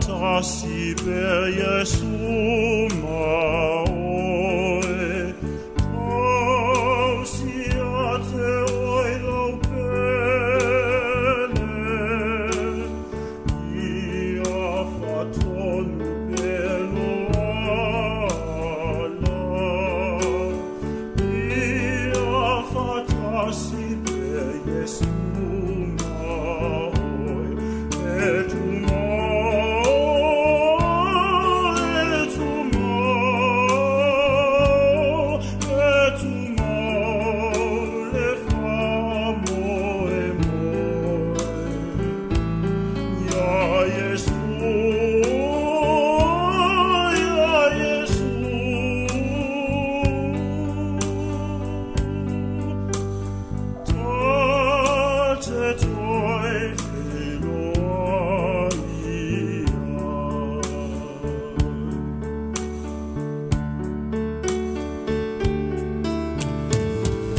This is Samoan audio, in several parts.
Fatasi pea Iesu ma oe, Tausi ia te oe lau pele, Ia fatonu pea lo ala. Ia fatasi pea Iesu ma oe, E tumau, e tumau, e tumau le faamoemoe. Ia Iesu, ia Iesu. Ta te toe feiloai ai.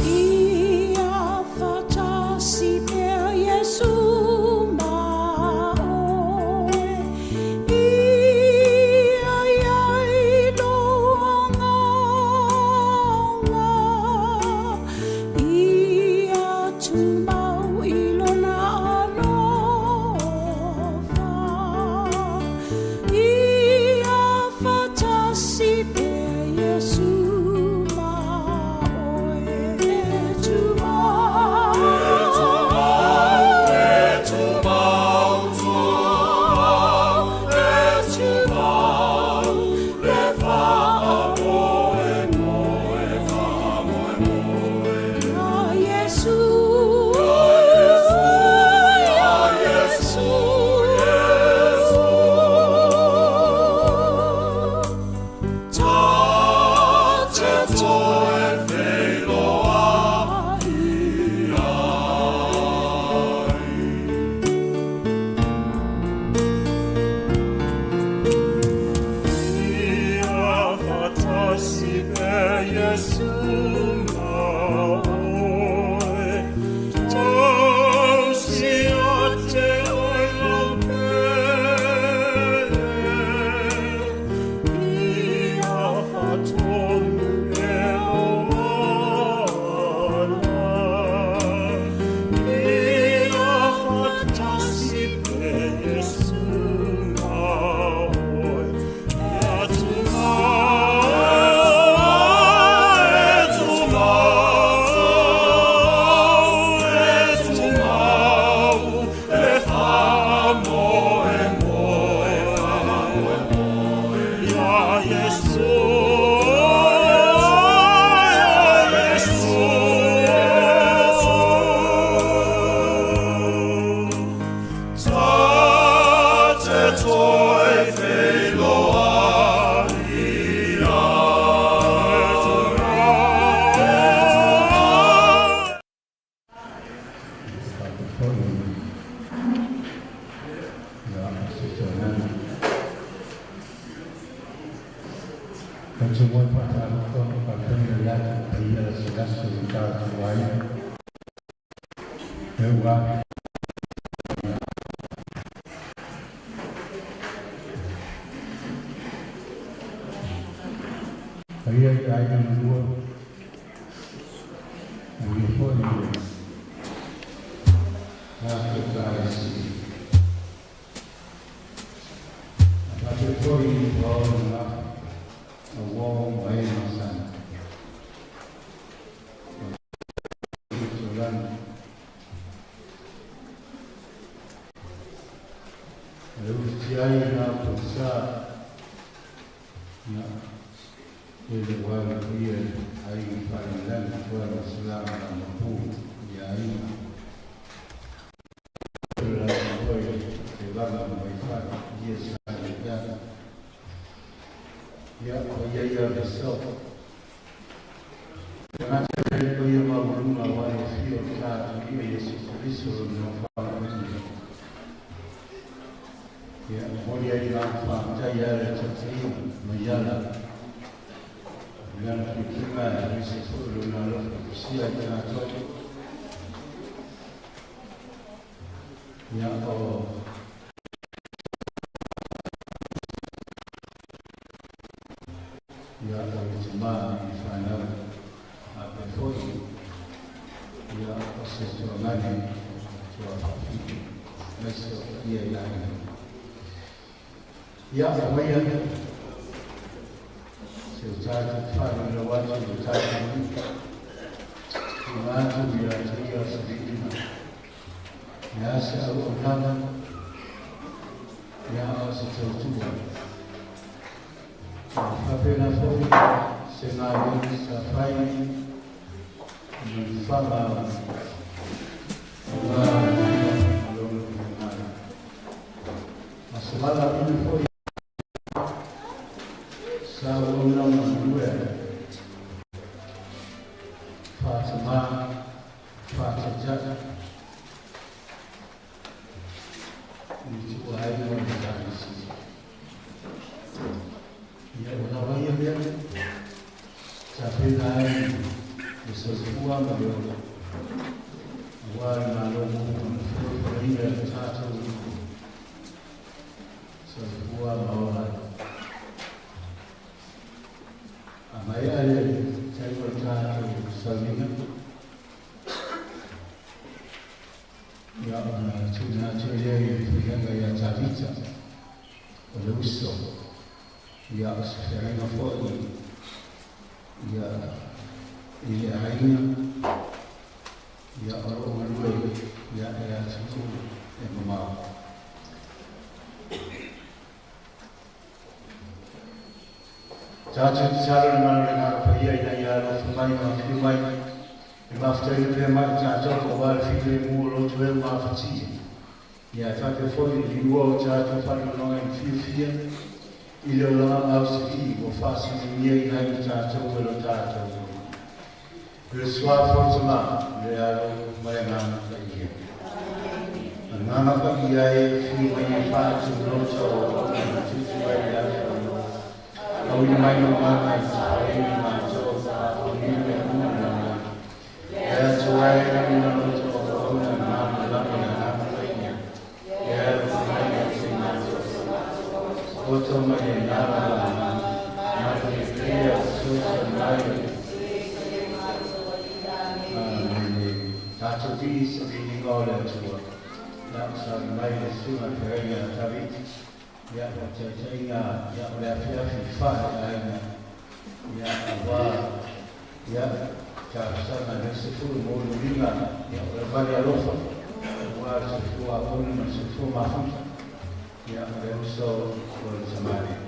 Ia fatasi pea Iesu ma oe, Ia i ai lou agaga, Ia tumau i lona alofa. Ia fatasi pea Iesu ma oe, E tumau, E tumau, tumau, e tumau, le faamoemoe, faamoemoe. Ia Iesu, ia Iesu, Iesu. Ta te Toe feiloai ai. Ia fatasi pea Iesu ma oe, Tausi ia te oe lau pele, Ia fatonu pea lou ala. Ia fatasi pea Iesu ma oe, Ia tumau, e tumau, e tumau, le faamoemoe, faamoemoe. Ia Iesu, ia Iesu, Ta te toe feiloai ai. Foi ia se Ou te momoli faatalofa ma faafetai i le paia lasilasi o le tatou aiga e ua paia i aiga e lua, aemaise foi le tatou Ekalesia. E faapea foi i tuaoi ma gafa, uo ma e masani. O le E ufitia ai na pogisa ia tele ua alofia e aiga faalelagi tuai ma salama ma mapu i aiga. O le latou foi tulaga ma vaifale ia sa ia. Ia, o ia ia le so. Tagata e le paia maualuga aua le afio o le tatou Alii Iesu Keriso i lona faamanuia. Ia, momoli ai le agaga faafetai e ala i le tautaiga mai ala i lana puipuiga aemaise foi o lona alofa fusia i tatou. Ia, o i tama i fanau faapea foi ia o se tuagani tuafafitu aemaise o paia i aiga. Ia aumaia si o tatou faalauilau atu i lo tatou alii, tuuina atu ia te ia se viiga. E a se auaunaga, ia a o se tautua. Ia faapena foi se galuega sa fai ma le faga aua le Atua ma lona finagalo. A se valaauina foi sa auauna ma galue ai, faa-tama, faa-taitai, i ituaiga o le Ekalesia. Ia ua lava ia mea, tapena ai le soifua ma le ola, aua le Malo mu ma le folafolaina e le tatou soifua ma ola ai. A maea le taimi o le tatou sauniga, Ia, ona tuuina atu ai lea i le faiaga ia Tavita, o le uso, ia, o se feagaiga foi, ia, i le aiga, ia, o lo o galue, ia, e atunuu e mamao. Tatou tatalo i le Malo o le Agaga Paia ina ia alofa mai ma afio mai e mafutaina pea mai i tatou aua le filemu o loto e ma afatia. Ia e faapea foi le liua o tatou faanoanoa i le fiafia i le olaga mausali ua faasiligia i ai i tatou e lo tatou Alii. I le Suafa o le Tama, le Alo ma le Agaga Paia. Agaga Paia e afio mai e faatulota o au e tutu ai le aso Auina mai no mana i te whareini mātou, o ni me una na mai. E atu ai na mina loto o auna nā ma lama na nā paia. E alofa mai ia te mātou. Poto mai e nā la la nā, nā te pia sosa mai. Amene. Tātou vii sa viiga o le Atua. Ia, sauni mai le susuga i le feagaiga a Taviti. Ia, o le taitaiga, ia, o le afiafi faaleaiga, ia, aua, ia, talosaga aemaise foi o molioliga, ia, o le vale alofa, aua le soifua apogi ma le soifua mafuta, ia, o le uso o le tamalii.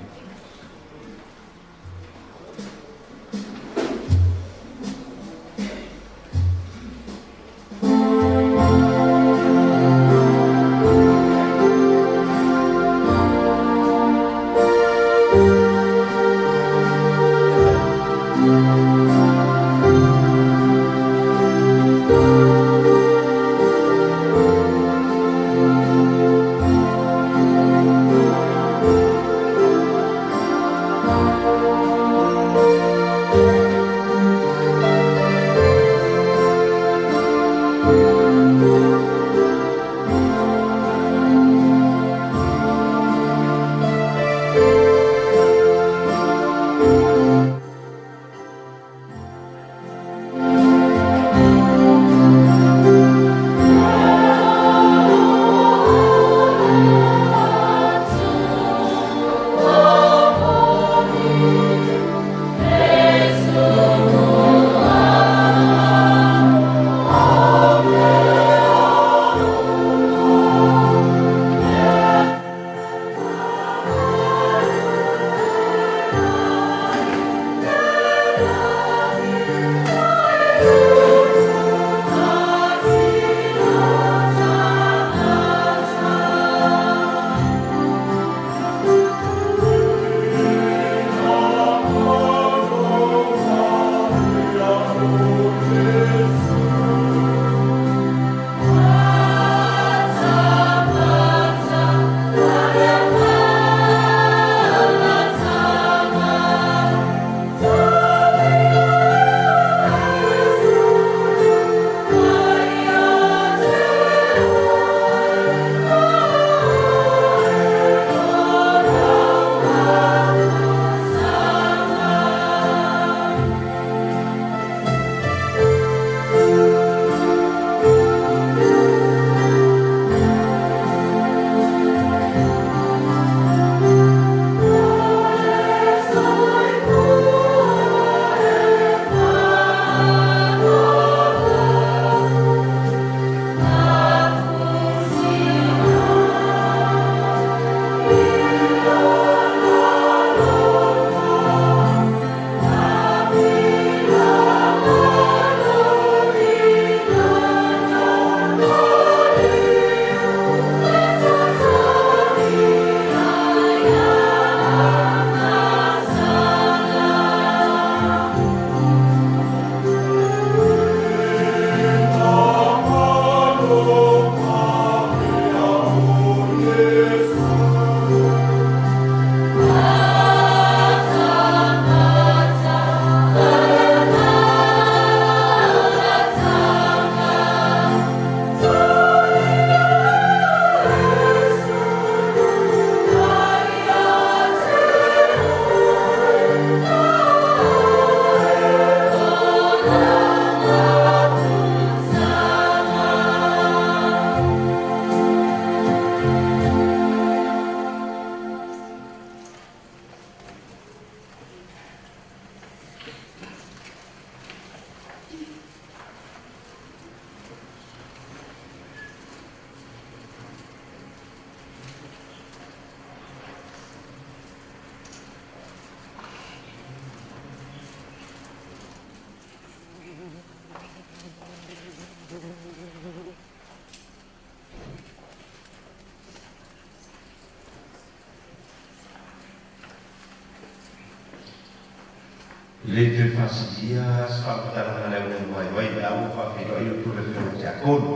E le toe faasilia se faamatalaga a le augaimavaivai pe a ua faafeiloai outou i le Afioga i le Tiakono.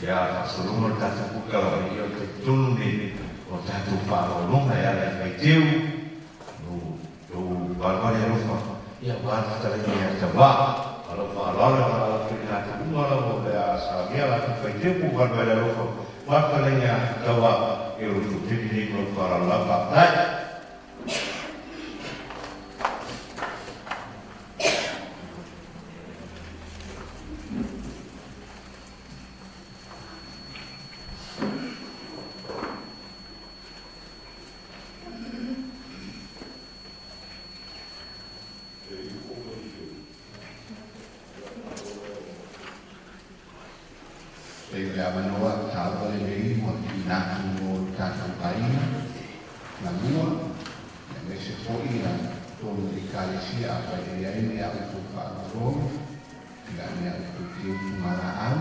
Ia, faasologa o le tatou polokalame, ia o le talitonu lenei o tatou faaaloaloga e ala i faiteu lo outou valevale alofa, ia aua le fetalaiga ia Tavā. Ma lou faaaloalo e valaau atu i latou uma lava o le a saunia latou faiteu po o valevale alofa aua le fetalaiga ia Tavā, ia o lo outou taimi lenei ma lou faaaloalo lava. Faafetai. E le avanoa taua lelei ua tuuina atu mo lo tatou aiga galua, aemaise foi ia totonu o le Ekalesia afai e i ai ni a outou faaaloaloga, ia ni a outou teutuga laau,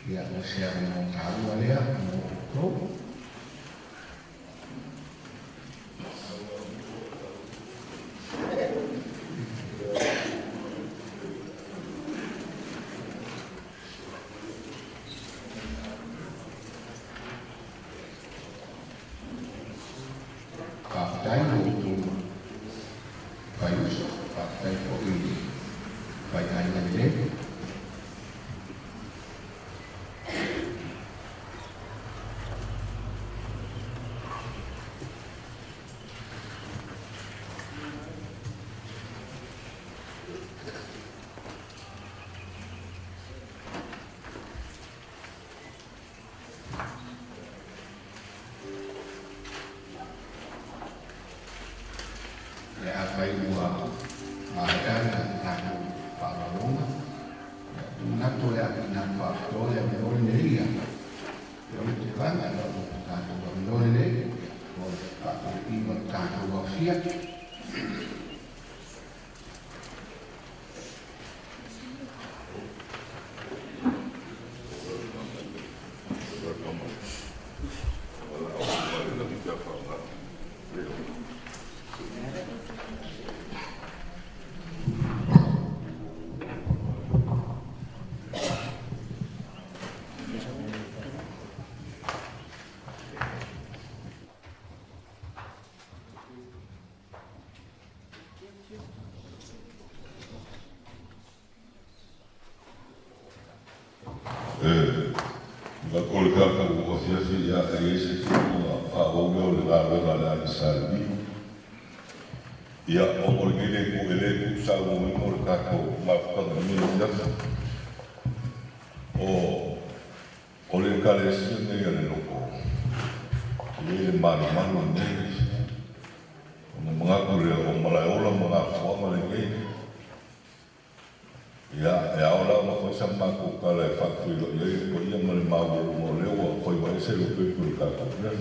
ia o se avanoa taua lea mo outou. Faafetai i lo outou faiuso, faafetai foi i le faiaiga lelei. Ia afai ua maea le tatou faaaloaloga, ia ou te manatu o le a tuuina atu faapitoa le avanoa lenei ia o le tulaga o lo tatou avanoa lenei mo le faatauliga o le tatou aofia. E lako le tatou afiafi ia e i ai se tuuga faaauau lea o le galuega a le Alisalmi. Ia, ona o lenei le itu e le tuusaunoaina o le tatou mafutaga i lenei afiafi. O o le Ekalesia lenei a le Loto, e i ai le malumalu o lenei. Ona manatu lea o Malaeola ma Gafoaga lenei. Ia, e ao la ona fai sa matou tala e faafeiloai ai le paia ma le maualuga o lea ua faiva ese le pepe o le tatou mea.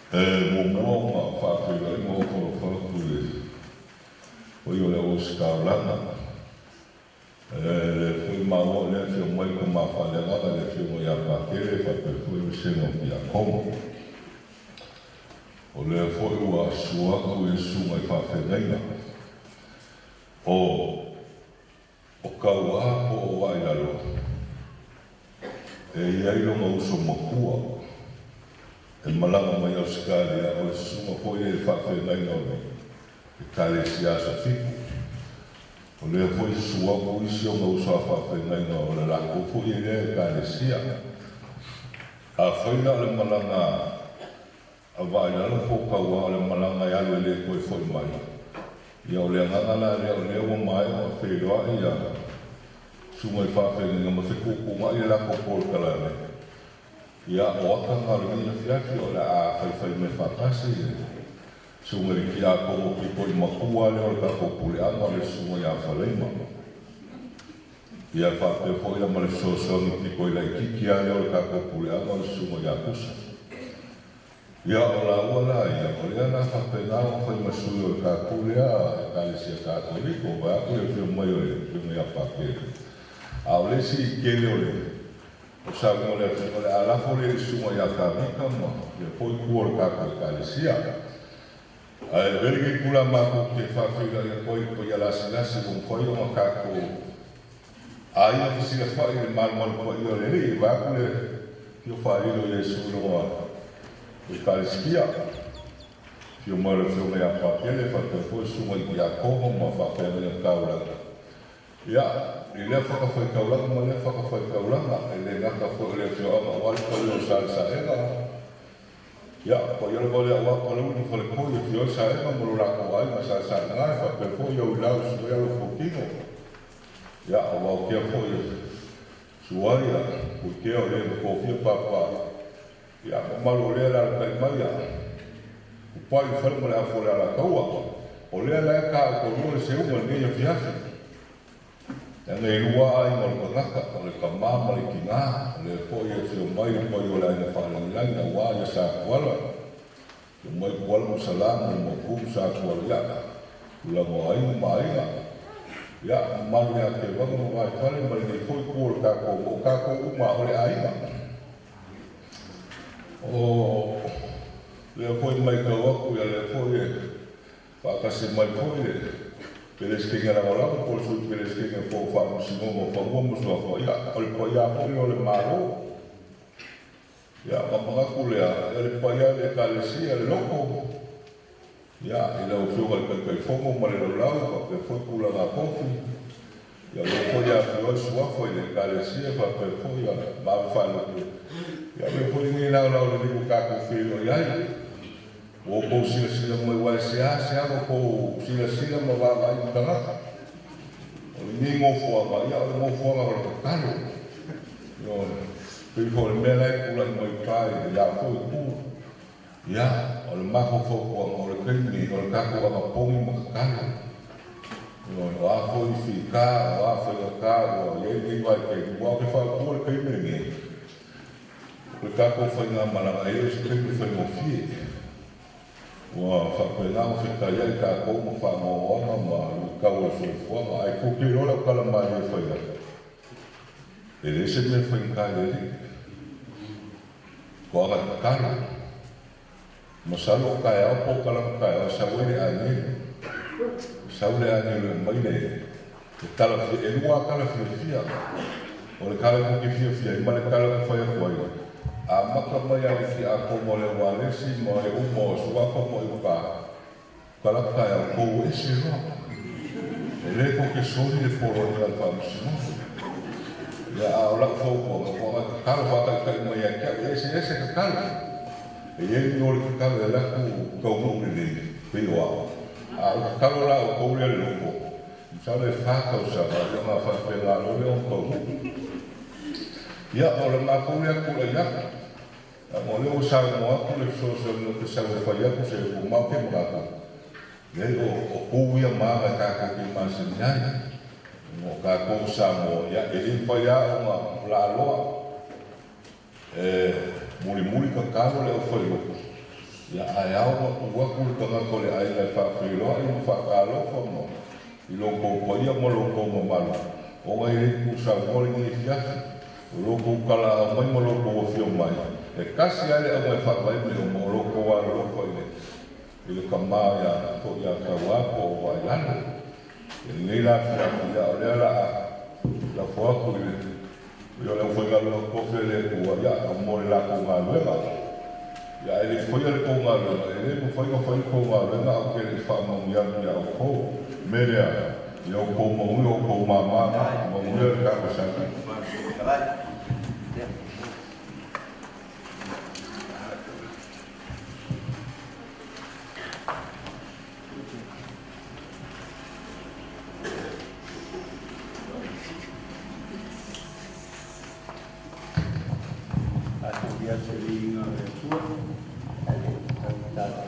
E muamua ona faafeiloai ma ofo alofa atu i le paia o le auositaulaga. E le foi maua o lea e afio mai le tama faaleagaga le afioga ia Patele faapea foi le vasega o Tiakono. O lea foi ua sua atu i le susuga i faafeagaiga o o Kauā po o Vaailalo e i ai lona uso matua e malaga mai Ausetalia o le susuga foi lea i le faafeagaiga o le Ekalesia Aso Fitu. O lea foi e susu atu isi ona uso a faafeagaiga o le latou foi e lea Ekalesia. Afai la o le malaga a Vaailalo po o Kauā o le malaga e alu e le toe foi mai, ia o le agaga la lea o lea ua maea ona feiloai ia susuga i faafeagaiga ma fetuutuunai le latou polokalame, ia o ata na o lenei afiafi o le a faifai mea faatasi le susuga i le tiakono pito i matua lea o le tatou puleaga o le susuga ia Faleima. Ia faapea foi la ma le fesoasoani pito i laitiiti lava lea o le tatou puleaga o le susuga ia Kusa. Ia o laua la ia, o lea la faapena ona fai ma sui o le tatou lea Ekalesia Katoliko, vaeatu le afio mai o le afioga ia Pakele. A o le isi tele o le o saunoa le afioga o le a lafo lea i le susuga ia Tavita ma lea foi itu o le tatou Ekalesia. Ae avea lenei itula matou te faafeiloai atu ai i le paia lasilasi ua mafai ona tatou aiga fesilafai i le malumalu paia o le Alii, vaeatu le Afio faalilo o Iesu i lona Ekalesitia. Afio mai o le Afioga ia Patele faapea foi Susuga i Tiakono ma faafeagaiga taulaga. Ia, i lea fatafaitaulaga ma lea fatafaitaulaga, e le gata foi o le afioaga aua le paia o Salesaega, ia, paia lava lea aua Palauli ma Faletoi, afio ai Saega ma lo latou aiga Salesaega e faapea foi Auilau Susuga ia Lofotino. Ia, o Vaotea foi e susu ai a Puitea o le na tofia papa. Ia, mamalu o lea e alalatai mai a Tupai i le fale ma le afu o le Alataua. O lea la e taotolua le seuga i lenei afiafi. Leaga e lua lava aiga o le tagata, o le tama ma le tina. O lea foi e afio mai le paia o le aiga faalagilagi aua ia Satuala. Afio mai Tuala ma Salā ma le Maopu ma Satuala, ia, tulaga o aiga ma aiga. Ia, mamalu ia Tevaga ma Vaifale ma lenei foi itu o le tatou, o tatou uma o le aiga. O lea foi e matau atu, ia lea foi e faatasi mai foi le Peresetene Lagolago po o le Sui Peresetene foi o Faamasinoga o Fanua ma Suafa, ia, o le paia foi lea o le Malo. Ia, ona manatu lea, ia le paia o le Ekalesia, le loto, ia, i lau Afioga i le Taitaifono ma le Laulau, faapea foi tulaga tofi, ia, o lea foi e afifio ai suafa i le Ekalesia, faapea foi ia maave faalupe. Ia, avea foi lenei laolao lelei ua tatou feiloai ai. Ua outou silasila mai, aua e seasea lo outou silasila ma vaavaai i tagata. O lenei nofoaga, ia, o le nofoaga o le tatalo. Ioe, pei foi o le mea la e tulai mai uta i le la foi itu. Ia, o le matou fautuaga, o le taimi lenei, o le tatou anapogi ma tatalo. Ioe, o a foi fita, o a faigata ua i ai lenei vaitaimi, aua ou te fautua le taimi lenei, o le tatou faigamalaga, e le o se taimi faigofie. Ua faapena ona fetaiai tatou ma faanoanoaga ma luitau o le soifuaga, ae tou te iloa lau tala malie e fai atu, e leai se mea e faigata i le Alii. Toaga tatalo. Masalo o taeao po o talaga taeao e sau ai le agelu. Sau le agelu e aumai le tala fia, e lua lava tala fiafia. O le tala tou te fiafia ai ma le tala ou te fai atu ai, amata mai lava i le tiakono o le Ualesi ma e uma o Suafa ma Iuta, talaga taeao, tou ese loa. E le tou te soli le poloaiga a le Faamasinoga. Ia, a o lau fautuaga, toaga tatalo faataitai mai ia te au, e eseese tatalo. E i ai le mea o le tatalo e alu atu taunuu lelei, pei o au. A o le tatalo la a outou lea i le loto, masalo e fa tausaga, ia ona faapena loa lea ona taunuu. Ia, o le matou lea tulai atu, leaga o lea ua saunoa atu le fesoasoani ou te sau e fai atu se upu, ma ou te manatu, leai o tu ia ma aga e tatou te masani ai. Ona o tatou o Samoa, ia, e le mafai lava ona laaloa. E mulimuli tatalo le aufailoto, ia ae ao ona tuu atu le tagata o le aiga e faafeiloai ma faatalofa ma i lo outou paia ma lo outou mamalu, ona e le tuusaunoa lenei afiafi. O lo outou talaau mai ma lo outou afio mai, e tasi lava le auga e faavae mea uma, o lo outou alolofa i le i le tama ia foi ia Tauā po o Vaailalo. I lenei la afiafi, ia o lea o le a lafo atu i le Ia o le aufaigaluega tofi a le Atua, ia, mo le latou galuega. Ia, ae le i faia le tou galuega, e le mafai ona fai le tou galuega ae ou te le i faamanuia atu iā outou. O le mea lea, ia outou manuia o outou mama, manuia le tatou Sami. Tatou ia se viiga o le Atua, ae le taugata.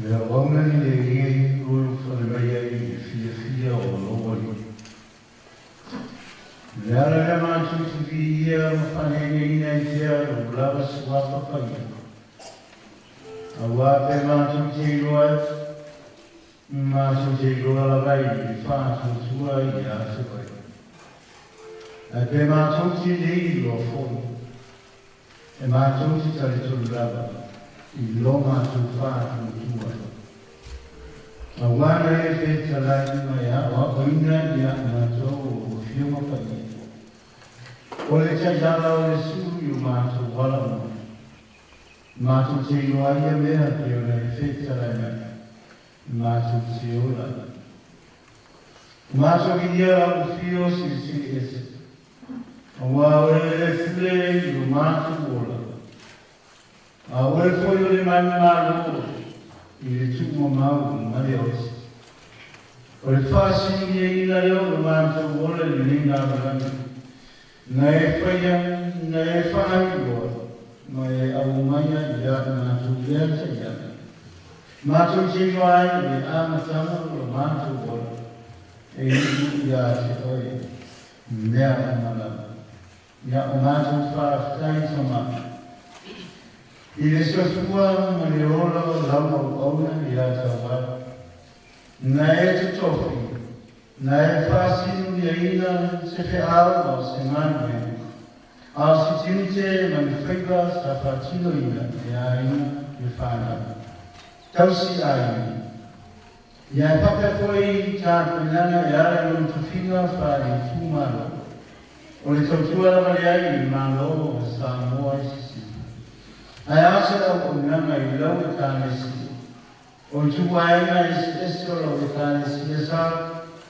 Le auauna i e i ulufale mai ai i le fiafia o lou Alii. O le ala lea matou te viia ma faaneeneina ai pea lou lava suafa paia. Auā pe matou te iloa ai, matou te iloa lava i le faatuatua ia te oe. Ae pe matou te le iloa foi, E matou te talitonu lava i lo matou faatuatua. Aua na e fetalai ma e aoaoina ia matou o Afioga Paia. O le taiala o le sulu i o matou ala uma. Matou te iloa ai ia mea pei ona e fetalai mai, matou te ola ai. Matou viia lau afio silisili ese. Aua o e le pule i lo matou ola, a o oe foi o le manumalo i le tuumamau ma le oti. O le faasiliaina lea o lo matou ola i lenei lalolagi, na e faia, na e faailoa, ma e aumaia ia matou lea taiala. Matou te iloa ai o le amataga o lo matou ola, e iu ia te oe. Mea uma lava. Ia o matou faafetai tama i le soifua ma le ola o lau auauna ia Tauala. Na e totofi, na e faasinuiaina se feau a o se galuega, a o se tiute ma ni faiva sa faatinoina e aiga le fanau. Tausi aiga. Ia e faapea foi tapenaga e ala i lona tofiga faaitumalo. O le tautua lava leai i le Malo o Samoa i sisifo. Ae a se auaunaga i lau Ekalesia? O ituaega eseese o lau Ekalesia sa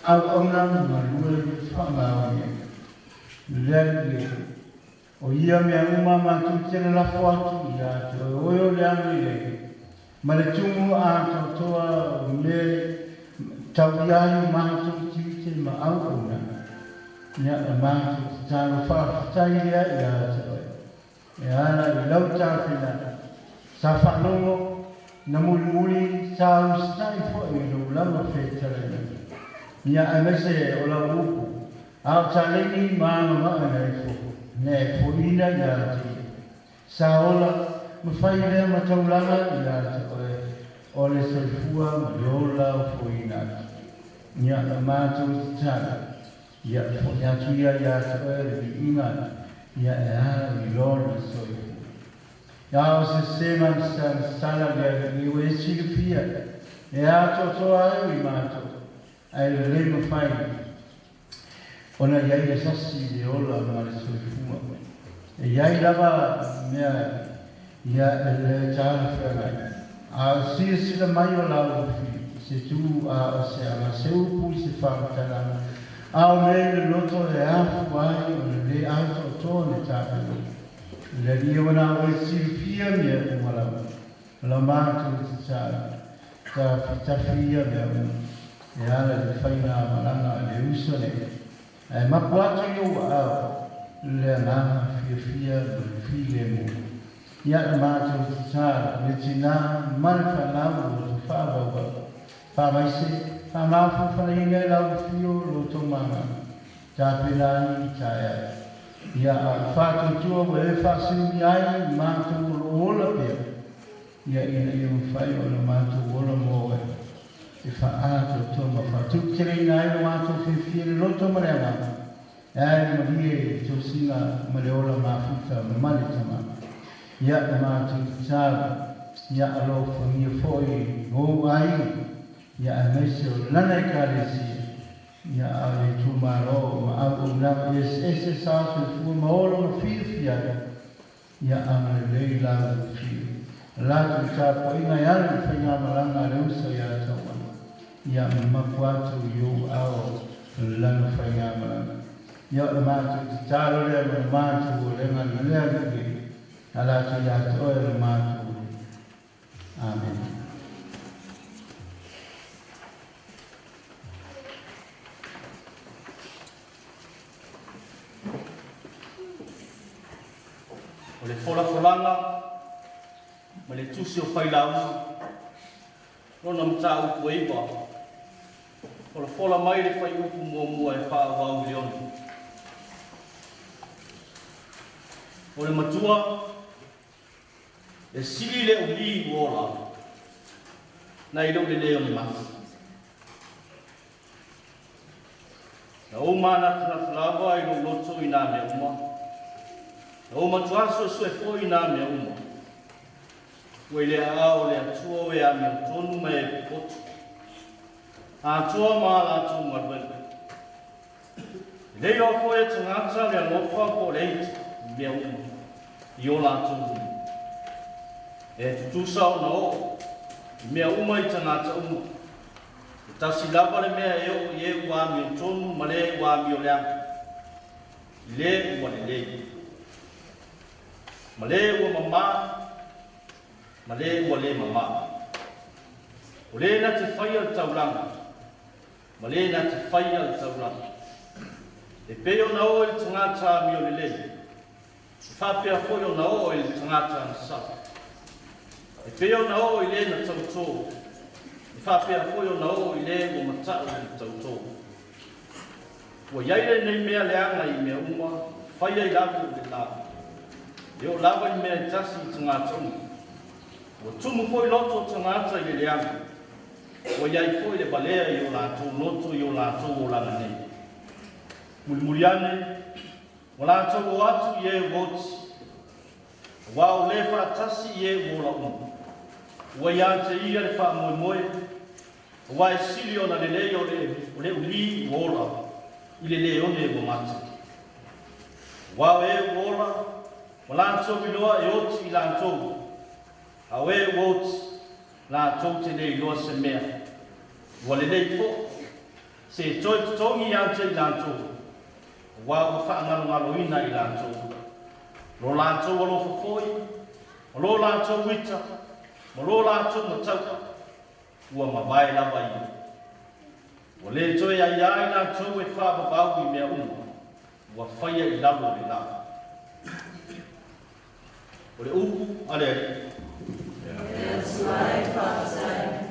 auauna ma galue faamaonia. Lea lelei. O ia mea uma matou te lalafo atu ia te oe, oe o le agalelei, ma le tumu atoatoa o mea tau i ai o matou tiute ma auaunaga, ia la matou tatalo faafetai lea ia te oe, e ala i lau tapenaga, sa faalogo, na mulimuli, sa usitai foi i lou lava fetalaiga, ia aemaise o lau upu, A o taleni ma agavaa na e fo, na e foina ia te ia. Sa ola, ma fai lea ma taulaga ia te oe, o le soifua ma le ola o foina atu. Ia la matou tatalo, ia foi atu ia ia te oe le viiga ia e ala i lona soifua. A o se se manisala lea i ua e silafia e atoatoa ai i matou, ae lelei mafai ona i ai le sasi i le ola ma le soifua. E i ai lava mea ia e le talafeagai, a o silasila mai o lau fi i se tu a o se aga se upu i se faamatalaga, a o mea i le loto e afua ai ona le atoatoa le tapenaga. Le Alii e wana oe silafia mea uma lava. La matou tatalo, tafitafi ia mea uma, e ala i le faigamalaga a le uso nei, ae mapu atu i ou aao le agaga fiafia ma le filemu. Ia la matou tatalo, le tinā ma le fanau o loto faavauvau, faamaise, faamafaufanaina e lau afio lo outou magaga, tapena ai i taeao. Ia a o faatuatua ua e faasiunia ai matou o lo o ola pea, ia ina ia mafai ona matou ola mo oe, e faaatoatoa ma faatuputeleina ai lo matou fiafia i le loto ma le agaga, e ae malie i le tosiga ma le ola mafuta ma le Tama. Ia le matou tatalo, ia alofagia foi ou aiga, ia aemaise o lana Ekalesia, Ia a o le itumalo ma auaunaga eseese sa soifua ma ola ma fiafia ai, ia agalelei la ua fiu. Latou tapuaiga e alu i faigamalaga a le uso ia Tauana, ia mamapu atu i ou ao lana faigamalaga. Ia o le matou tatalo lea ma le matou olega na lea lelei, a latou ia te oe le matou Amene. O le folafolaga ma le tusi o Failauga. Lona mataupu e 9. Folafola mai le fuaiupu muamua e faaauau i le 6. O le matua, e sili le ulī ua ola, nai lou le lē o le mati. Na ou manatunatu lava i lou loto i nā mea uma. Na ou matuā suesue foi i nā mea uma. Ua i le aao o le Atua o e amiotonu ma e popoto. Atoa ma a latou galuega. E le iloa foi e tagata le alofa po o le ita i mea uma i o latou luma. E tutusa ona oo i mea uma i tagata uma. E tasi lava le mea e oo i e ua amiotonu ma le ua amioleaga, i le ua lelei, ma le ua mamā, ma le ua lē mamā. O le na te faia le taulaga, ma le na te faia le taulaga. E pei ona oo i le tagata amiolelei, e faapea foi ona oo i le tagata agasala. E pei ona oo i le na tautō, e faapea foi ona oo i le ua mata'u i le tautō. Ua i ai lenei mea leaga i mea uma, faia i lalo o le lā. E oo lava i mea e tasi i tagata uma. Ua tumu foi loto o tagata i le leaga. Ua i ai foi le valea i o latou loto i o latou olaga nei. Mulimuli ane, ua latou o atu i e ua oti. Auā o lē faatasi i e ua ola uma. Ua ia te ia le faamoemoe, auā e sili ona lelei o le, o le ulī ua ola i le leone ua mate. Auā o e ua ola, ua latou iloa e oti i latou, a o e ua oti, latou te le iloa se mea. Ua lelei foi, se toe totogi ia te i latou, auā ua faagalogaloina i latou. Lo latou alofa foi, ma lo latou ita, ma lo latou matau'a, ua mavae lava ia. Ua lē toe aiā i latou e faavavau i mea uma, ua faia i lalo o le lā. O le upu a le Alii. Atua e faafetai.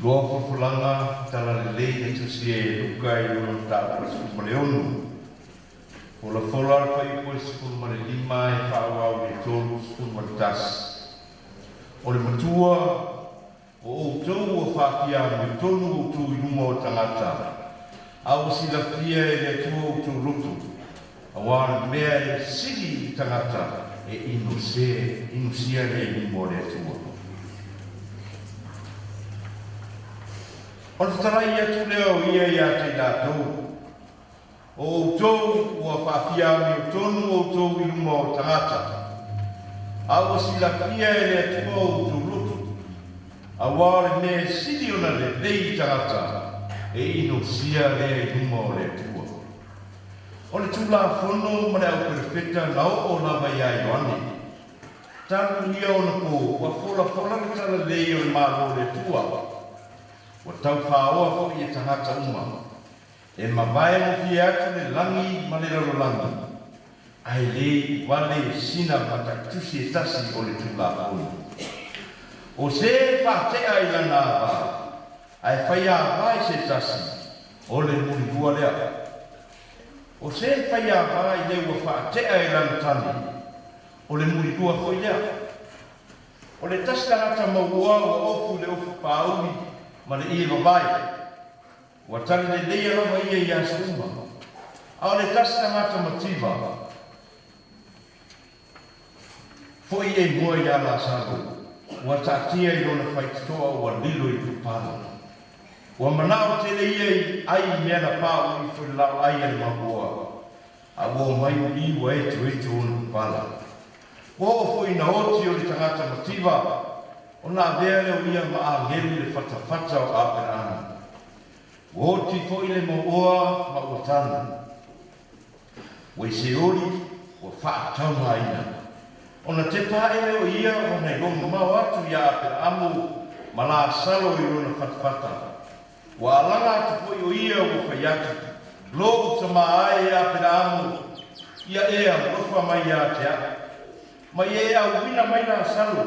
Lua folafolaga Talalelei na tusia e Luka i lona mataupu e 16. Folafola le fuaiupu e 15 e faaauau i le 31. O le matua, o outou ua faafiamiotonu outou i luma o tagata, a ua silafia e le Atua outou loto, auā le mea e sili i tagata e inose, inusia lea i luma o le Atua. O le fetalai atu lea o ia iā te i latou, o outou ua faafiamiotonu outou i luma o tagata, a ua silafia e le Atua outou loto, auā o le mea e sili ona lelei i tagata e inosia lea i luma o le Atua. O le Tulafono ma le Auperofeta na oo lava iā Ioane. Talu ia ona pō, ua folafola le talalelei o le Malo o le Atua. Ua taufāoa foi e tagata uma. E mavae gofie atu le lagi ma le lalolagi, ae lē iu vale sina matatusi e tasi o le Tulafono. O se e faate'a i lana avā, ae fai avā i se tasi, o le mulilua lea. O se e fai avā i le ua faate'a e lana tane, o le mulilua foi lea. O le tasi tagata mauoa ua ofu i le ofu pāuli ma le ie vavae. Ua tali leleia lava ia i aso uma. A o le tasi tagata mativa, foi e moe iā Lasalo, ua taatia i lona faitotoa ua lilo i papala. Ua manao tele ia i ai i mea na pauu ifo i le laoai a le mauoa, a ua omai ulī ua etoeto ona papala. Ua oo foi ina oti o le tagata mativa, ona avea lea o ia ma agelu i le fatafata o Aperaamu. Ua oti foi le mauoa ma ua tanu. Ua i Seoli, ua faataumaina. Ona tepa ae lea o ia ona iloa mamao atu iā Aperaamu ma Lasalo i lona fatafata. Ua alaga atu foi o ia ua fai atu, Lo'u tamā e e Aperaamu, ia e alofa mai iā te a'u. Ma ia e auina mai Lasalo,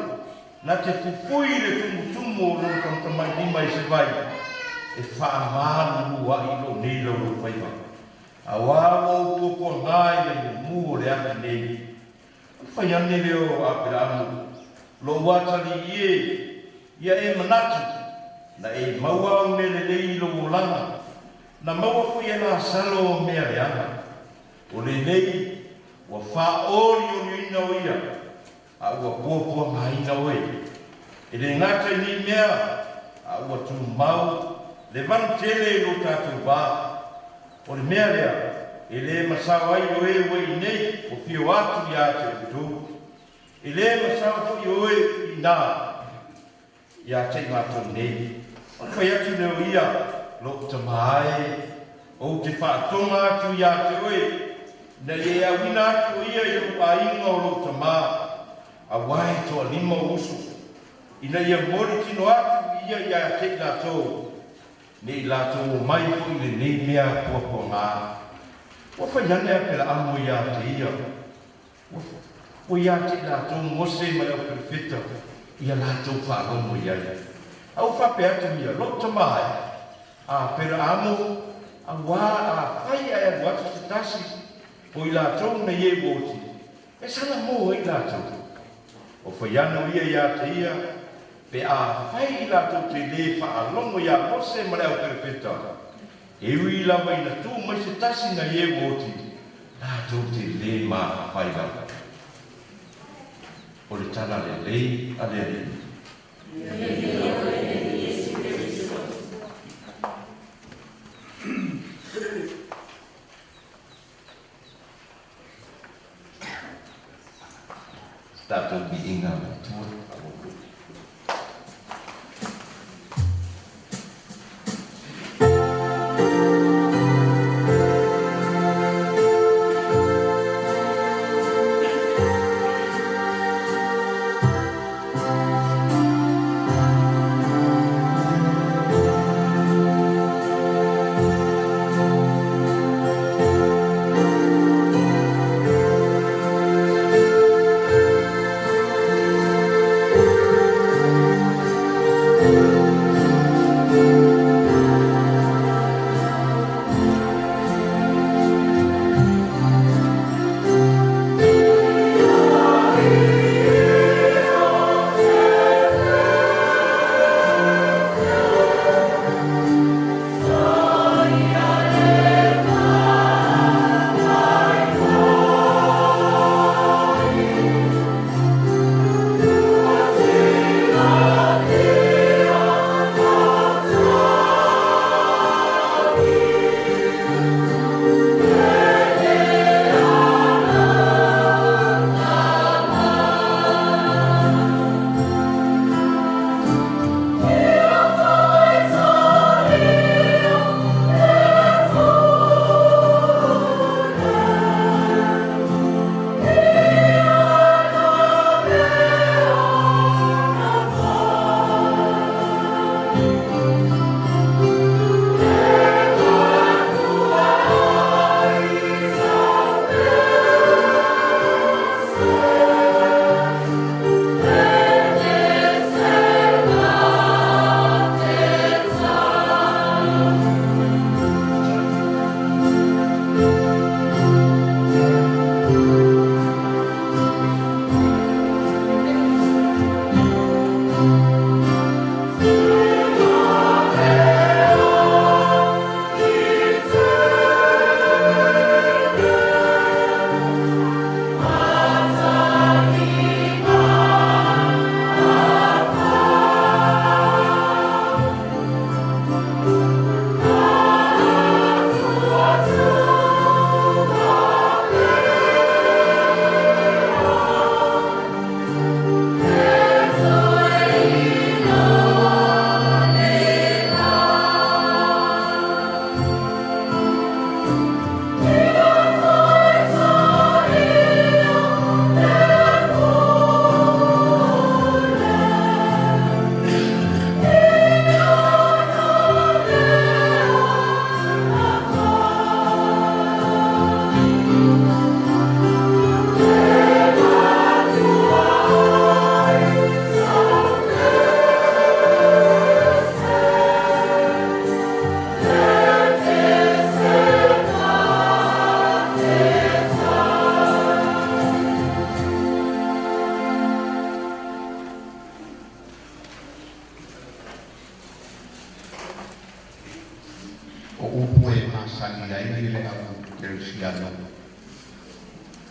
na te fufui i le tumutumu o lona tamatamailima i se vai, e faamalulu a'i i lo'u nei laulaufaiva, auā ua ou puapuagā i le mumu o le afi nei. Ona fai ane lea o Aperaamu, Lo'u atalii e, ia e manatu, na e maua au mea lelei i lou olaga, na maua foi e Lasalo o mea leaga. O lenei, ua faaolioliina o ia, a ua puapuagaina oe. E lē gata i nei mea, a ua tumau le vanu tele i lo tatou vā. O le mea lea, e lē masao ai o e ua i inei ua fio atu iā te outou. E lē masao foi o e inā iā te i matou nei. Ona fai atu lea o ia, Lo'u tamā e, ou te faatoga atu iā te oe, ina ia e auina atu o ia i lou aiga o lou tamā, auā e toalima ou uso, ina ia moli tino atu ia iā te i latou, ne i latou omai foi i lenei mea puapuagā. Ua fai ane a Pelaamo iā te ia, Ua iā te i latou Mose ma le auperofeta, ia latou faalogo i ai. A ua faapea atu ia, Lo'u tamā e, a Aperaamo, auā afai ae alu atu se tasi o i latou nei e ua oti, e salamō ai latou. O fai ane o ia iā te ia, pe afai i latou te lē faalogo iā Mose ma le auperofeta, e ui lava ina tū mai se tasi nai e ua oti, latou te lē mafaafai lava. O le tala lelei a le Alii. Tatou viiga i le Atua.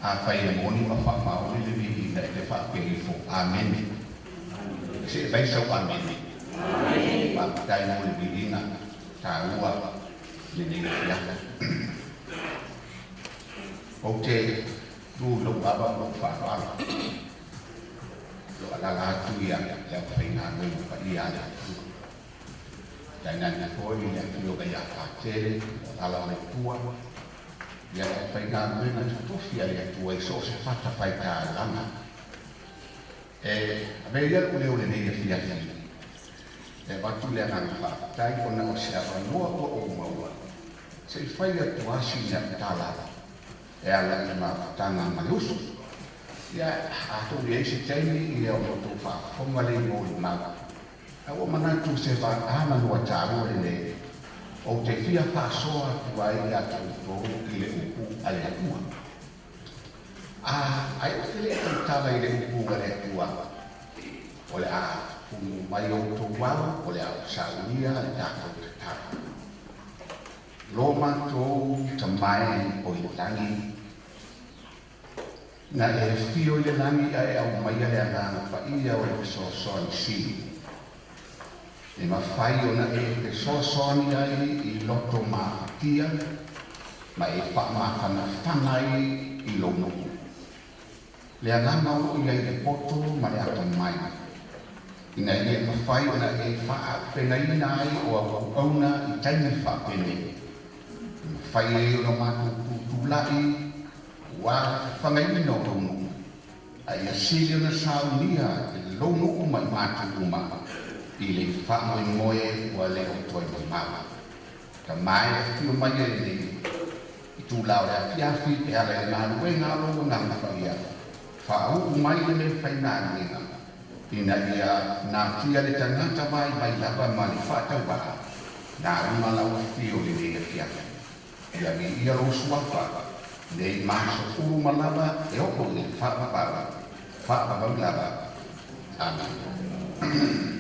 Afai e moni ma faamaoni le viiga e te faapea ifo, Amene. Se i fai sau Amene. Faafetai mo le viiga taua lenei afiafi. Ou te tu i lou ava ma lou faaaloalo, o lo o alaala atu le aufaigaluega paia a le Atua. Tainane foi le afioga ia Patele, o alaala mai tua, ia le aufaigaluega totofi a le Atua i so o se fatafaitaulaga. E avea ia lou leo lenei afiafi e avatu le agaga faafetai ona o se avanoa ua ou maua se i fai atu lava sina tala e ala i le mafutaga ma le uso. Ia, a tou i ai se taimi, ia ona outou faafofoga lea i molimau. A ua manatu se avanoa taua lenei, ou te fia faasoa atu ai ia te outou i le upu a le Atua. A, ai ou te le i tautala i le upu a le Atua, o le a punu mai outou ao, o le a ou saunia le tatou tatalo. Lo matou Tama e o i lagi, na e afio i le lagi ae aumaia le Agaga Paia o le Fesoasoani Sili, e mafai ona e fesoasoani ai i loto mafatia ma e faamafanafana ai i lou nuu. Le agaga o lo o i ai le poto ma le atamai, ina ia mafai ona e faaaupegaina ai o au auauna i taimi faapenei, e mafai ai ona matou tutulai ua fefagaina o lou nuu, a ia sili ona saunia e lou nuu ma i matou uma i le faamoemoe ua le o toe mamao. Tama e afio mai ai nei itula o le afiafi e ala i le galuega a lou Agaga Paia, faauu mai le meafaigaluega ina ia natia le tagata vaivai lava ma le faatauvaa lauga lau afio i lenei afiafi. Ia viia lou suafa nei ma aso uma lava e oo i le faavavau, faavavau lava. Amene.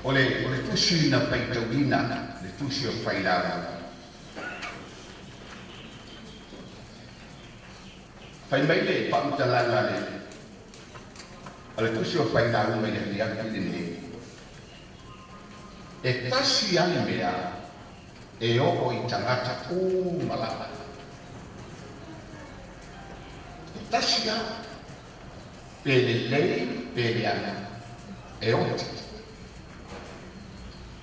O le, o le tusi na faitauina, le tusi o Failau. Fai mai le faamatalaga a le, a le tusi o Failau mai le afiafi lenei, E tasi lava le mea e oo i tagata uma lava. E tasi lava. Pe lelei pe leaga, e oti.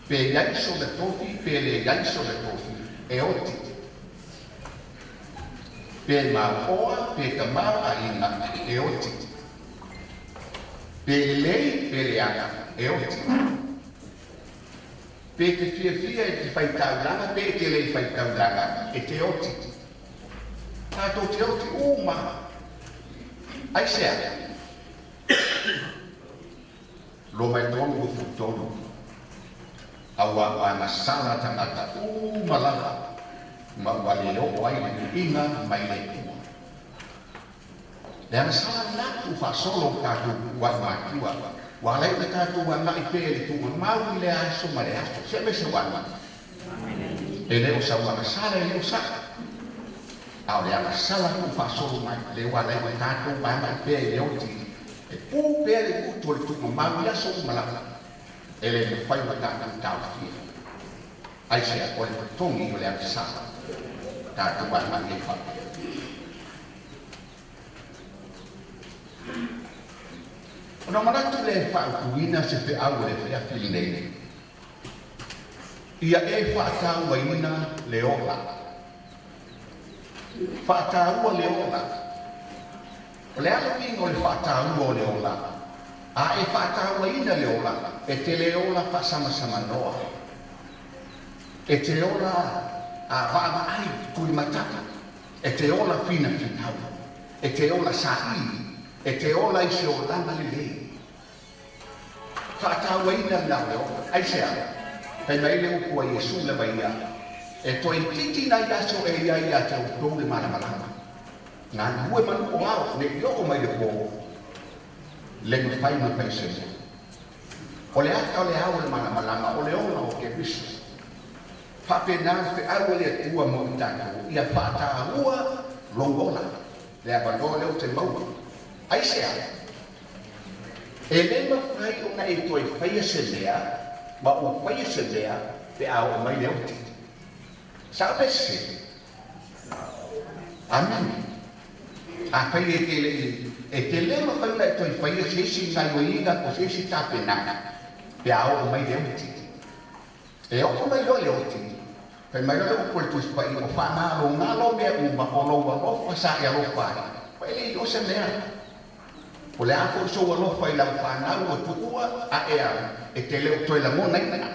Pe i ai sona tofi pe leai sona tofi, e oti. Pe maoa pe tamaoaiga, e oti. Pe lelei pe leaga, e oti. Pe te fiafia e te fai taulaga pe e te le fai taulaga, e te oti. Tatou te oti uma. Aisea? Roma e 33, Auā ua agasala tagata uma lava ma ua le oo ai le viiga mai le Atua. Le agasala lena ua faasolo o tatou tuuai matua, ua ala ai ona tatou agai pea i le tuugamau i lea aso ma le aso. Se aemaise ua alu atu. E le o sau agasala, e le o saʻa, a o le agasala ua faasolo mai, lea ua ala ai ona tatou agai pea i le oti, e pu pea le gutu o le tuugamau i aso uma lava, e le mafai ona tatou taofia. Aisea? O le totogi o le agasala, tatou agai ai faapea. Ona manatu lea e faautuina se feau o le afiafi lenei, Ia e faatauaina le ola. Faataua le ola. O le a le uiga o le faataua o le ola? A e faatauaina le ola, e te le ola faasamasamanoa. E te ola a vaavaai tulimatata. E te ola finafinau. E te ola saili. E te ola i se olaga lelei. Faatauaina lena o le ola. Aisea? Fai mai le upu a Iesu lava ia, E toe itiiti nai aso e i ai ia te outou le malamalama. Galulue manu o ao, ne i oo mai le po, le mafai ona fai se mea. O le ata o le ao o le malamalama, o le ola o Keriso. Faapena le feau a le Atua mo i tatou, ia faataua lou ola, le avanoa lea ou te maua. Aisea? E le mafai ona e toe faia se mea ma ou faia se mea pe a oo mai le oti. Sao pe sese? Amene. Afai e te le i, e te le mafai ona e toe faia se isi gaioiga po o se isi tapenaga pe a oo mai le oti. E oo mai loa le oti, fai mai loa le upu a le Tusi Paia, Ua faagalogalo mea uma o lou alofa sa e alofa ai, ua e le iloa se mea. O le a foi sou alofa i lau fanau ua tuua ae au, e te le o toe lagonaina.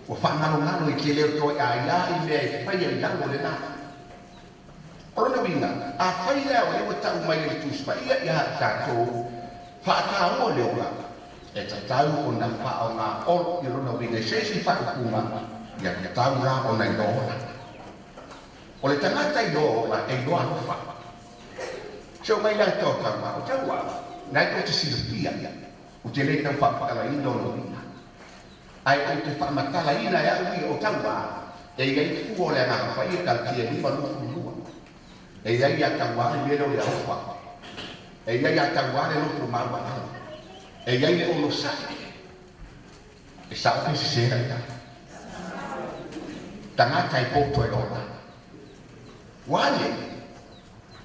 Ua faagalogalo e te le o toe aia i mea e faia i lalo o le la. O lona uiga, afai la o lea ua tau mai e le Tusi Paia ia i tatou, faataua le ola, e tatau ona faaaoga olo i lona uiga i se isi faaupuga, ia tatau la ona iloa ola. O le tagata iloa ola e iloa alofa. Se o mai la e tau tau o tau a, na e tou te silafia, ou te le tau faamatalaina o lona uiga. Ae ou te faamatalaina e au ia o tau a, e i ai fua o le Agaga Paia Kalatia 5:22. E i ai ia tau a le mea lea o le alofa. E i ai ia tau a le loto maualalo. E i ai le onosai. E sao pe sese lau tala? Tagata e poto e ola. Ua ale.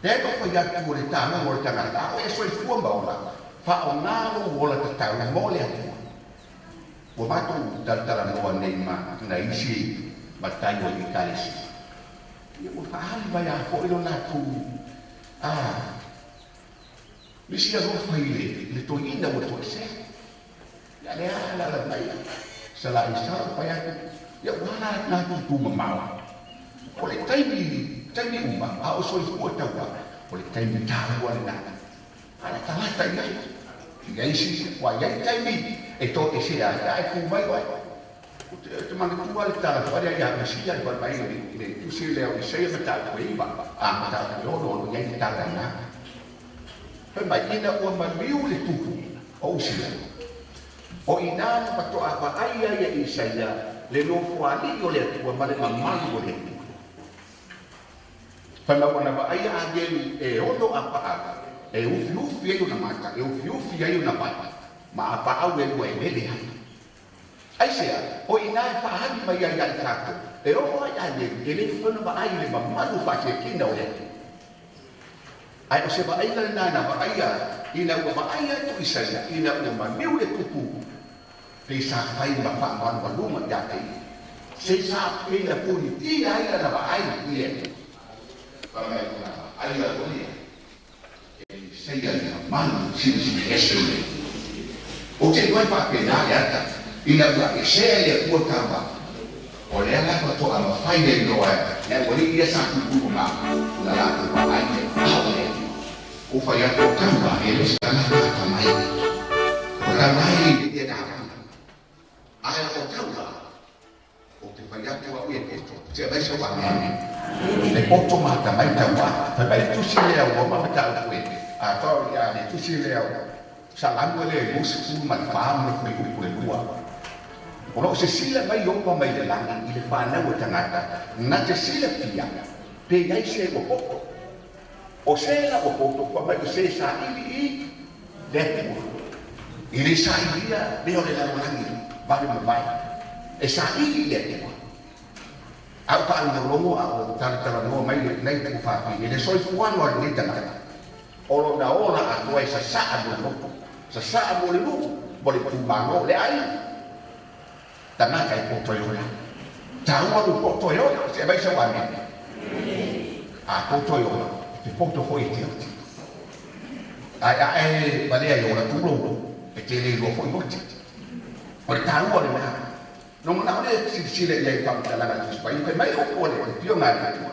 Lea e tau fai atu o le tagoga o le tagata, a o e soifua ma ola, faaaoga lou ola tatau mo le Atua. Ua matou talatalanoa nei ma nai isi matai o le Ekalesia, ia ua faaali mai lava foi lo latou a nisi alofa i le toeaina ua toesea. Ia lea alaala mai Salai Sala fai atu, ia ua ala latou tumamao. O le taimi, taimi uma a o soifua taua, o le taimi taua lena. A latalata i ai, i ai isi, ua i ai taimi e toesea ai, ae tu mai oe. Ou te manatua le tala foi lea ia Mesia i fai mai i le tusi lea o Isaia mataupu e 9, a mataupu e 6 o lo o i ai le tala lena. Fai mai, ina ua maliu le tupu o Usia, o i ina na faatoa vaai ai e Isaia le nofoalii o le Atua ma le mamalu o le Atua. Fai mai ua na vaaia agelu e ono apaau, e ufiufi ai ona mata, e ufiufi ai ona vai, ma apaau e lua e lele ai. Aisea? O i ina e faaali mai ai ia i tatou, e oo ai agelu, e le mafai ona vaai i le mamalu faasiakina o le Atua. Ae o se vaaiga lena na vaaia ina ua vaai atu Isaia ina ua maliu le tupu pei sa fai ma faamalumaluga ia te ia. Se sa pei na punitia ai lana vaai i le Atua. Fai mai ona vaaia loa lea e Isaia le mamalu silisili ese o le Atua. Ou te iloa e faapena le ata ina ua esea e le Atua tama. O lea la faatoa mafai le iloa e le aualii ia sa tuutuu ma ona latou vaai i le ao o le Atua. Ua fai atu o Tauā e le o se tagata atamai. O Tauā e le i avana. Ae o Tauā, ou te fai atu au e poto, se aumai sau amene. E poto ma atamai Tauā. Fai mai le tusi lea o Roma mataupu e atoa ia le tusi lea o Salamu e le 24 ma le fuaiupu e lua. O lo o sesila mai Iopa mai le lagi i le fanau a tagata, na te silafia pe i ai se ua poto. O se la ua poto, kua mai o se saili i le Atua. E le sailia mea o le lalolagi vave mavae, e saili i le Atua. A ua faalogologo a o talatalanoa mai lenei tuufafine, le soifuaga o lenei tagata, O lona ola atoa e sasaa mo le loto, sasaa mo le nuu, mo le itumalo, le aiga. Tagata e poto e ola. Taua lou poto e ola, se aumai sau amene. A poto e ola, e te poto foi e te oti. Ae a e valea e ola tulou, e te le iloa foi oti. O le taua lena. No manao lea e silasila i ai i le faamatalaga a le Tusi Paia, fai mai upu a le Afioga a le Atua.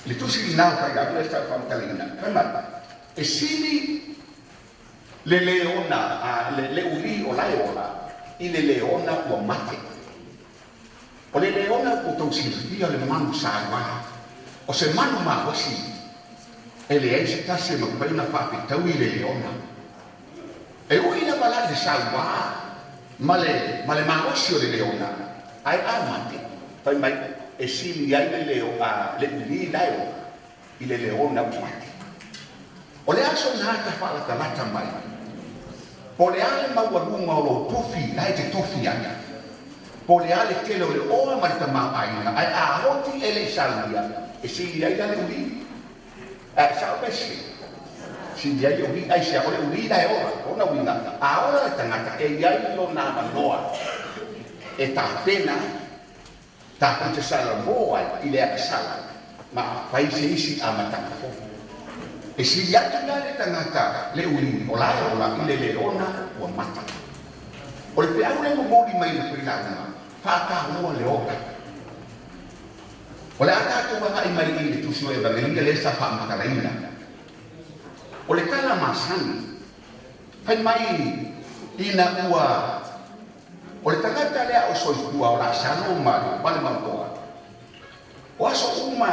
Le tusi lena o Faiaula e sa faamatalaina, fai mai, e sili le leona, a, le, le uli o lae ola i le leona ua mate. O le leona ua tou silafia le manu saua, o se manu malosi, e leai se tasi e mafai ona faafetaui i le leona. E ui lava la i le saua ma le, ma le malosi o le leona, Ae a mate, fai mai e sili ai le leo a le uli la e ola i le leona ua mate. O le aso na ata faalatalata mai, po o le a le maualuga o lou tofi la e te tofi ai, po o le a le tele o le oa ma le tamaoaiga, ae a oti e le i saunia, e sili ai la le uli. Ae sao pe sese? Sili ai le uli, aisea? O le uli la e ola. O lona uiga, a ola le tagata, e i ai lona avanoa e tapena ai. Tatou te salamo ai i le agasala ma fai se isi amataga fou. E sili atu la le tagata le uli o la e ola i le le ona ua mata. O le peau le momoli mai le failauga, faataua le ola. O le a tatou agai mai i le Tusi o Evagelia lea sa faamatalaina. O le tala masani, fai mai ina ua O le tagata lea o soifua o Lasalo ma le mauoa. O aso uma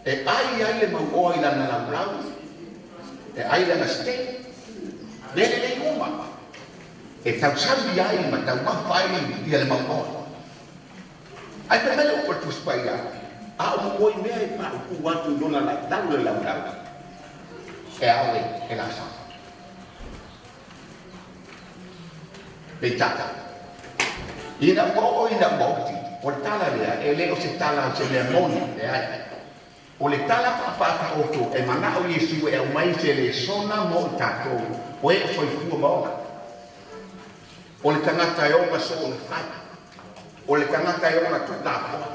e ai ai le mauoa i lana laulau, e ai lana steak, mea lelei uma e tausami ai ma taumafa ai ia le mauoa. Ae fai mai le upu a le Tusi Paia, a o momoi mea e paupū atu i lona laulau le laulau, e ao e Lasalo. Peitai, ina ua oo ina ua oti, o le tala lea, e le o se tala o se mea moni, leai. O le tala faafaataoto e manao Iesu e aumai se lesona mo i tatou, o e o soifua ma ola. O le tagata e ona soona fai. O le tagata e ona tuulafoai.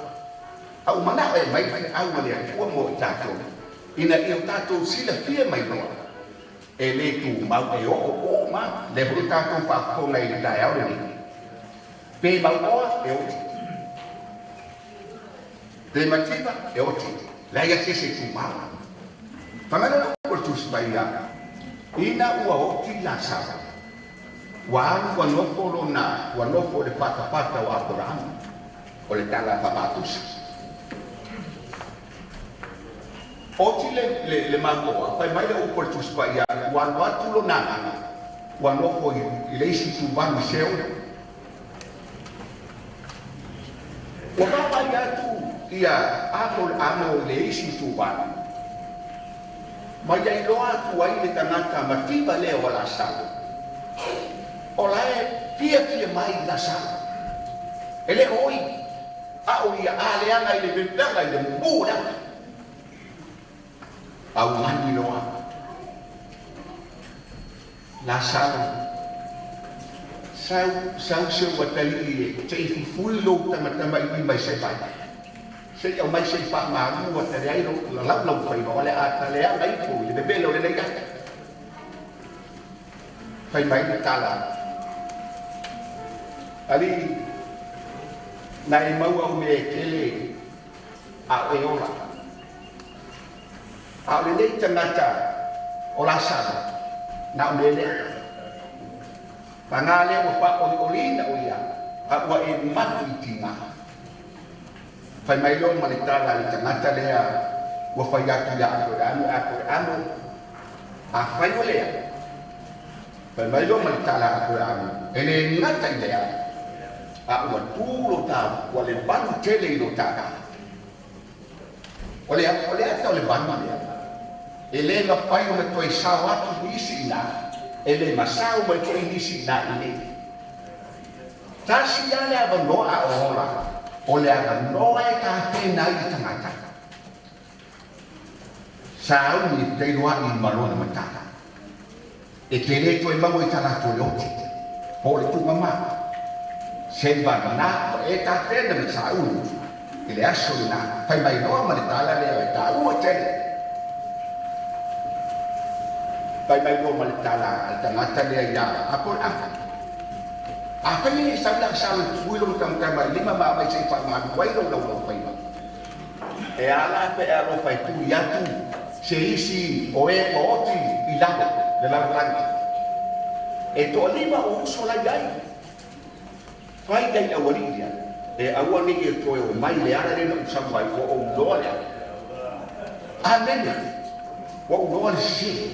A ua manao e aumai le feau a le Atua mo i tatou, ina ia o tatou silafia mai loa, E le tumau e oo uma lea foi tatou faafofoga i le taeao lenei. Pe mauoa e oti. Pe mativa e oti. Leai a se isi e tumau. Fai mai lona upu o le Tusi Paia, Ina ua oti Lasaro, ua alu ua nofo lona, ua nofo i le fatafata o Aperahama, o le tala faapatusa. Oti le mauoa, fai mai le upu a le Tusi Paia, ua alu atu lona agaga, ua nofo i le isi ituvalu i Seola. Ua vaavaai atu ia Aperahama i le isi ituvalu, ma ia iloa atu ai le tagata mativa lea o Lasalo, o la e fiafia mai Lasalo. E le o oi A o ia a leaga i le vevela i le mumu o le ata. A ua manu loa Lasalo, sau, sau se ua talii e, se i fufui lou tamatama i lima i se vai. Se i aumai se i faamalu ua tale ai lou lalau lau faiva o le a taleaga ifo i le vevela o lenei ata. Fai mai le tala, Alii, na e maua au mea e tele a o e ola. A o lenei tagata o Lasalo, na o mea lea. Paga lea ua faaolioliina o ia, a ua e matu i tiga. Fai mai loa ma le tala a le tagata lea ua fai atu ia Aperamo, Aperamo, afai o lea. Fai mai loa ma le tala a Aperamo, e le gata i lea, a ua tu lo ta, ua le valu tele i lo ta ae. O le, o le ata o le valu lea, e le mafai ona toe sao atu nisi i ina, e le masao mai foi nisi i ina i nei. Tasi lava le avanoa a o ola, o le avanoa e tapena ai le tagata. Sauni e feiloai ma lona matata. E te le toe maua i ta latou le oti, po o le tuugamā. Seivagana ua e tapena me sauni i le aso lena, fai mai loa ma le tala lea e taua tele. Fai mai loa ma le tala a le tagata lea ia Aperahama, Afai e le sau le agasala i fufui lona tamatama i lima ma aumai se i faamalu ai lou laulaufaiva, e a la pe alofa e tui atu se isi o e ua oti i lalo le lalolagi? E toalima o uso la i ai. Fai ia i aualii lea, e aua nei e toe o mai le ala lea na ou sau ai, ua ou iloa le ala. Amene! Ua ou iloa le sese.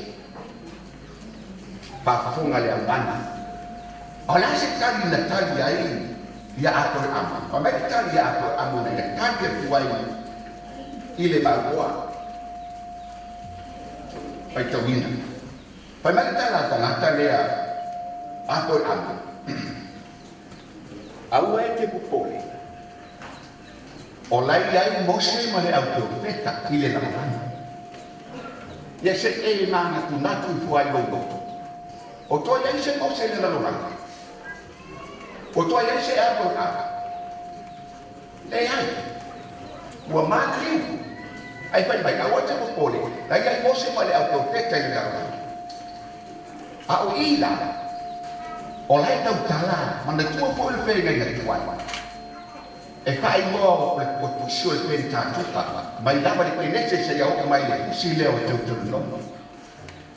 Faafofoga le aumana. A o le a se tali na tali ai Ia Aperama. Fai mai le tali ia Aperama na ia tali atu ai i le mauoa. Faitauina. Fai mai le tala a tagata lea Aperama, Aua e te popole, o la e i ai Mose ma le au perofeta i le lalolagi. Ia se i e manatunatu ifo ai lou loto, o toe i ai se Mose i le lalolagi? Ua toe i ai se Aperama? Leai. Ua maliu. Ae fai mai, Aua e te popole, la i ai Mose ma le au perofeta i le lalolagi. A o i la, o la e tautala, manatua foi le feagaiga tuai. E faailoa o le o tusi o le Penitatuka mai lava i le Kenese seia oo mai i le tusi lea o Teuteronomi.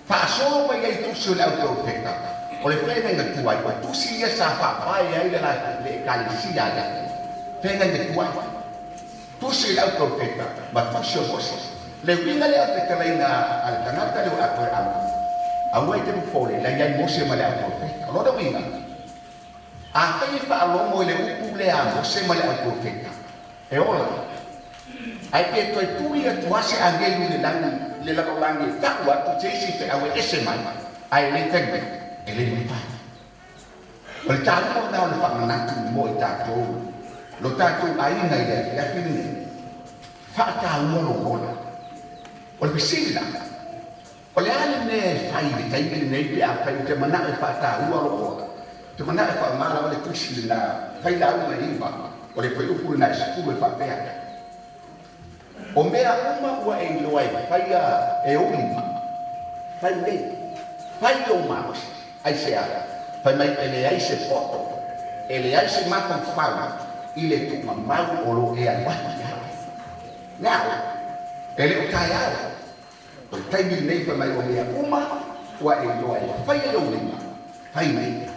Faasolo mai ai tusi o le au perofeta, o le feagaiga tuai, o tusi ia sa faavae ai le latou le Ekalesia a le Atua. Feagaiga tuai. Tusi o le au perofeta ma tusi o Mose. Le uiga lea o le fetalaiga a le tagata lea o Aperama, aua e te popole, la i ai Mose ma le au perofeta. O lona uiga, Afai e faalogo i le upu lea a Mose ma le auprofeta, e ola. Ae pe toe tuli atu lava se agelu i le lagi, i le lalolagi e tau atu se isi feau e ese mai, ae le fai mai, e le mafai. O le taua lena o le faamanatu mo i tatou, lo tatou aiga i le afiafi lenei, faataua lou ola. O le fesili la, O le a le mea e fai i le taimi lenei pe afai ou te manao e faataua lou ola? Ou te manao e faaaoga lava le tusi lena failauga e iva, o le fuaiupu lena e 10 e faapea, O mea uma ua e iloa e faia e ou lima, fai nei, fai i ou malosi. Aisea? Fai mai e leai se poto, e leai se mafaufau i le tuugamau o lo o e alu atu i ai. Now, e le o taeao. O le taimi lenei fai mai o mea uma ua e iloa e faia i ou lima, fai nei.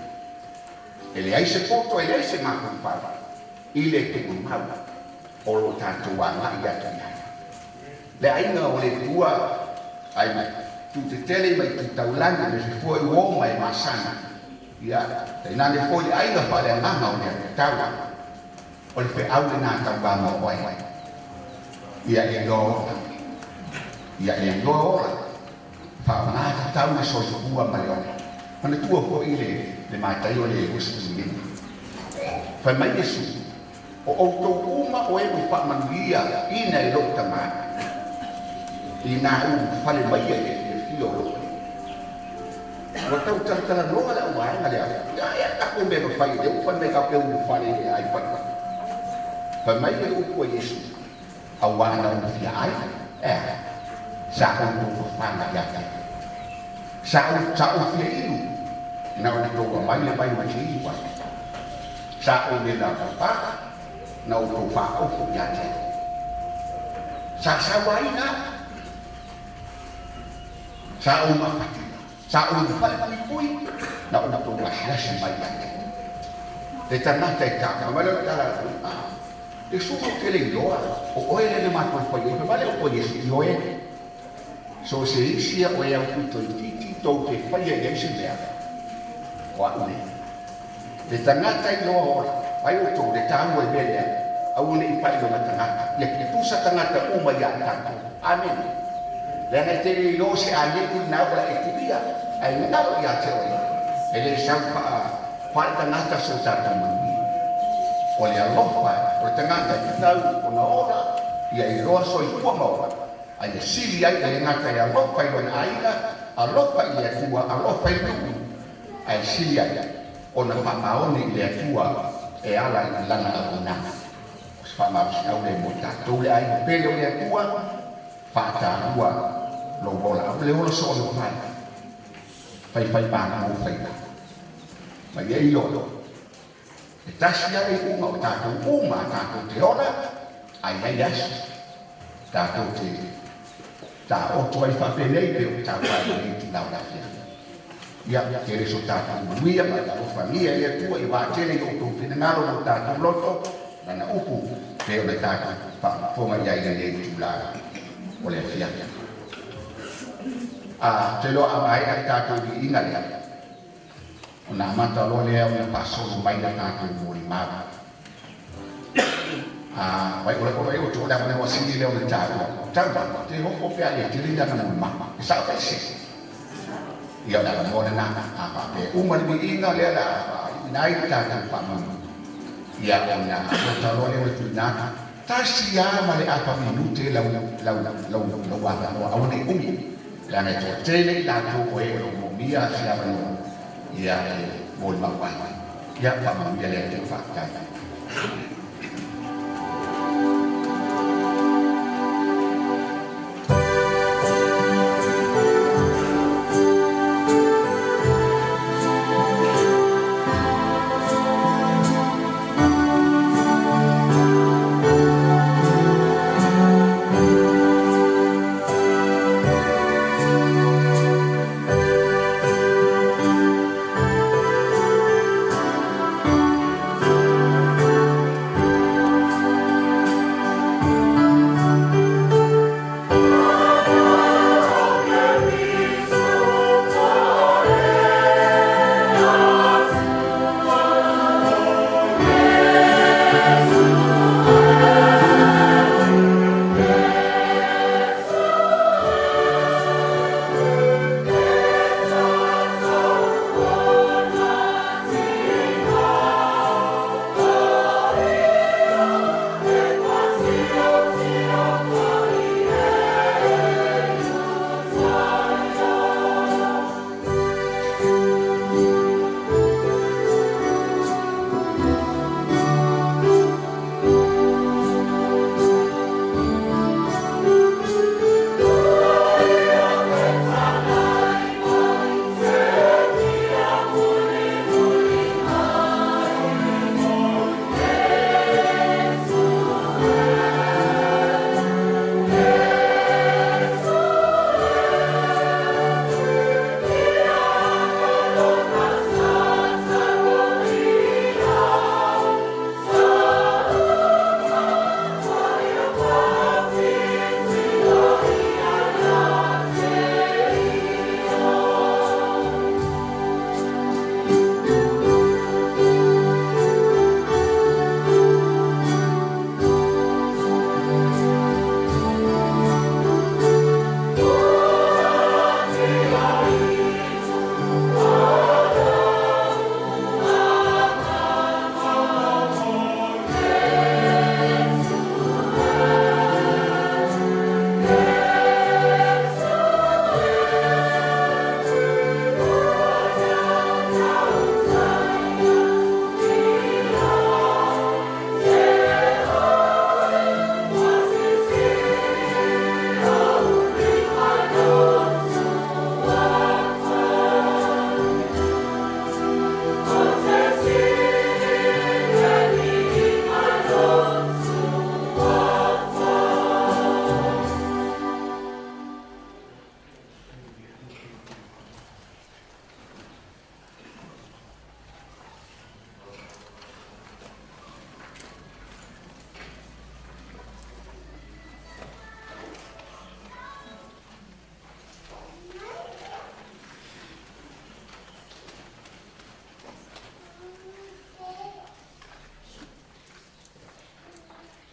E leai se poto, e leai se mafaufau i le tuumau o lo tatou agai atu i ai. Le aiga o le Atua ai mai tu tetele mai tu taulagi me se foi uo mai masana. Ia, tainane foi le aiga faaleagaga o le Alataua. O le feau lena tauvaga o oe. Ia e iloa ola. Ia e iloa ola. Faaaoga tatau le soifua ma le ola. Manatua foi le le matai o le usi lima. Fai mai Iesu, O outou uma o e ua faamanuia ina e lou Tama, inā ulufale mai ia i le fiafia o lou Alii. Ua tau talatalanoa le auvaega lea, ia e a tatou mea e fai lea ua fai mai tatou te ulufale i le ai fai mai. Fai mai le upu a Iesu, Auā na ou fia ai, e a, sa outou fafaga ia te au. Sa ou, sa ou fia inu, na outou aumai le vai ou te inu ai. Sa ou le lavava, na outou faaofo ia te au. Sa sauaina au. Sa ou mafatia, sa ou falepuipui, na outou asiasi mai ia te au. Le tagata e tau, fai mai lea o le tala a le a, Iesu ou te le iloa, o oe lea na matou fai ai. Fai mai lea o oe Iesu, Ioe, so o se isi a oe au pito itiiti tou te faia i ai se mea, o a'u lea. Le tagata iloa ola, ai outou le taua i mea lea, aua ne i pai lona tagata, ia tutusa tagata uma ia tatou. Amene. Leaga e te le iloa se agelu lena ua e tuia, ae galo ia te oe, e le sau faa faale tagata so tatou manuia. O le alofa o le tagata e tatau ona ola, ia iloa soifua ma ola, a ia sili ai e le gata e alofa i lona aiga, alofa i le Atua, alofa i le nuu, ae sili ai ona faamaoni i le Atua e ala i lana auaunaga. O se faamalosiau lea mo i tatou le aiga pele o le Atua, faataua lou ola. Aua le ola soona fai, faifai malo faiva. Ma ia iloa, e tasi lava le iuga o tatou uma tatou te ola, ae i ai le aso tatou te taoto ai faapenei pe o tau ai lenei itula o le afiafi. Ia, tele so tatou manuia ma le alofagia e le Atua i vaatele i o outou finagalo ma o tatou loto, lana upu pe o le tatou faafofoga i ai i lenei itula o le afiafi. A, ou te iloa a maea le tatou viiga lea, ona amata loa lea ona faasolo mai a tatou molimau. Vai o le o o to le avanoa sili lea o le taua. Taua, te hoko pea ia tele lana mo ma. E sao pe se. Ia o le avanoa lena a faapea uma le viiga lea la ina ai le tatou faamoemoe. Ia ona amata loa lea o le tuuina atu. Tasi lava ma le afa minute lau lau lau lau avanoa aua ne i umi. Leaga e toatele i latou o e o lo o moomia se avanoa ia e molimau ai. Ia faamanuia le Atua faafetai.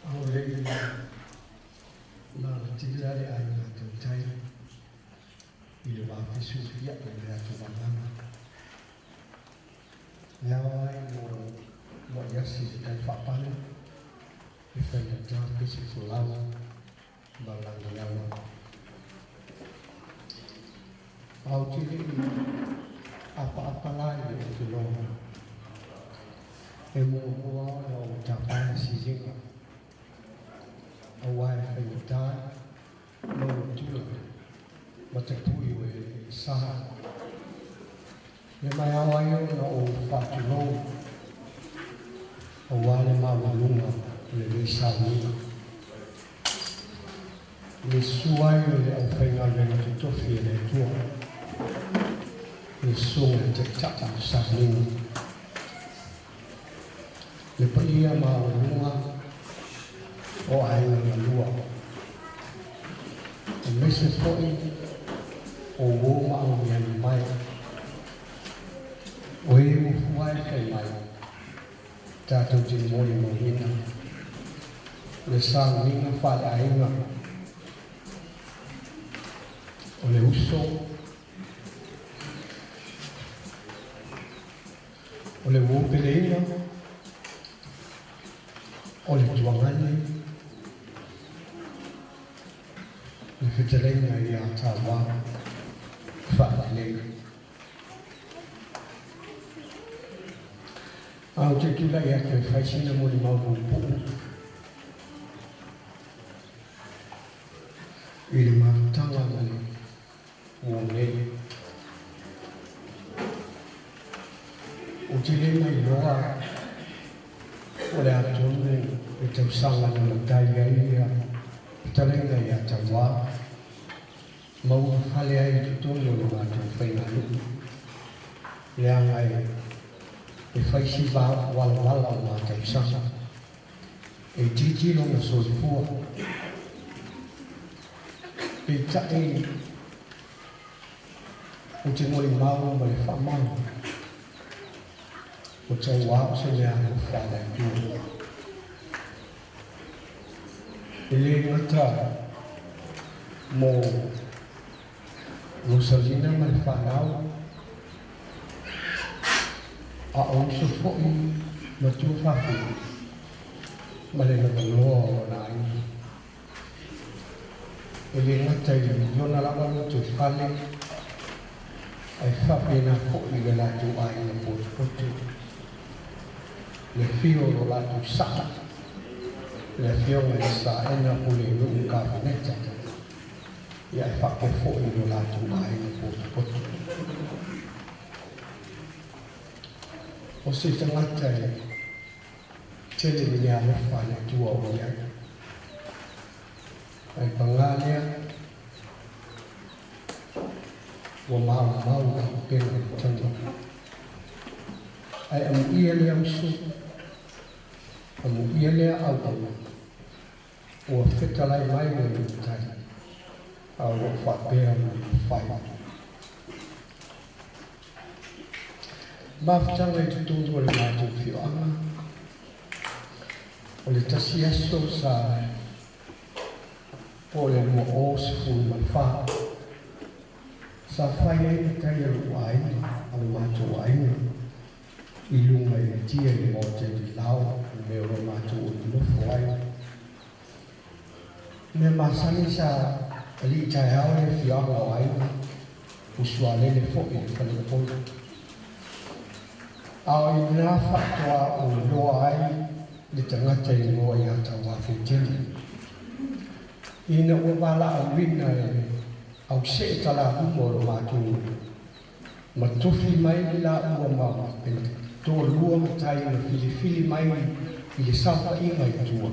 Aolei malatila le aiga tautai i le vafesufiaʻi o le ato vagana. E ao ai mo muaʻi asi le tai faapale e faigatā pese folau ma lagalaga. Ae ou te le i apaapa la i le oteloga. E muamua ona ou tapa le siliga, aua e faigata maua tula ma tapui o eleele sa. Le ma e ao ai ona ou faatulou aua le maualuga o lenei sauniga. I le susu ai o le aufaigaluega totofi a le Atua, le susuga i le Taitai o le sauniga, le paia maualuga o aiga na lua, aemaise foi o uō ma aumiani mai, o e ua fua e fai mai tatou te molimauina Le sauniga faaleaiga o le uso, o le uo peleina, o le tuagani, le fetalaiga ia Tauā Faalelei. Ae ou te tulai atu e fai sina molimau puupuu i le mafutaga ma le uo nei. Ou te le mailoa po o le a tonu le tausaga na matai ai ia fetalaiga ia Tauā ma ua fale ai i totonu o le matou faiganuu, leaga e fai si walawala o ma tausaga. E itiiti lona soifua, peitai ou te molimau ma le faamau, ua tauao se mea alofa a le Atua. E le gata mo Rosalina ma le fanau, a o uso foi ma tuafafine ma le lavaloa o lona aiga. E le gata i lona lava lotoifale, ae faapena foi i le latou aiga potopoto, le afio o lo latou sa'a, le Afioga i le Saena Pulenuu Kapeneta, ia ae faapea foi i lo latou aiga potopoto. O se tagata e tele le meaalofa a le Atua o i ai. Ae pagā lea, ua maumau le upega o le taua. Ae amuia lea uso, amuia lea auauna, ua fetalai mai le Matai, a o lo o faapea ona mafai. Mafutaga i totonu o le matou afioaga, o le tasi aso sa po o le 2014, sa fai ai matai a lou aiga, a lo matou aiga, i luga i le tia i le maota i le lao, le mea o lo matou nonofo ai. Mea masani sa alii taeao le afioaga o aiga, usualele foi i le faleupolu. A o i lena faatoa ou iloa ai le tagata i igoa ia Tauafetele. Ina ua valaauina e au see talaluma o lo matou nuu, ma tofi mai le laua ma le toalua matai na filifili mai i le saofaiga i tua,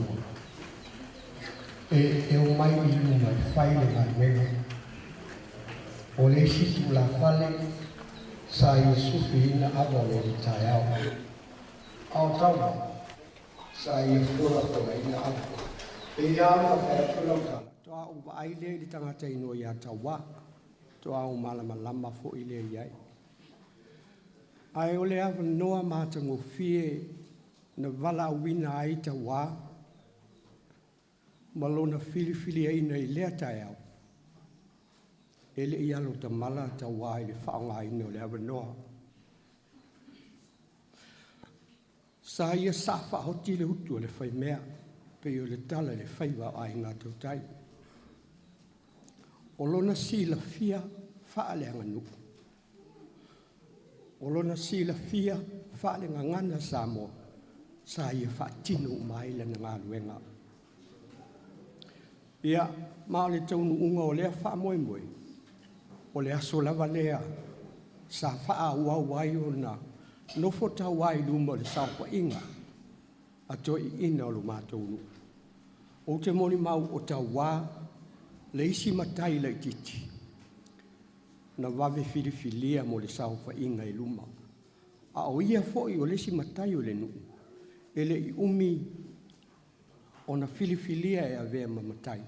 e omai i luma e fai le galuega. O le isi tulafale sa ia sufiina ava o le alii taeao, a o Tauā sa ia folafolaina ava. E ia ona fai atu lau tala, toa ou vaai lea i le tagata inoa ia Tauā. Toa ou malamalama foi lea i ai. Ae o le avanoa matagofie na valaauina ai Tauā ma lona filifiliaina i lea taeao, e le i alo tamala Tauā i le faaaogaina o le avanoa. Sa ia saa faaoti le utu a le faimea, pei o le tala i le faiva o aiga tautai. O lona silafia faaleaganuu, o lona silafia faalegagana Samoa, sa ia faatino uma ai lana galuega. Ia, ma o le taunuuga o lea faamoemoe, o le aso lava lea sa faaauau ai ona nofo Tauā i luma o le saofaiga a toeaiina o lo matou nuu. Ou te molimau o Tauā le isi matai laitiiti na vave filifilia mo le saofaiga i luma. A o ia foi o le isi matai o le nuu, e le i umi ona filifilia e avea ma matai,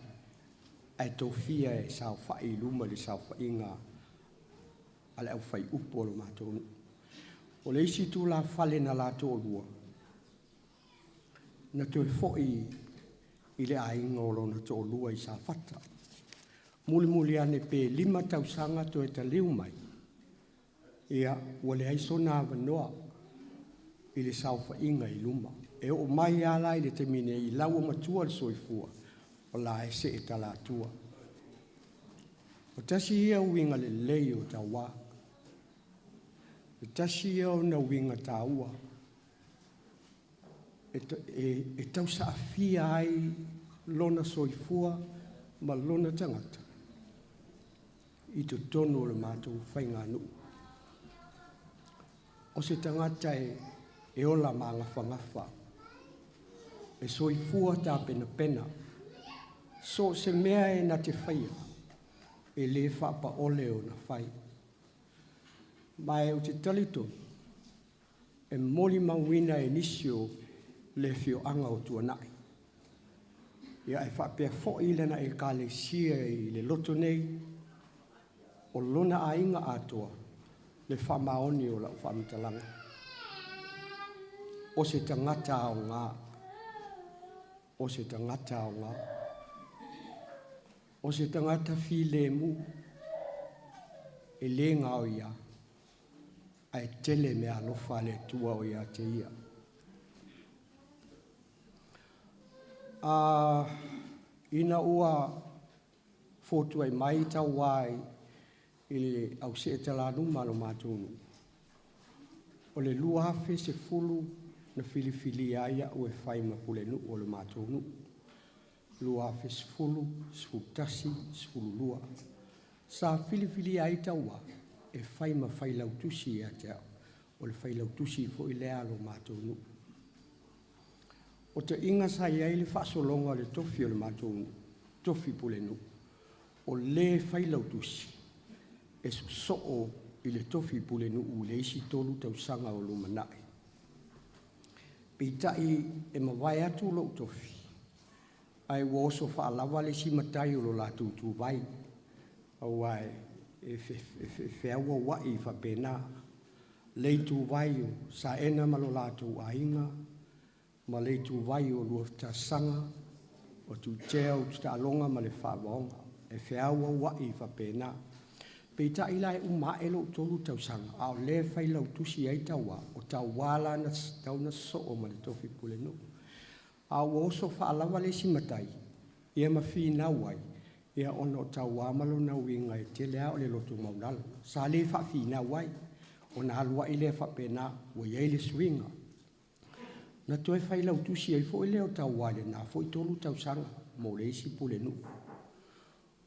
ae tofia e saofai i luma i le saofaiga a le aufaiupu o lo matou nuu. O le isi tulafale na latou lua, na toe foi i le aiga o lona toalua i Safata. Mulimuli ane pe 5 tausaga toe taliu mai, ia ua leai sona avanoa i le saofaiga i luma. E oo mai lava la i le taimi nei i lau ua matua le soifua, o la e see talatua. O tasi ia uiga lelei o tauā, e tasi ia ona uiga taua e tausaafia ai lona soifua ma lona tagata i totonu o le matou faiganuu. O se tagata e ola magafagafa, e soifua tapenapena, so o se mea e na te faia, e le faapaole ona fai. Ma e ou te talitonu, e molimauina e nisi o le afioaga o Tuanai. Ia e faapea foi lana ekalesia i le loto nei, o lona aiga atoa, le faamaoni o lau faamatalaga. O se tagata aoga, o se tagata aoga, o se tagata filemu, e le gaoia, ae tele mea alofa a le Atua o ia te ia. Ina ua fotuai mai tauā i le au seetalaluma a lo matou nuu, o le 2010 na filifilia ai au e fai ma pulenuu o le matou nuu. 2010, 11, 12. Sa filifilia ai tauā e fai ma failautusi ia te au, o le failautusi foi lea a lo matou nuu. O taiga sa i ai le faasologa o le tofi o le matou nuu, tofi pulenuu, o le failautusi e sosoo i le tofi pulenuu i le isi 3 tausaga o lumanai. Peitai e mavae atu lou tofi, ae ua oso faalava le isi matai o lo latou ituvai, aua e feauauai faapena le ituvai o Saena ma lo latou aiga, ma le ituvai o Luafatasaga, o Tuitea o Ututaaloga ma le Faavaoga, e feauauai faapena. Peitai la e uma ae lou 3 tausaga, a o lea e failautusi ai tauā, o tauā la na tatau ona sosoo ma le tofi pulenuu. A ua oso faalava le isi matai, ia ma finau ai, ia ona o tauā ma lona uiga e tele lava o le loto maualalo. Sa le faafinau ai, ona alu ai lea faapena, ua i ai le suiga. Na toe failautusi ai foi lea o tauā i lena foi 3 tausaga mo le isi pulenuu.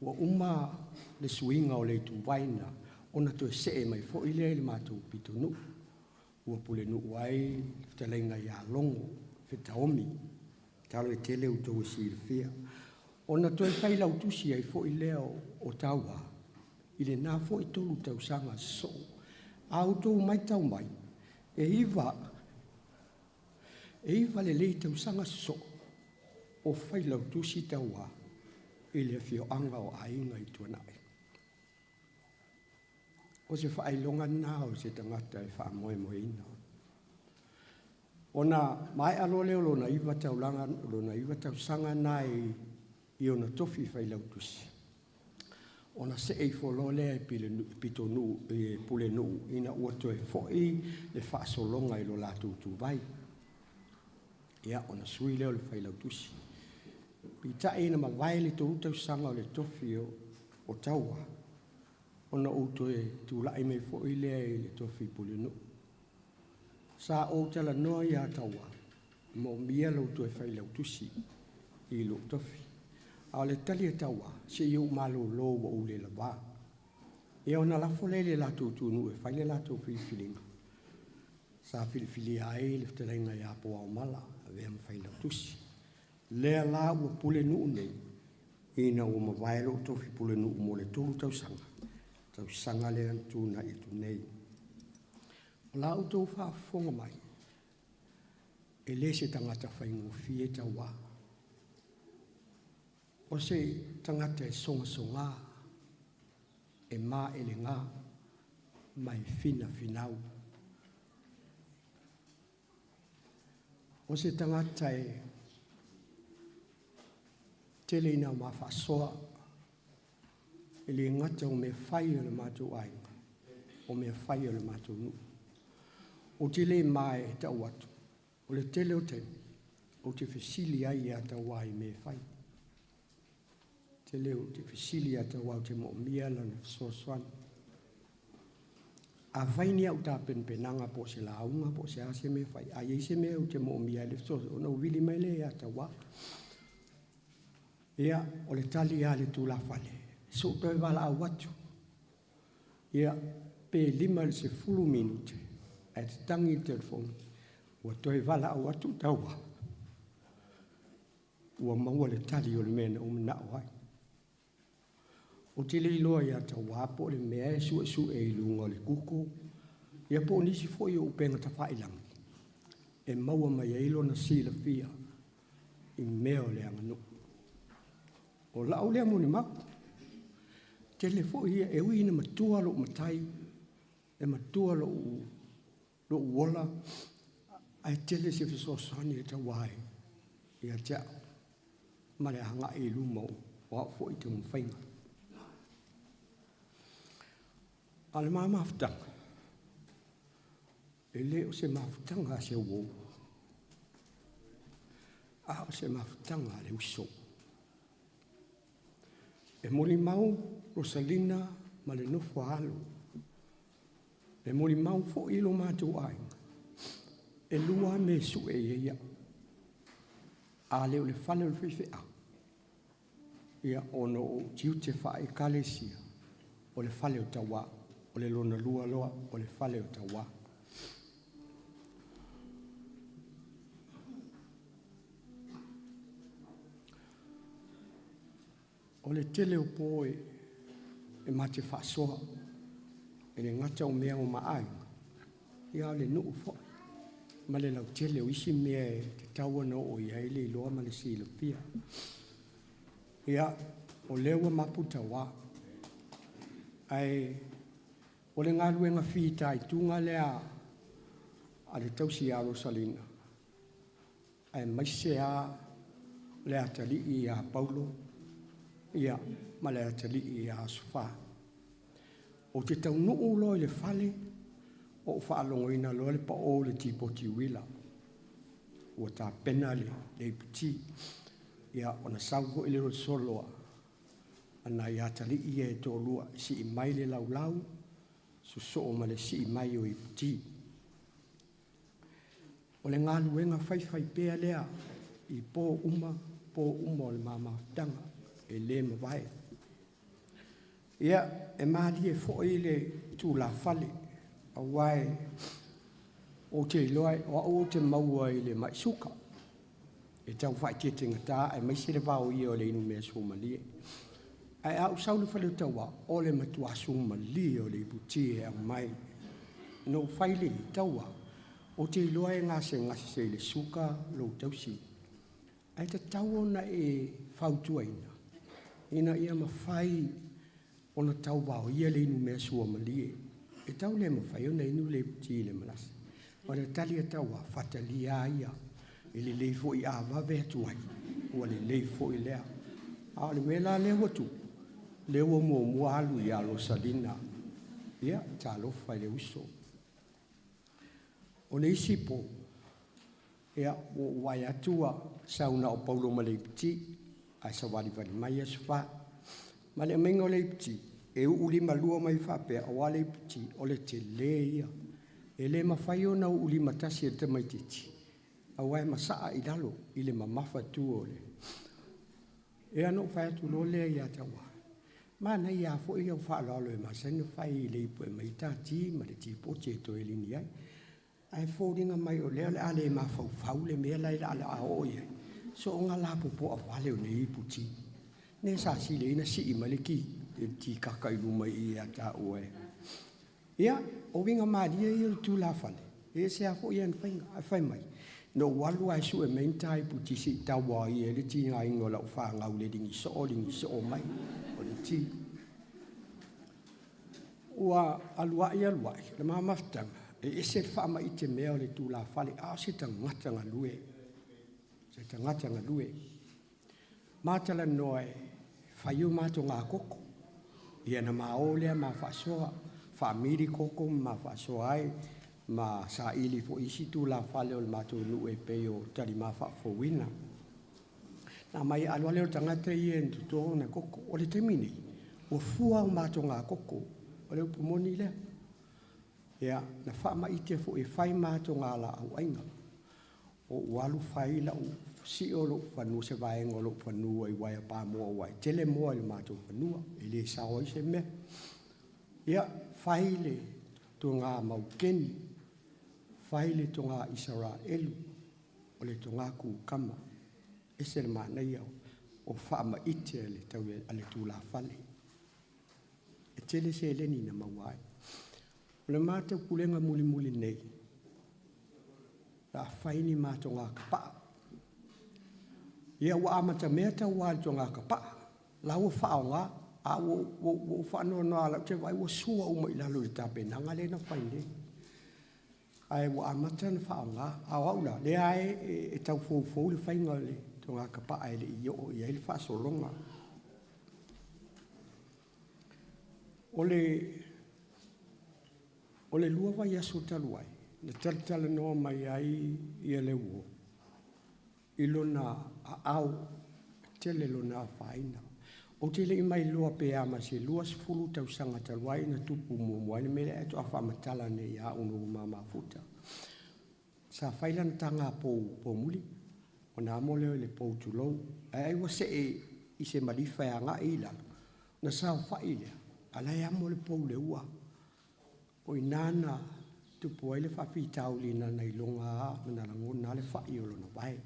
Ua uma le suiga o le ituvai na, ona toe see mai foi lea i le matou pitonuu. Ua pulenuu ai le fetalaiga ia Logo Fetaomi, talo e tele outou e silafia. Ona toe failautusi ai foi lea o tauā i lena foi 3 tausaga sosoo. A outou matau mai, e 9 lelei tausaga sosoo o failautusi tauā i le afioaga o aiga i Tuanai. O se faailoga lena o se tagata e faamoemoeina. Ona maea loa lea o lona 9 taulaga, lona 9 tausaga na i ona tofi failautusi, ona see ifo loa lea i pitonuu i pulenuu ina ua toe foi le faasologa i lo latou ituvai. Ia, ona sui lea o le failautusi. Peitai ina mavae le 3 tausaga o le tofi o tauā, ona ou toe tulai mai foi lea i le tofi pulenuu. Sa ou talanoa ia tauā, moomia lou toe failautusi i lou tofi. A o le tali a tauā, se i ou malolo ua ou le lavā. Ia ona lafo lea i le latou tunuu e fai le latou filifiliga. Sa filifilia ai le fetalaiga ia Poaomala, avea ma failautusi. Lea la ua pulenuu nei, ina ua mavae lou tofi pulenuu mo le 3 tausaga, tausaga lea na tunai atu nei. O la outou faafofoga mai, e le se tagata faigofie tauā. O se tagata e sogasoga, e maelega, ma e finafinau. O se tagata Tele ina ma faasoa e le gata o mea fai o le matou aiga, o mea fai o le matou nuu. Ou te le mae e tau atu, o le tele o taimi, ou te fesili ai ia Tauā i mea e fai. Tele ou te fesili ia Tauā ou te moomia lana fesoasoani. Afai ni au tapenapenaga po o se lauga po o se a se mea e fai, a i ai se mea ou te moomia ai le fesoasoani, ona ou vili mai lea ia Tauā. Ia, o le tali lava a le tulafale, se i ou toe valaau atu. Ia, pe 5 i le 10 minute, ae tatagi le telefoni, ua toe valaau atu Tauā, ua maua le tali o le mea na ou manao ai. Ou te le iloa ia Tauā po o le mea e suesue i luga o le Google, ia po o nisi foi o upega tafailagi e maua mai ai lona silafia i mea o le aganuu. O lau lea molimau, tele foi ia, e ui ina matua lou matai, e matua lou ola, ae tele se fesoasoani e Tauā ia te au ma le agai i luma o au foi taumafaiga. A o le ma mafutaga, e le o se mafutaga a se uo, a o se mafutaga a le uso. E molimau Rosalina ma le nofo a alo, e molimau foi lo matou aiga, e lua mea e sue i ai au. A le o le fale o le faifeau, ia ona o ou tiute faale-Ekalesia, o le fale o Tauā, o le lona lua loa, o le fale o Tauā. O le tele o po e ma te faasoa, e le gata o mea o maaiga, ia o le nuu foi, ma le lautele o isi mea e tatau ona oo i ai le iloa ma le silafia. Ia, o lea ua mapu Tauā, ae o le galuega fitaituga lea a le tausi ia Rosalina, aemaise lava le atalii ia Paulo, ia, ma le atalii ia Asofā. Ou te taunuu loa i le fale, ou faalogoina loa le pao o le tipoti uila. Ua tapena le iputi. Ia, ona sau foi le solo a nai atalii ia e toalua, sii mai le laulau, sosoo ma le sii mai o iputi. O le galuega faifaipea lea i po uma o le mamafutaga, e le mavae. Ia, e malie foi le tulafale, aua ou te iloa o au ou te maua i le mai suka, e tau faaeteetegata aemaise le vaoia o le inumea suamalie. Ae a ou sau i le fale o Tauā, o le matua suamalie o le iputi e aumai. Na ou fai lea i ai, Tauā, ou te iloa e gasegase i le suka lou tausi, ae tatau ona e fautuaina, ina ia mafai ona tauvaoia le inumea suamalie. E tau le mafai ona inu le iputi i le malasa. O le tali a Tauā, fatalia ia, e lelei foi a vave atu ai, ua lelei foi lea. A o le mea la lea ua tupu, lea ua muamua alu ia Rosalina. Ia, talofa i le uso. O le isi po, ia, ua ou vaai atu ua sau na o Paulo ma le iputi, ae savalivali mai Asofā. Ma le aumaiga o le iputi, e uu limalua mai faapea, aua le iputi, o le tele ia. E le mafai ona uu limatasi e le tamaitiiti, aua e masaa i lalo i le mamafa tua o le. Ia na ou fai atu loa lea ia Tauā, manaia lava foi lau faaaloalo e masani ona fai i le ipu e aumai ai ta ti ma le tipoti e toe lini ai. Ae foliga mai o lea o le a le mafaufau le mea la e o le a oo i ai, soona lapopoa vale o nei iputi. Ne sa sili ai ona sii mai le ki, le tikaka i luma i ia taua e. Ia, o uiga malie ia o le tulafale, e ese lava foi ana faiga, ae fai mai, na ou alu lava e sue mai ni ta iputi se i tau ai le tigaina o lau fanau i le ligisoo, ligisoo mai o le ti. Ua alu ai alu ai, le ma mafutaga, e ese le faamaite mea o le tulafale, a o se tagata galue, se tagata galue. Matalanoa e fai o matou koko. Ia na ma o lea ma faasoa, faamili koko ma faasoa ai, ma saili foʻi isi tulafale o le matou nuu e pei o talima faafouina. Na mai alu ale o tagata ia e totō na koko. O le taimi nei, ua fua o matou koko. O le upu moni lea. Ia, na faamaite foʻi e fai matou laau aiga. O ua alu fai lau sio lou fanua se vaega o lou fanua i uaea pamoa ua e tele moa i le matou fanua, e le sao ai se mea. Ia, fai le toga maukeni, fai le toga Isaraelu, o le toga kukama, ese le manaia o faamaite le tau a le tulafale. E tele seleni na maua ai. O le matou pulega mulimuli nei, la fai ni matou kapaa. Ia ua amatamea tauā i le toga kapaa, la ua faaaogā, a ua ou faanoanoa lava lau te vaai ua sua uma i lalo i le tapenaga lea na fai nei. Ae ua amata ona faaaogā, a o au la, lea e tau foufou le faiga o le toga kapaa e le i oo i ai le faasologa. O le 2 vaiaso talu ai, na talatalanoa mai ai ia le uo, i lona aao, tele lona afaina. Ou te le i mai loa pe a ma se 20 tausaga talu ai na tupu muamua ai le mea lea e toa faamatala nei ia au no mamafuta. Sa fai lana taga pou muli, o nā mo leo i le pou tulou. Ai ai ua se e i se malifa e anga i lalo, na sao fai lea, ala e amo le pou le ua. O i nāna tupu ai le faafitauli na iloga a na lagona le fai o lona vae.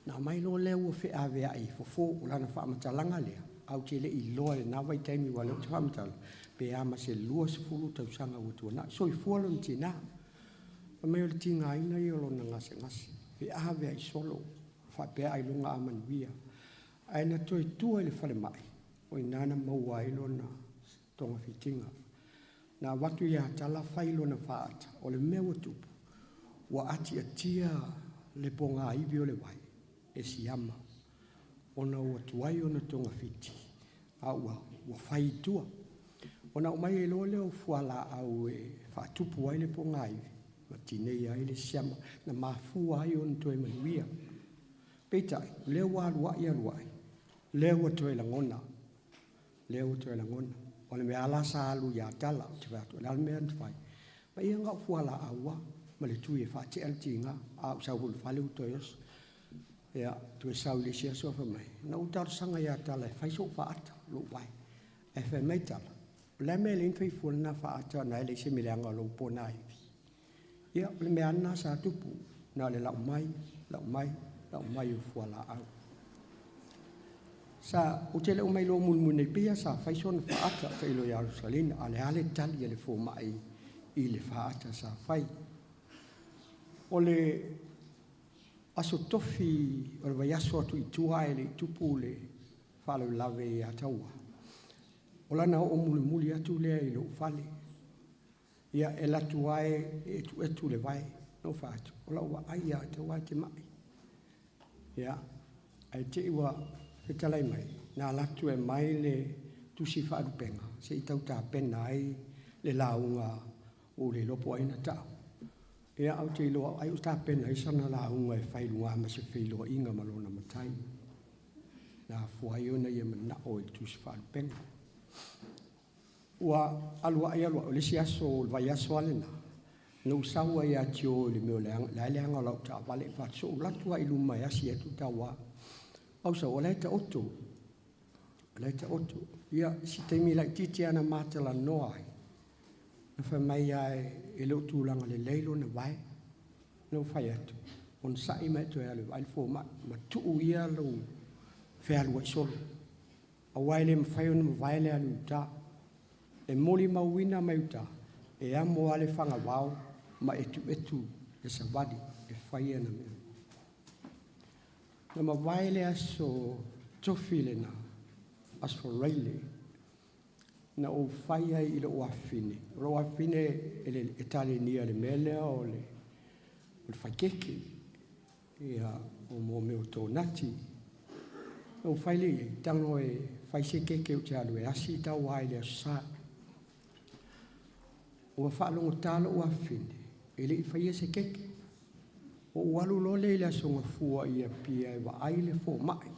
Na mai lo lea ua feaveai fofo o lana faamatalaga lea, au te le i loa i lena vaitaimi ua lea ou te faamatala, pe a ma se 20 tausaga ua tuanai. Soifua lona tinā. Fai mai o le tigaina ia o lona gasegase. Feaveai solo, faapea ailoga a manuia. Ae na toe tua i le falemai, o i ina na maua ai lona togafitiga. Na avatu ia tala fai lona faata, o le mea ua tupu, ua atiatia le pogaivi o le vai, e siama, ona ua tuai ona togafiti, a ua fai i tua. Ona aumai ai loa lea o fualaau e faatupu ai le pogaivi, ma tinei ai le siama, na mafua ai ona toe manuia. Peitai, lea ua alu ai, lea ua toe lagona, lea ua toe lagona. O le mea ala sa alu ia tala, o te whai atu, o le ala mea na whai. Ma ia ngau fualaau a, ma le tui e whaatea le tinga, a u sau hulu whale u toe oso. Ia, toe sau i le isi aso wha mai. Na u talo sanga ia tala e whai so whaata, lo wai. E whai mai tala. O le mea le inwhai fua na whaata na ele ise mileanga lo pona iwi. Ia, o le mea ana sa tupu, na le lau mai, lau mai, lau mai o fualaau. Sa o te le o mai lo mulimuli nei pea sa fai sona faata ta ilo ia Rosalina, a le ale tali e le fomai i le faata sa fai. O le aso tofi o le vaiaso atu i tua e le i tupu le faalavelave ia taua. O lana oo mulimuli atu lea i lou fale. Ia e latu ai e etu etu le vai, no faatu. O lau vaai ia taua e te mai. Ia, ai te iwa fetalai mai, nā latu e mai le tusi whaarupenga, se i tau tāpena ai le launga o le lopo ai na tau. Ia au te iloa, ai o tāpena ai sana launga e whailunga ma se whailoa inga ma lona matai. Nā fuai ona ia mana o i le tusi whaarupenga. Ua alua ai alua, o le si aso, o le vai aso ale nā, na usaua ia tio i le mea o le leanga o lau taavale, whaatso o latu ai luma e asi atu tauā. Au sa, o le ta oto, o le ta oto. Ia, si taimi lai titi ana mātala noa ai. Na whai mai ai e leo tūlanga le leilo na vai, na whai atu. On sa'i mai toe alu, ai le fō ma tuu ia lau whealu ai solo. A wai le mwhai ona mwai le alu uta. E moli mauina mai uta, e amo ale whanga wao, ma etu etu le sawadi e whai ana mea. Na mawai le aso tofi le na, aso reile, na o whai ai i le oafine. O le oafine e le e tale nia le mea lea o le whaikeke, ia o mō meo tō nati. Na ou fai lea i ai, tago e fai se keke ou te alu e asi tauā i le Aso Sa. Ua faalogotā lo'u afafine e le'i faia se keke. Ou alu loa lea i le Aso Gafua i Apia e vaai le foma'i.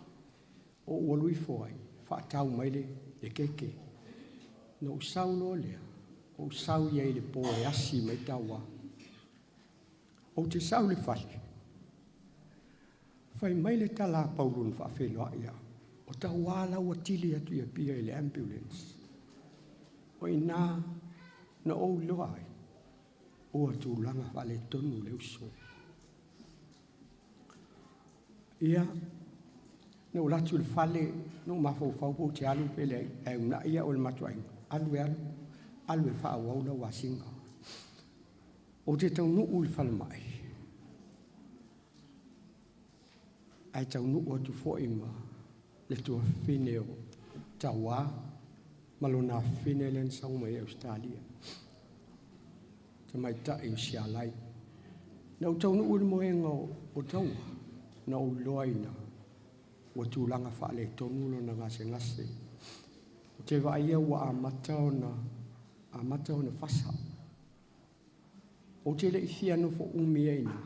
Ou alu ifo ai, faatau mai le keke. Na ou sau loa lea, ou sau i ai i le pō e asi mai tauā. Ou te sau i le fale, fai mai le tala a Paulo na faafeiloai au, o tauā la ua tili atu i Apia i le ambulance. O i ina na ou iloa ai, ua tulaga faaletonu le uso. Ia, na ou alu atu i le fale, na ou mafaufau pe ou te alu pe leai, ae uunai au e le matou aiga, alu e alu, alu e faaauau lau asiga. Ou te taunuu i le falemai, ae taunuu atu foi ma le tuafafine o Tauā ma lona afafine lea na sau mai Ausetalia, tamaitai o Sialai. Na ou taunuu i le moega o Taua, na ou iloa ina ua tulaga faaletonu lona gasegase. Ou te vaaia ua amata ona fasa. Ou te le i fia nofo umi ai i ina,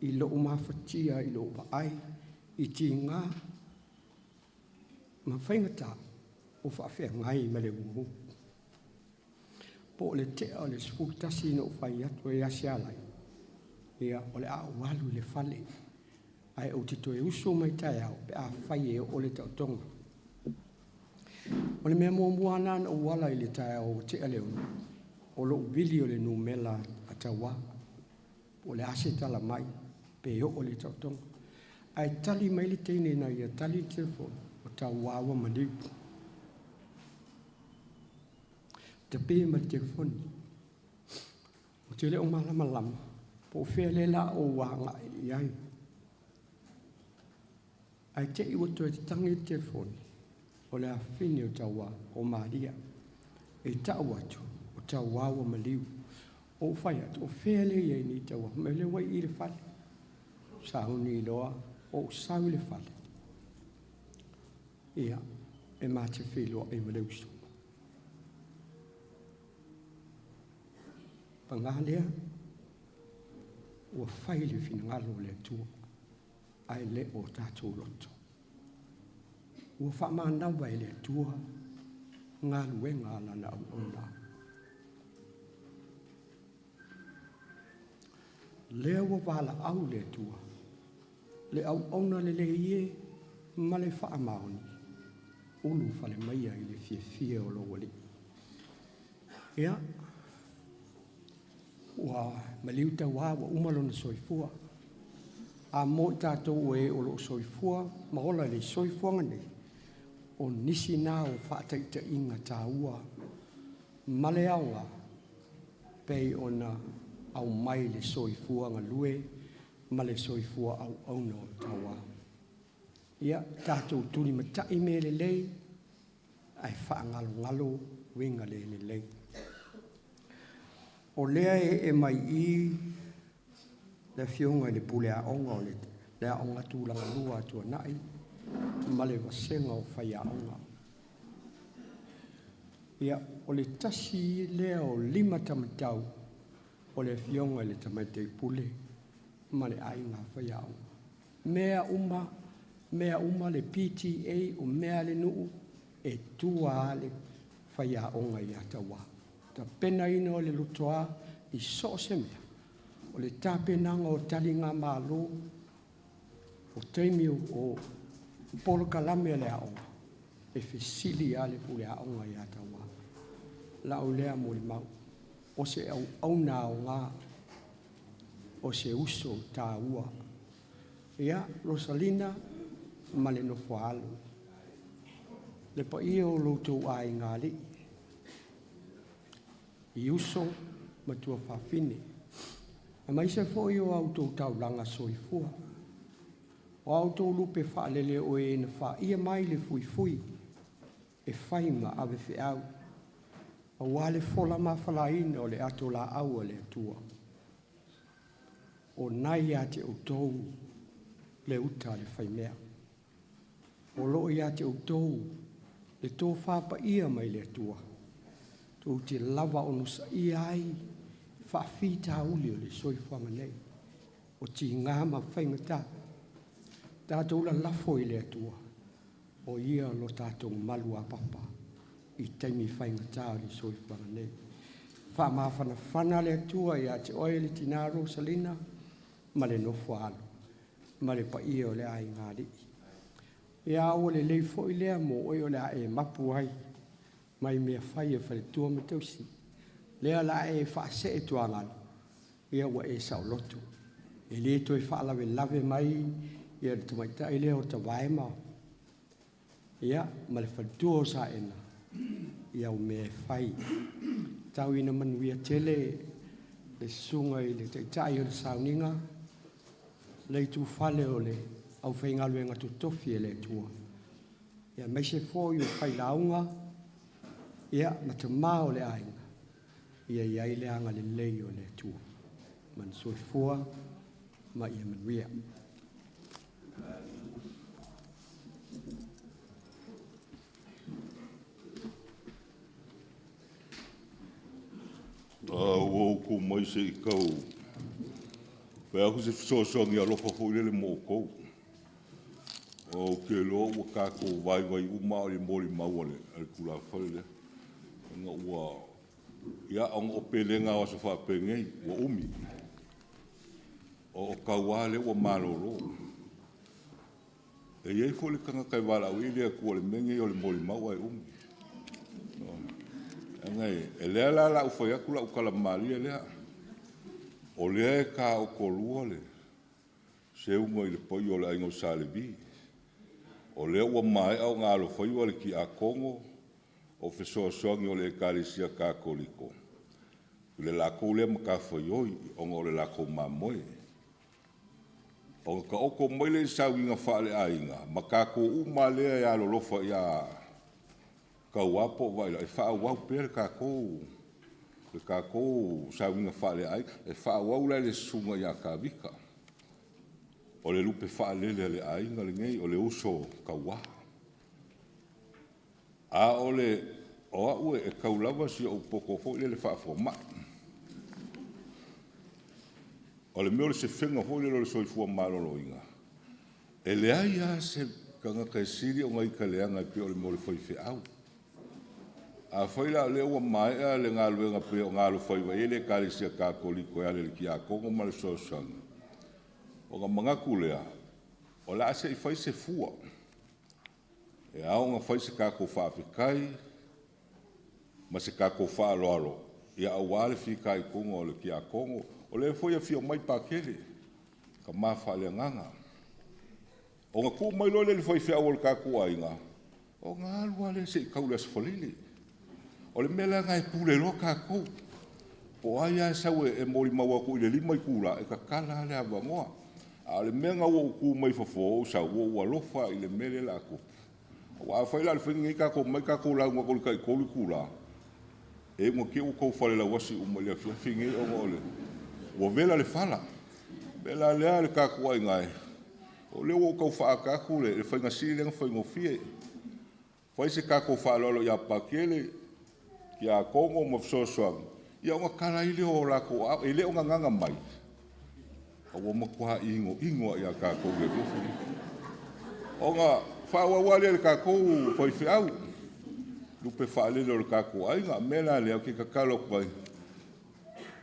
i lou mafatia i lou vaai i tiga ma faigata o faafeagai ma le uo. Po o le tea o le 11 na ou fai atu ai ia Sialai, ia o le a ou alu i le fale, ae ou te toe usu mai taeao pe afai e oo le taotoga. O le mea muamua lava lena na ou ala i le taeao ua tea le 6, o lou vili o le numera a Tauā, po o le a se tala mai, pe oo le taotoga. Ae tali mai le teine na ia tali le telefoni, o Tauā ua maliu. Tape ma le telefoni. Ou te le o malamalama po o fea lea o le a ou agai i ai. Ae te i ua toe tatagi le telefoni, o le afafine o Tauā, o Maria. E tau atu, o Tauā ua maliu. Ou fai atu, o fea lea e i ai nei Tauā? Fai mai, o lea ua i i le fale. Sauni loa, ou sau i le fale. Ia, e ma te feiloai ma le uso. Pagā lea, ua fai le finagalo o le Atua, ae le o tatou loto. Ua faamanawa e le Atua galuega a lana auauna. Lea ua valaau le Atua, le auauna lelei e ma le faamaoni, ulufale maia i le fiafia o lou Alii. Ia, ua maliu Tauā ua uma lona soifua. A mo i tatou o e o loo soifua ma ola i le soifuaga nei, o nisi na o faataitaiga taua ma le aoga pei ona aumai le soifua galue ma le soifua auauna o Tauā. Ia tatou tulimatai mea lelei ae faagalogalo uiga le lelei. O lea e ee mai i le afioga i le pule aoga o le aoga tulagalua a Tuanai ma le vasega o faiaoga. Ia, o le tasi lea o 5 tamatau o le afioga i le tamaitai pule ma le aiga faiaoga. Mea uma le PTA o mea le nuu e tua le faiaoga ia Tauā. Tapenaina o le lotoa i so o se mea, o le tapenaga o taligamalo, o taimi o polokalame a le aoga, e fesili lava le pule aoga ia Tauā. Lau lea molimau, o se auauna aoga, o se uso taua. Ia, Rosalina ma le nofoaalo, le paia o loutou aiga alii, i uso ma tuafafine, aemaise foi o a outou taulaga soifua, o a outou lupe faalele o e na faia mai le fuifui e fai ma ave feau, aua le fola mafalaina o le ato laau a le Atua. O nai ia te outou le uta a le faimea. O loo ia te outou le tofa paia mai le Atua, tou te lava onosaia ai faafitauli o le soifuaga nei, o tiga ma faigata. Tatou lalafo i le Atua, o ia lo tatou malu apapa i taimi faigata o le soifuaga nei. Faamafanafana le Atua ia te oe le tina Rosalina ma le nofo a alo ma le paia o le aiga alii. Ia ua lelei foi lea mo oe o le a e mapu ai mai mea fai e faletua ma tausi. Lea la e faasee tuagalu, ia ua e saoloto. E le toe faalavelave mai ia le tamaitai lea o Tavaema, ia ma le faletua o Saena, ia o mea e fai. Tau ina manuia tele le susuga i le taitai o le sauniga, le itufale o le aufaigaluega totofi e le Atua, ia aemaise foi o failauga, ia ma tamā o le aiga, ia i ai le agalelei o le Atua. Manu soifua ma ia manuia. Ua ou tu mai se i tau fai atu se fesoasoani alofa foi lele mo outou. Ou te iloa ua tatou vaivai uma lava i le molimau a le tulafale lea, ona ua, ia, ona o pelega o aso faapenei ua umi, o tauā lea ua malolo. E i ai foi le tagata e valaauina ai le Atua i le mea lenei o le molimau ae umi. Leaga o lea la o le a ou fai atu lau tala malie lea, o lea e taotolua le seuga i le paia o le Aiga o Sa Levi, o lea ua maea ona alofaiva le Tiakono o fesoasoani o le Ekalesia Katoliko i le latou lea matafaioi ona o le latou mamoe. Ona taoto mai lea i sauniga faaleaiga ma tatou uma lava lea e alolofa ia Tauā po o Vailaau, e faaauau pea le tatou sauniga faaleaiga. E faaauau la e le Susuga ia Tavita, o le lupe faalele a le aiga lenei, o le uso a Tauā. A o au e tau lava si ou poto foi lele faa-fomai. O le mea o le sefega foi lele o le soifua maloloina, e leai lava se tagata e sili ona ita leaga e pei o le mea o le faifeau. Afai la o lea ua maea le galuega pei ona alofaiva i ai le Ekalesia Katoliko e ala i le Tiakono ma le Fesoasoani, ona manatu lea, o le a se i fai se fua e ao ona fai se tatou faafetai ma se tatou faaaloalo aua le fitaituga o le Tiakono. O lea foi e afio mai Patele, le tama faaleagaga. Ona tuu mai loa lea i le faifeau o le tatou aiga, ona alu lava lea se i tau i le Aso Faraile. O le mea la lena e pule loa tatou, po o ai lava e sau e molimau atu i le 5 itula, e tatala lava le avanoa. A o le mea ina ua ou tu mai fafo ou sau, ua ou alofa lava i le mea lea o le a tupu. Aua afai la o le faiga lenei tatou omai tatou lauga atu i le tai 3 itula, e iu ina te i ua tou falelauasi uma i le afiafi lenei ona o le ua vela le fala. O le mea la lea le tatou aiga e, o lea ua ou tau faaata atu le faiga sili lea ona faigofie. Fai se tatou faaaloalo ia Patele, Tiakono ma Fesoasoani, ia ona tala ai lea o latou aao. E le o gagana mai, a ua matua inoino lava ia tatou i le afiafi lenei. Ona faaauau lava lea e le tatou faifeau, lupe faalele o le tatou aiga. O le mea la lea ou te tatalo atu ai,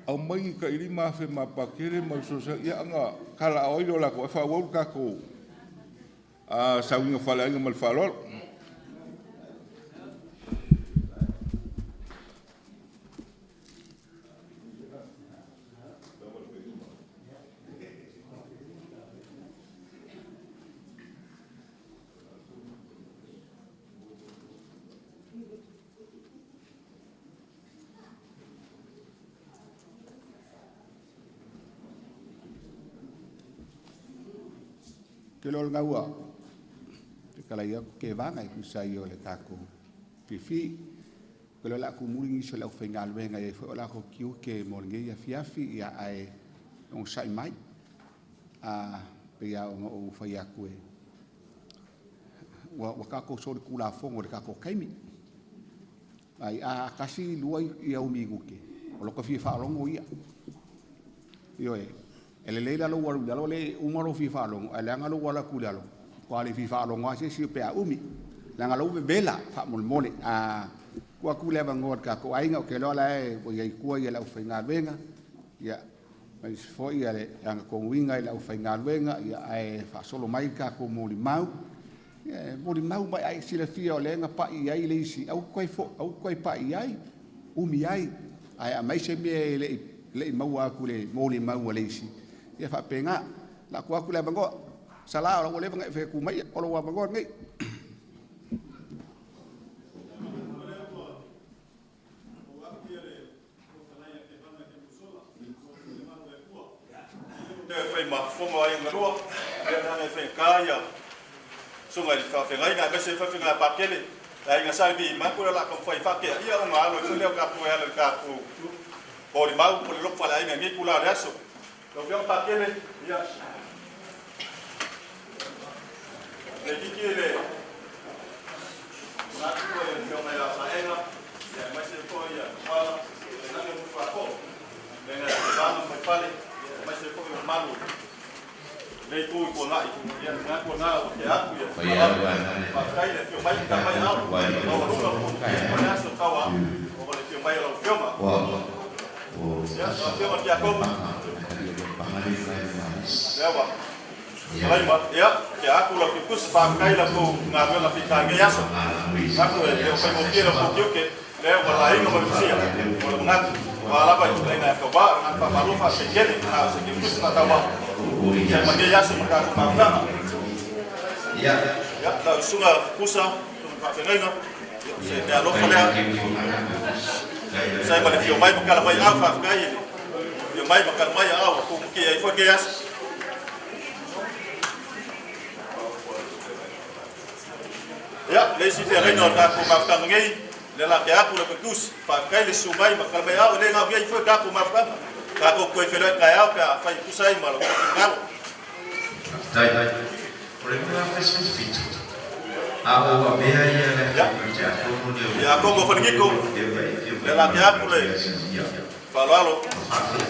aumai ni tai $5,000 ma Patele ma Fesoasoani, ia ona talaaao ai lea o latou ae faaauau le tatou sauniga faaleaiga. Ma le faaaloalo. Ou te iloa o lena ua fetalai atu Tevaga e tusa ai o le tatou fifi. Ou te iloa o le a tumuli nisi o le aufaigaluega e i ai foi o latou tiute mo lenei afiafi, ia ae onosai mai. A pei lava ona ou fai atu, ua ua tatou solitulafono i le tatou taimi. Ai a tasi lua ia umi minute, o lota fia faalogo ia. Ioe, e lelei la lou alu i lalo le uma lou fia faalogo, ae leaga lou alu atu i lalo, matua le fia faalogo lava se isi pe a umi. Leaga o la ua vevela faamolemole. A tuu atu le avanoa i le tatou aiga, ou te iloa o la e ua i ai i tua le aufaigaluega, ia, aemaise foi le agatonuina i le aufaigaluega, ae faasolo mai le tatou molimau. Ia, e molimau mai, ai silafia o lea na pai i ai le isi, aua te toe aua te toe pai i ai, umi ai, ae aumai se mea e le i maua atu i le molimau a le isi, ia faapena. O le a tuu atu le avanoa. Sala, o la ua leva ona e tu mai, o lou avanoa lenei. Fai ma fofoga o aiga na lua, ia leaga e faigata ia susuga i le faafeagaiga aemaise faafeagaiga Pakele, le aiga Sa Levi, manatu lea o le a taumafai faatea ia ona alo ai foi lea o tatou e ala i le tatou molimau po o le loto faaleaiga i lenei itula o le aso. Lau Afioga Pakele, ia le kiki le manatu foi le Afioga ia Saega, ia aemaise foi ia Tafala, le nane o Mutuako'o. Lena e vaga mai fale, aemaise foi o mamalu lenei itu i Tuanai. Ia, lena Tuana ua tea atu ia faafetai le afio mai ta mai ao maualuga po o le aso taua o le afio mai o lau afioga. Ia, lau afioga i le Tiakono, lea ua talai ma, ia, tea atu lau tiutusi, faafetai la tou galuega fita i lenei aso. Manatu e le o faigofie la outou tiute. Lea ua laina ma Lucia, o le manatu, ua lava i tulaina e tauva, o le agaga faamalo faafetai tele, na o se kemutusi faatauvaa, sai ma nei aso ma tatou mafutaga. Ia, lau susuga Kusa, susuga faafeagaiga, ia, o se meaalofa lea, sai ma le afio mai ma kala mai au, faafetai i le afio mai ma kala mai au, ua kumukia ai foi lenei aso. Ia, le isi feagaiga o le tatou mafutaga nei, Le la ke aku le kutus, faafetai le susu mai ma kala mai au, e le gau iai foi tatou mafutaga. Tatou toe feiloai taeao pe a fai tusa ai ma lo outou finagalo. Faafetai. O le 2017, a o avea ia le Afioga i Tiakono le o Ia Kogo Faligiko, le la ke aku le faaaloalo,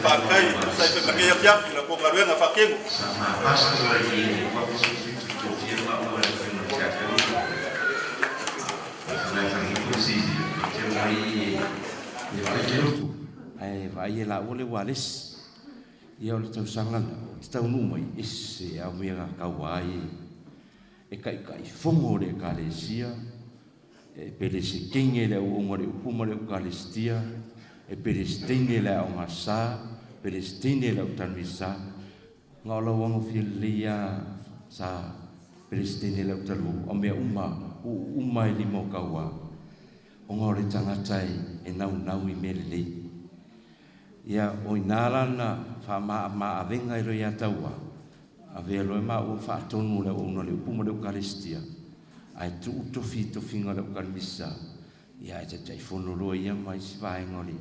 faafetai tusa ai foi ma lenei afiafi i la outou galuega faatino. Sa ma pastor ai i le 2017 tofia maua e le Afioga i le Tiakono. Ae vaai e laua le ualesi. Ia o le tausaga lena, ou te taunuu mai, ese a mea kaua ai e taitaifono le Ekalesia, e peleseteine le auauna le upu ma le Eukalisitia, e peleseteine le aoga sa, peleseteine le autanuisa. Na o lau agofia lelei lava sa Peresetene le autalu o mea uma, uu uma i lima o kauā, ona o le tagata e naunau i mea lelei. Ia, o i ina la na faamaamaavega ai loa ia tauā, avea loa e maua faatonu o le auauna o le upu ma le Eukalesitia, ae tuu tofi i tofiga o le Aukalemisa, Ia, ae taitaifono loa ia ma isi vaega o le,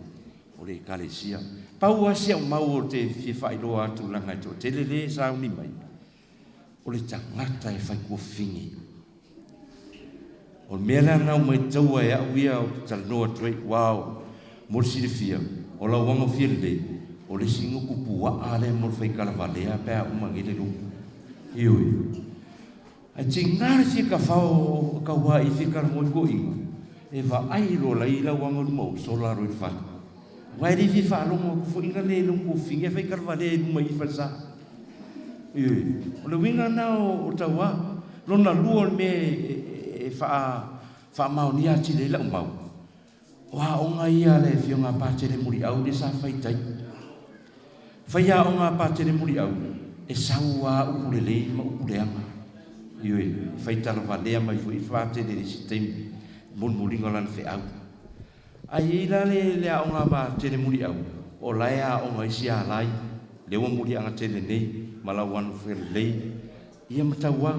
o le Ekalesia. Pau lava si au mau ou te fia faailoa atu leaga e toatele lē e sauni mai, o le tagata e fai tuafafine. O le mea lea na au maitaua e au ia ou te talanoa atu ai, uau, mo le silafia, o lau agofia lelei, o le isi nuku puaa lea mo le faikalavalea pe a uma nei le lotu. Ioe. Ae tiga le fia kafao o kauā i fia kalamoa i toeaiina, e vaai loa lai lau aga luma o sola loa i le fale. Aua e le fia faalogo atu foi ina le lou tofiga e fai kalavalea i luma i falesa. Ioe, o le uiga lena o tauā. Lona lua o le mea e faamaonia atili ai lau mau, o aoga ia a le Afioga a Patele Muliau lea sa fai i tai. Fai aoga a Patele Muliau, e sau lava upu lelei ma upu leaga. Ioe, e fai talavalea mai foi Patele i le isi taimi, mulimuliga o lana feau. Ae i ai la le aoga a Patele Muliau, o la e aoga ai si alai, lea ua muliaga tele nei ma lau anu felelei, ia ma tauā.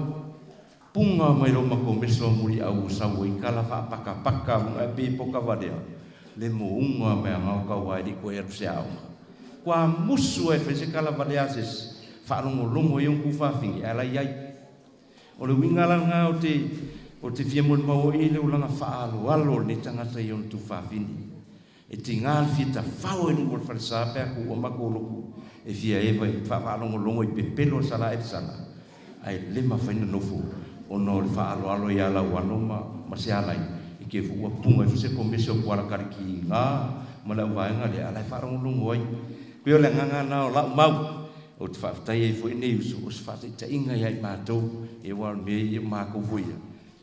Puga mai lo makou meso a Muliau ua sau ai kala faapakapaka una e pe poka valea le mouga me angao kaua e liko e alu se aoga. Kua musu ai fai se kala valea a sesi, faalogologo ai on ku fafine ae la iai. O le uiga la lena o te. Ou te fia molimau ai i le olaga faaaloalo o lenei tagata i ona tuafafine. E tiga le fia tafao i luga o le falesa pe a kuua matou lotu e fia eva i faafaalogologo i pepelo a Sala Elisala, ae le mafai na nofo ona o le faaaloalo ia Lauano ma ma Sealai i ke ua puga ifo se komese o Kuala Kalikiga ma le auvaega lea a la e faalogologo ai. Pei o le agaga na o la'u mau ou te faafetai ai foi nei uso o se faataitaiga ia i matou e aua o le mea ia o matou foi ia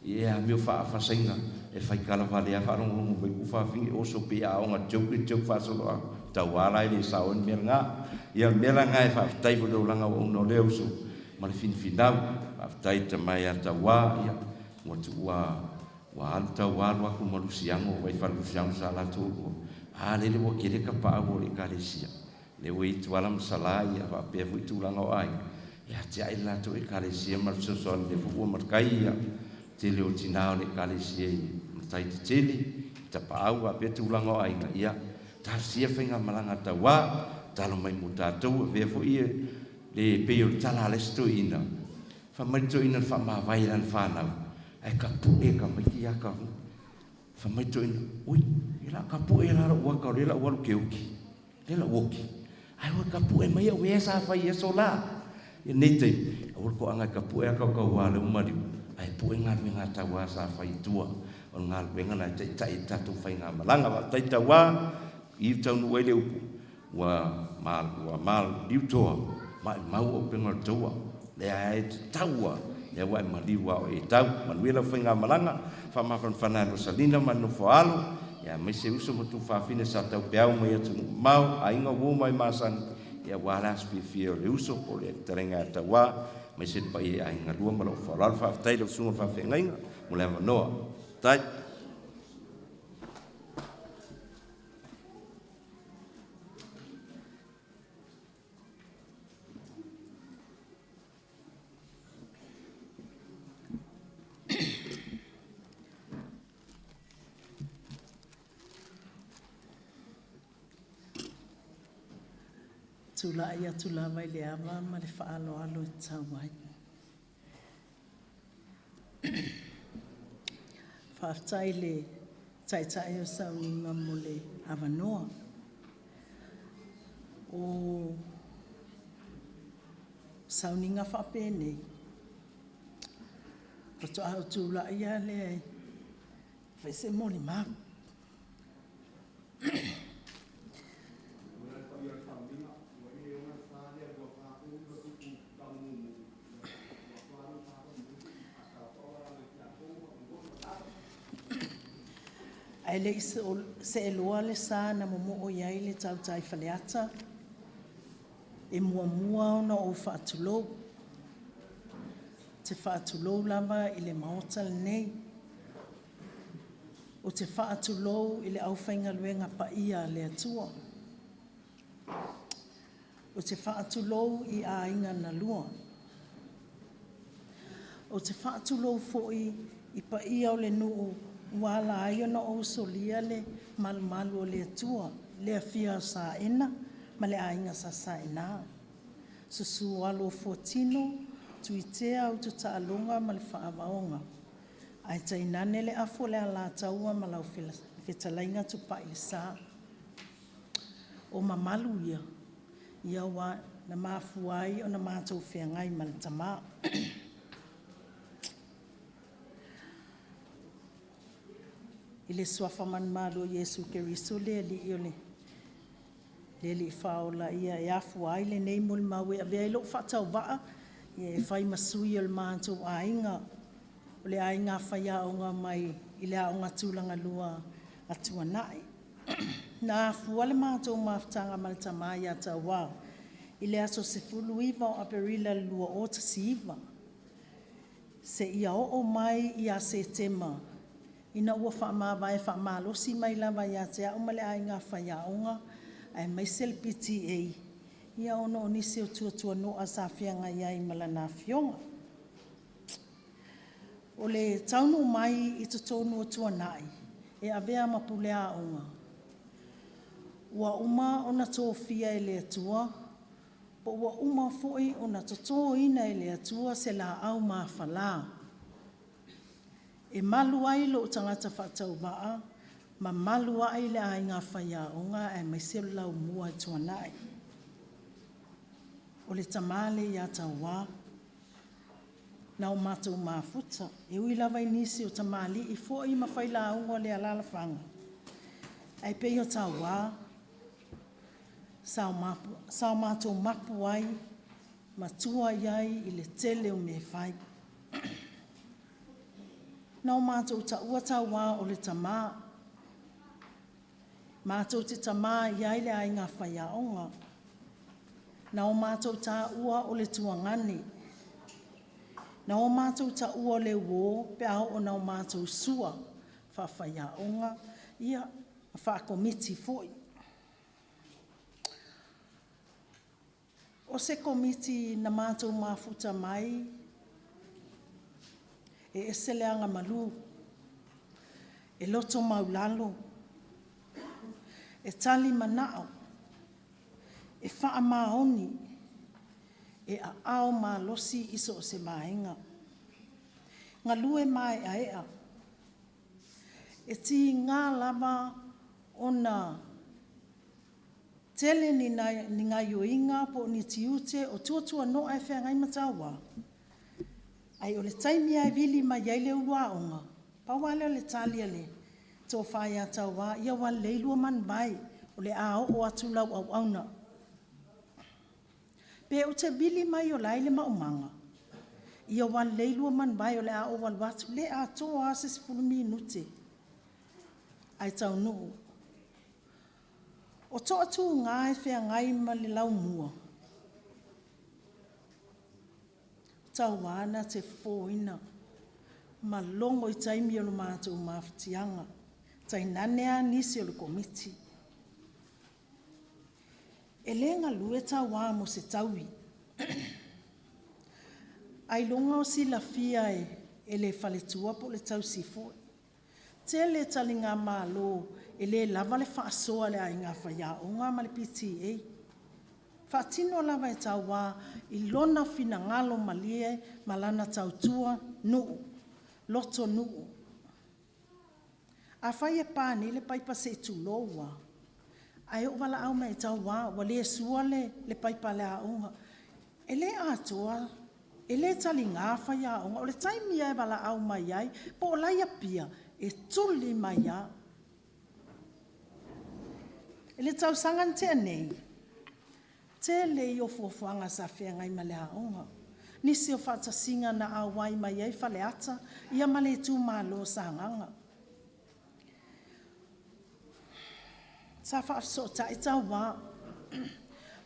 Ia e amio faafasaina e fai tala vale a faalogologo mai ku fafine oso pe aoga joke joke faasolo a tauā la e le sao ai le mea lena. Ia o le mea la lena e faafetai foi le olaga auauna o lea uso ma le finafinau. Faafetai tama ia Tauā ia ua tuua ua alu Tauā alu atu ma Lusiano vai fale Lusiano sa latou lua a lele ua tele tapaau o le ekalesia. Lea ua i ai Tuala ma Salā ia faapea foi tulaga o aiga e atiae le latou Ekalesia ma le fesoasoani lea foi ua matai ia tele o tinā o le Ekalesia i matai tetele i tapaau faapea tulaga o aiga ia talosia faigamalaga tauā talo mai mo tatou avea foi le pei o le tala a le isi toeaina fai mai le toeaina le faamavae i lana fanau ae tapue tamaiti ia ka fai mai le toeaina ui e la tapue la lou ata o lea la ua alu ke oki Lea la ua oki. Ae ua tapue mai au ea sa fai i aso la. I lenei taimi, aua le toaga e tapue ata o tauā lea ua maliu, ae pue galuega a tauā sa fai i tua. O le galuega la e taitai ai le tatou faigamalaga. Faafetai tauā, i taunuu ai le upu, ua mal, ua maliu toa, maimau auupega o le taua. Lea e tatau lava, lea ua e maliu lava o e tau. Manuia lau faigamalaga, faamafanafana e Rosalina ma le nofo a alo, ia aemaise uso ma tuafafine sa taupeau mai atunuu mamao, aiga uo mai masani, ia aua le aso fiafia o le uso po o le fetalaiga ia Tauā, aemaise le paia i aiga lua ma lou faaaloalo. Faafetai i lau susuga i le faafeagaiga mo le avanoa. Faafetai. Tulai atu lava i le ava ma le faaaloalo e tatau ai. Faafetai i le Taitai o Sauniga mo le avanoa. O sauniga faapenei, faatoa ou tulai lava lea e fai se molimau. Ae le i seeloa le sa na momoo i ai le tautai Faleata, e muamua ona ou faatulou. Ou te faatulou lava i le Maota lenei. Ou te faatulou i le aufaigaluega paia a le Atua. Ou te faatulou i aiga na lua. Ou te faatulou foi i paia o le nuu ua ala ai ona ou solia le malumalu o le Atua, le afio o Saena ma le aiga sa Saena. Susu alo o Fuatino, Tuitea, Ututaaloga ma le Faavaoga. Ae tainane le afu o le Alataua ma lau fetalaiga Tupailesa. O mamalu ia, ia ua na mafua ai ona matou feagai ma le tama. I le suafa manumalo o Iesu Keriso le Alii o le Alii Faaola ia e afua ai lenei molimau e avea ai lou faatauvaa e fai ma sui o le matou aiga, o le aiga faiaoga mai i le Aoga Tulagalua a Tuanai. Na afua le matou mafutaga ma le tama ia Tauā i le aso 19 o Aperila 2019, seia oo mai ia Setema ina ua faamavae faamalosi mai lava ia te au ma le aiga faiaoga aemaise le PTA, ia ona o nisi o tuatuano'a sa feagai ai ma lana afioga. O le taunuu mai i totonu o Tuanai e avea ma pule aoga, ua uma ona tofia e le Atua, po ua uma foi ona totoina e le Atua se laau mafala. E malu ai lou tagata faatauvaa, ma malu ai le aiga faiaoga aemaise o le laumua i Tuanai. O le tamā lea ia Tauā, na o matou mafuta, e ui lava i nisi o tamalii foi ma failauga o le alalafaga, ae pei o Tauā, sa o matou mapu ai ma tua i ai i le tele o mea e fai. Na o matou taua Tauā o le tama, matou te tama i ai le aiga faiaoga. Na o matou taua o le tuagane, na o matou taua o le uo pe a oo ina matou sua faafaiaoga, ma faakomiti foi. O se Komiti na matou mafuta mai, e ese le agamalu, e loto maualalo, e talimanao, e faamaoni, e aao malosi i so o se vaega. Galue maeaea, e tiga lava ona tele ni gaioiga po o ni tiute o tuatuano'a e feagai ma Tauā, ae o le taimi lava e vili mai ai le ulu aoga, pau lava lea o le tali a le tofa ia Tauā, “Ia ua lelei lua manuvae, o le a oo atu lau auauna.” Pe ou te vili mai o la e i le maumaga, “Ia ua lelei lua manuvae o le a ou alu atu,” e le atoa lava se 10 minute ae taunuu. O toatuga e feagai ma le laumua, o Tauā na te fofoina ma logo i taimi o le matou mafutiaga, tainane lava nisi o le Komiti. E le galue Tauā mo se taui, ailoga o silafia e le faletua po o le tausi foi. Tele taligamalo e le lava le faasoa a le aiga faiaoga ma le PTA. E faatino lava e Tauā i lona finagalo malie ma lana tautua nuu, lotonuu. Afai e pa nei le paipa se i tulou lava, ae oo valaau mai ia Tauā ua le sua le paipa a le aoga, e le atoa, e le taliga faiaoga. O le taimi lava e valaau mai ai, po o la e i Apia, e tuli mai lava. I le tausaga na tea nei, tele ia o fuafuaga sa feagai ma le aoga, nisi o faatasiga na auai mai ai Faleata ma le itumalo o Sagaga. Sa faafesootai Tauā,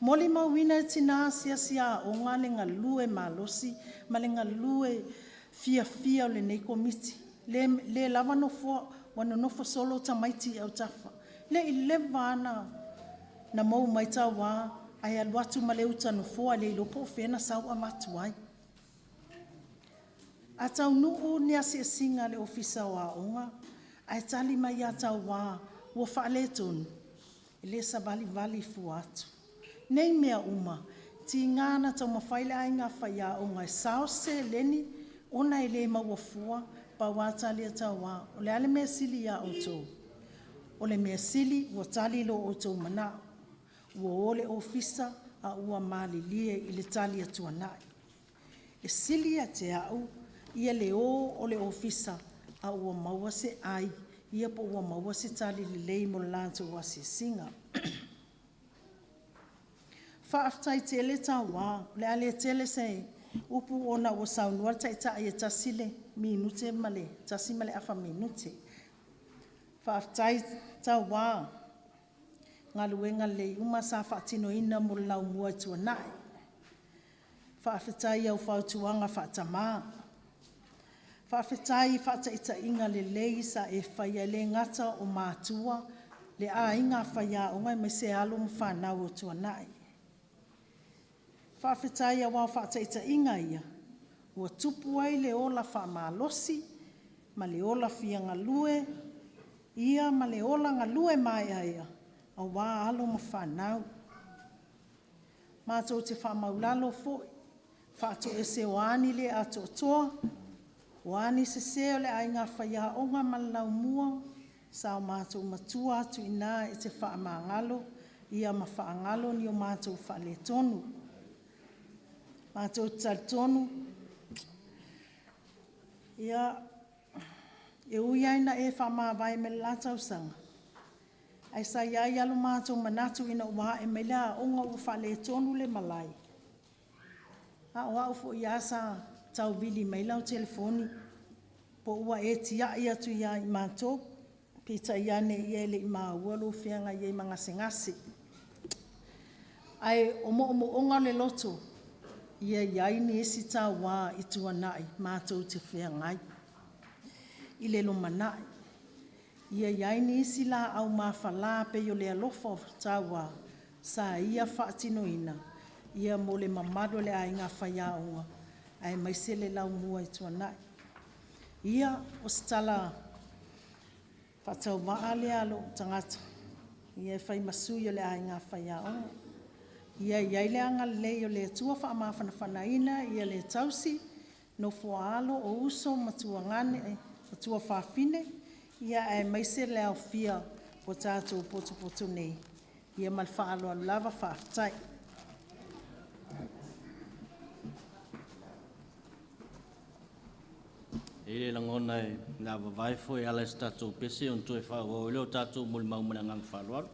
molimauina le tina asiasi aoga le galue malosi ma le galue fiafia o lenei Komiti. E le lava nofoa, ua nonofo solo tamaiti i autafa. E le i leva lava ona mou mai Tauā ae alu atu ma le uta nofoa, e le iloa po o fea na sau avatu ai. A taunuu ni asiasiga a le Ofisa o Aoga ae tali mai ia Tauā ua faaletonu, e le savalivali fua atu. Nei mea uma, e tiga ona taumafai le aiga faiaoga e sao se seleni ona e le maua fua, pau lava le tali a Tauā, “O le a le mea e sili ia outou? O le measili ua tali lo outou manao, ua o le Ofisa ae ua malilie i le tali a Tuanai. E sili ia te au ia le o o le Ofisa a ua maua se ai ia po ua maua se tali lelei mo le latou asiasiga.” Faafetai tele Tauā, o le a le tele se upu ona ua saunoa le Taitai e tasi le minute ma le tasi ma le afa minute. Faafetai Tauā i galuega lelei uma sa faatinoina mo le laumua i Tuanai. Faafetai i au fautuaga faatamã, faafetai i faataitaiga lelei sa e faia e le gata o matua, le aiga faiaoga aemaise alo ma fanau o Tuanai. Faafetai aua o faataitaiga ia, ua tupu ai le ola faamalosi ma le ola fia galue ma le ola galue maeaea aua alo ma fanau. Matou te faamaulalo foi, faatoese o a ni le atoatoa. O a ni sesē o le aiga faiaoga ma le laumua, sa o matou matua atu i ina e te faamagalo ia ma faagalo ni o matou faaletonu. Matou te talitonu, ia, e ui lava ina e faamavae mai le la tausaga, ae sa i ai lava lo matou manatu ina ua ae mai le aoga ua faaletonu le malae, a o au foi lava sa tau vili mai lau telefoni po ua e tiai atu ia i matou, peitai ane e le i maua lou feagai ai ma gasegase. Ae o moomooga o le loto, ia i ai nisi tauā i tuanai matou te feagai i le lumanai. Ia i ai nisi laau mafala pei o le alofa o tauā sa ia faatinoina mo le mamalu o le aiga faiaoga aemaise le laumua i tuanai. Ia, o se tala faatauvaa lea a lou tagata e fai ma sui o le aiga faiaoga. Ia i ai le agalelei o le Atua, faamafanafanaina le tausi, nofo a alo, o uso ma tuagane, tuafafine aemaise le aofia ua tatou potopoto nei. Ia ma le faaaloalo lava. Faafetai. E i ai le lagona o le a vavae foe e ala i se tatou pese ona toe faaauau ai lea o tatou molimau ma le agaga faaaloalo.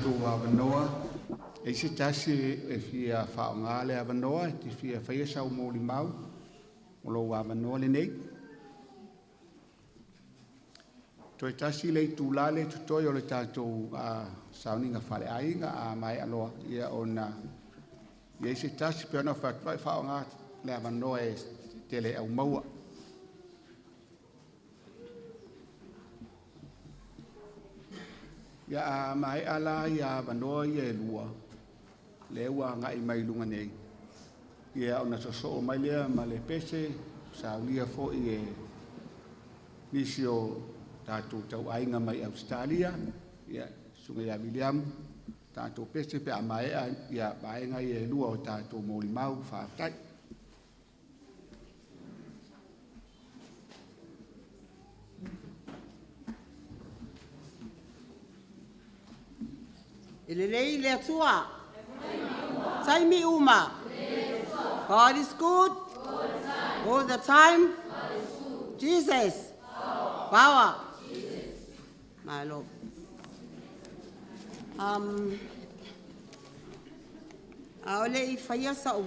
tatou avanoa, e i ai se tasi e fia faaaoga le avanoa e te fia faia sau molimau, o lou avanoa lenei. Toe tasi le itula lea e totoe o le tatou sauniga faaleaiga. A maea loa, ia ona i ai se tasi. E pei ona ou fai atu ai, faaaoga le avanoa e tele ai aumaua. Ia a maea la avanoa ia e lua lea ua agai mai i luga nei, ia ona sosoo mai lea ma le pese saunia foi e nisi o tatou tauaiga mai Ausetalia, ia susuga ia Viliamu tatou pese pe a maea vaega ia e lua o tatou molimau. Faafetai. E lelei le Atua taimi uma. God is good all the time. Jesus power. Malo. A o le i faia sa'u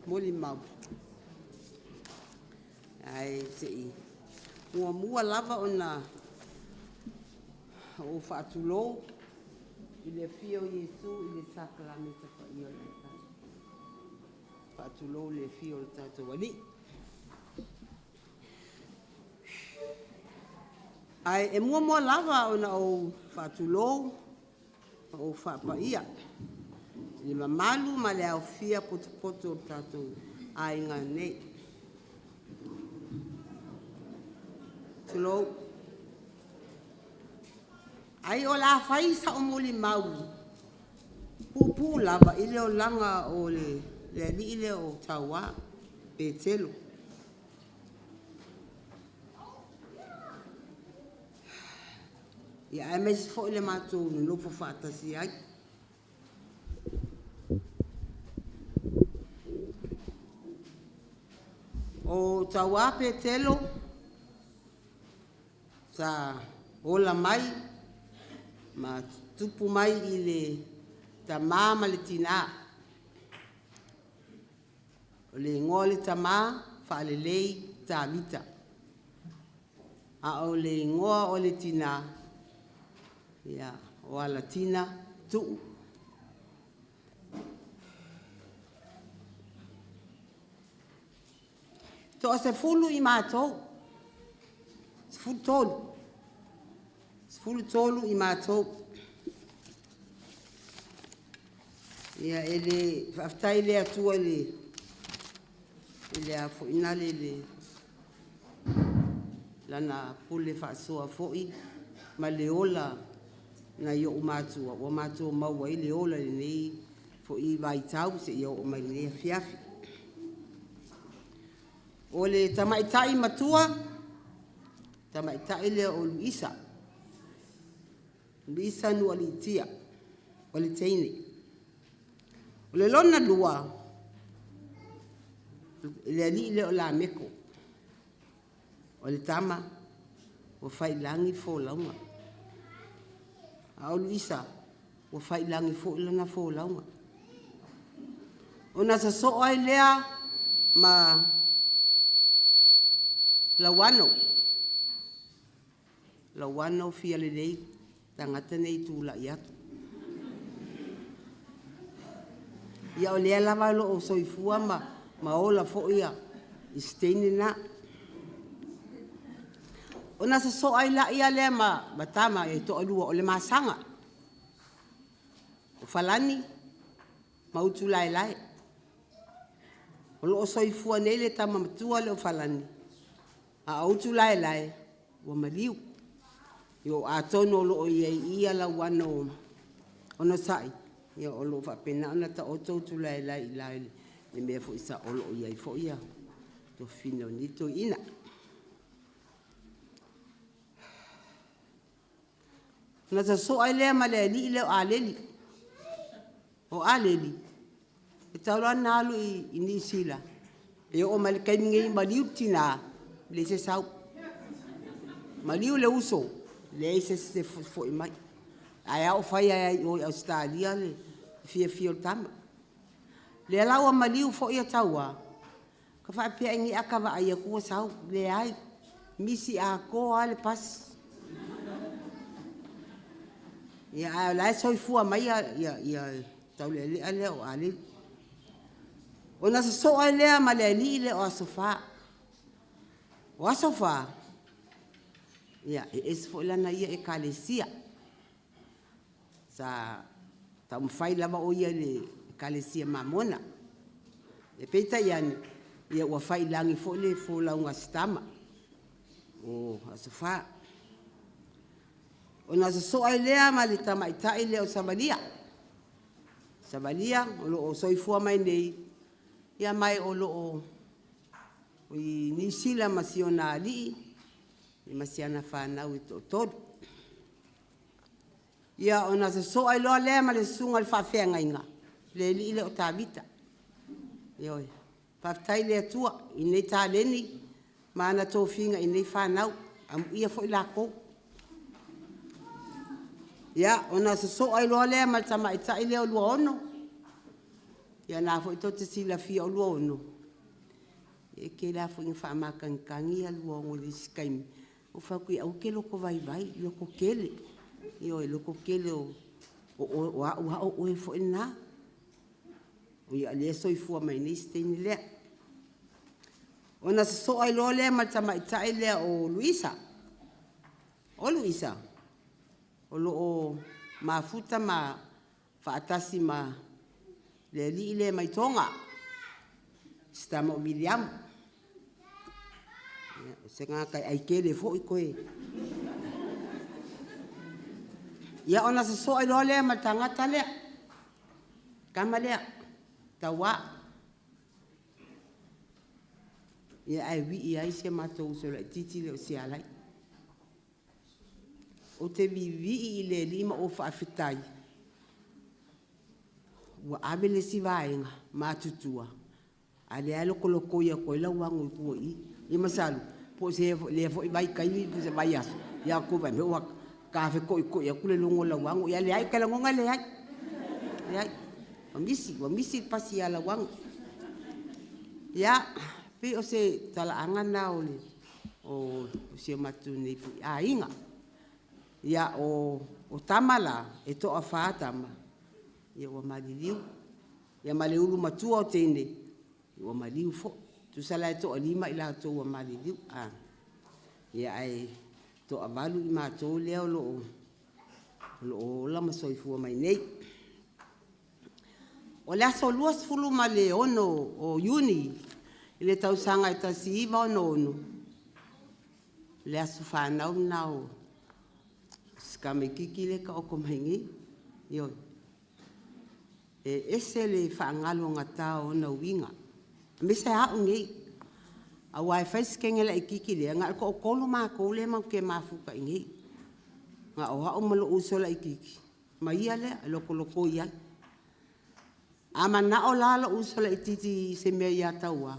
molimau, ae se i muamua lava ona ou faatulou i le afio o Iesu i le sakalameta paia o le Ekalesia. Faatulou i le afio o le tatou Alii. Ae e muamua lava ona ou faatulou ma ou faapaia i le mamalu ma le aofia potopoto o le tatou aiga nei. Tulou. Ai o le a fai sa'u molimau puupuu lava i le olaga o le alii lea o Tauā Petelo. Ia aemaise foi le matou nonofo faatasi ai. O Tauā Petelo sa ola mai ma tutupu mai i le tama ma le tina. O le igoa o le tama Faalelei Tavita, a o le igoa o le tina o Alatina Tuu. Toa-10 i matou, 13, 13 i matou. Ia e le faafetai i le Atua i le a foi nale i le lana pule faasoa foi ma le ola nai o'u matua ua matou maua ai le ola i lenei foi vaitau seia oo mai lenei afiafi. O le tamaitai matua, tamaitai lea o Luisa, Luisa Nuualiitia o le teine. O le lona lua, le alii lea o Lameko, o le tama ua faiilagi le folauga, a o Luisa ua faiilagi foi lana folauga. Ona sosoo ai lea ma Lauano, Lauano Fialelei le tagata lenei e tulai atu. Ia o lea lava o lo o soifua ma ola foi i si teine lena. Ona sosoo ai lea ma tama e toalua o le masaga, o Falani ma Utulaelae. O lo o soifua nei le tama matua lea o Falani, a o Utulaelae ua maliu. Atonu o lo o i ai i i Lauano Onosai, o lo o faapena ona taoto Utulaelae i ila i le mea foi sa o lo o i ai foi tofiga o nei toeaiina. Ona sosoo ai lea ma le alii lea o Aleli. O Aleli e talu lava ona alu i Niu Sila e oo mai i le taimi lenei, maliu le tina, leai se sau, maliu le uso, leai se isi e fo'i mai. Ae a oo fai ai i o i Ausetalia le fiafia o le tama. Lea la ua maliu foi Tauā, ka faapea ai nei a ta vaai atu ua sau, leai, misi atoa lava le pasi. Ia ae o la e soifua mai Taulealea lea o Aleli. Ona sosoo ai lea ma le alii lea o Asofa. O Asofa, ia e ese foi lana ia Ekalesia. Sa taumafai lava o ia i le Ekalesia Mamona. Peitai ane, ia ua faiilagi foi le folauga a si tama o Asofa. Ona sosoo ai lea ma le tamaitai lea o Savalia. Savalia o lo o soifua mai nei, ia ma o lo o i Niu Sila ma si ona alii ma si ana fanau e toatolu. Ia ona sosoo ai loa lea ma le susuga i le faafeagaiga, le alii lea o Tavita. Ioe. Faafetai i le Atua i nei taleni ma ana tofiga i nei fanau, amuia foi latou. Ia, ona sosoo ai loa lea ma le tamaitai lea o Luaono, ia o lena foi tou te silafia o Luaono, e tele lava foi ina faamatagitagi Luaono i le isi taimi, ou fai atu i ai, aua e te lotovaivai, lototele, ioe, lototele o au lava o oe foi lena. Ia o lea e soifua mai nei si teine lea. Ona sosoo ai loa lea ma le tamaitai lea o Luisa. O Luisa, o lo o mafuta ma faatasi ma le alii lea mai Toga, si tama o Miliamu. O se tagata e ai tele foi koe. Ia ona sosoo ai loa lea ma le tagata lea, le tama lea, Tauā. Ia ae vii ai si a matou uso laitiiti lea o Sialai. Ou te vivii i le Alii ma ou faafetai ua ave le isi vaega matutua, a o lea lava e lokolokoi atu ai lau ago i tua i i. Ia masalo po o lea foi vaitaimi po o se vaiaso, ia outou vaai mai ua ta fetoitoi atu le logo o Lauano. Ia leai, ou te lagona e leai, leai, ua misi, ua misi le pasi ia Lauano. Ia, pei o se talaaga lena o si o matou nei foi aiga. Ia, o tama la, e toafa tama, ua maliliu, ia ma le ulu matua o teine, ua maliu foi. Tusa la e toalima i latou ua maliliu, ae toavalu i matou lea o lo o ola ma soifua mai nei. O le aso 26 o Iuni i le tausaga 1966, o le aso fanau lena o si tamaitiiti lea e taoto mai nei. Ioe. E ese le faagalogata o ona uiga, aemaise lava au nei, aua e fai si teine laitiiti lea, na o le toatolu matou lea matou te mafuta i inei, na o au ma lou uso laitiiti ma ia lea e lokoloko i ai. A manao la lou uso laitiiti i se mea ia Tauā,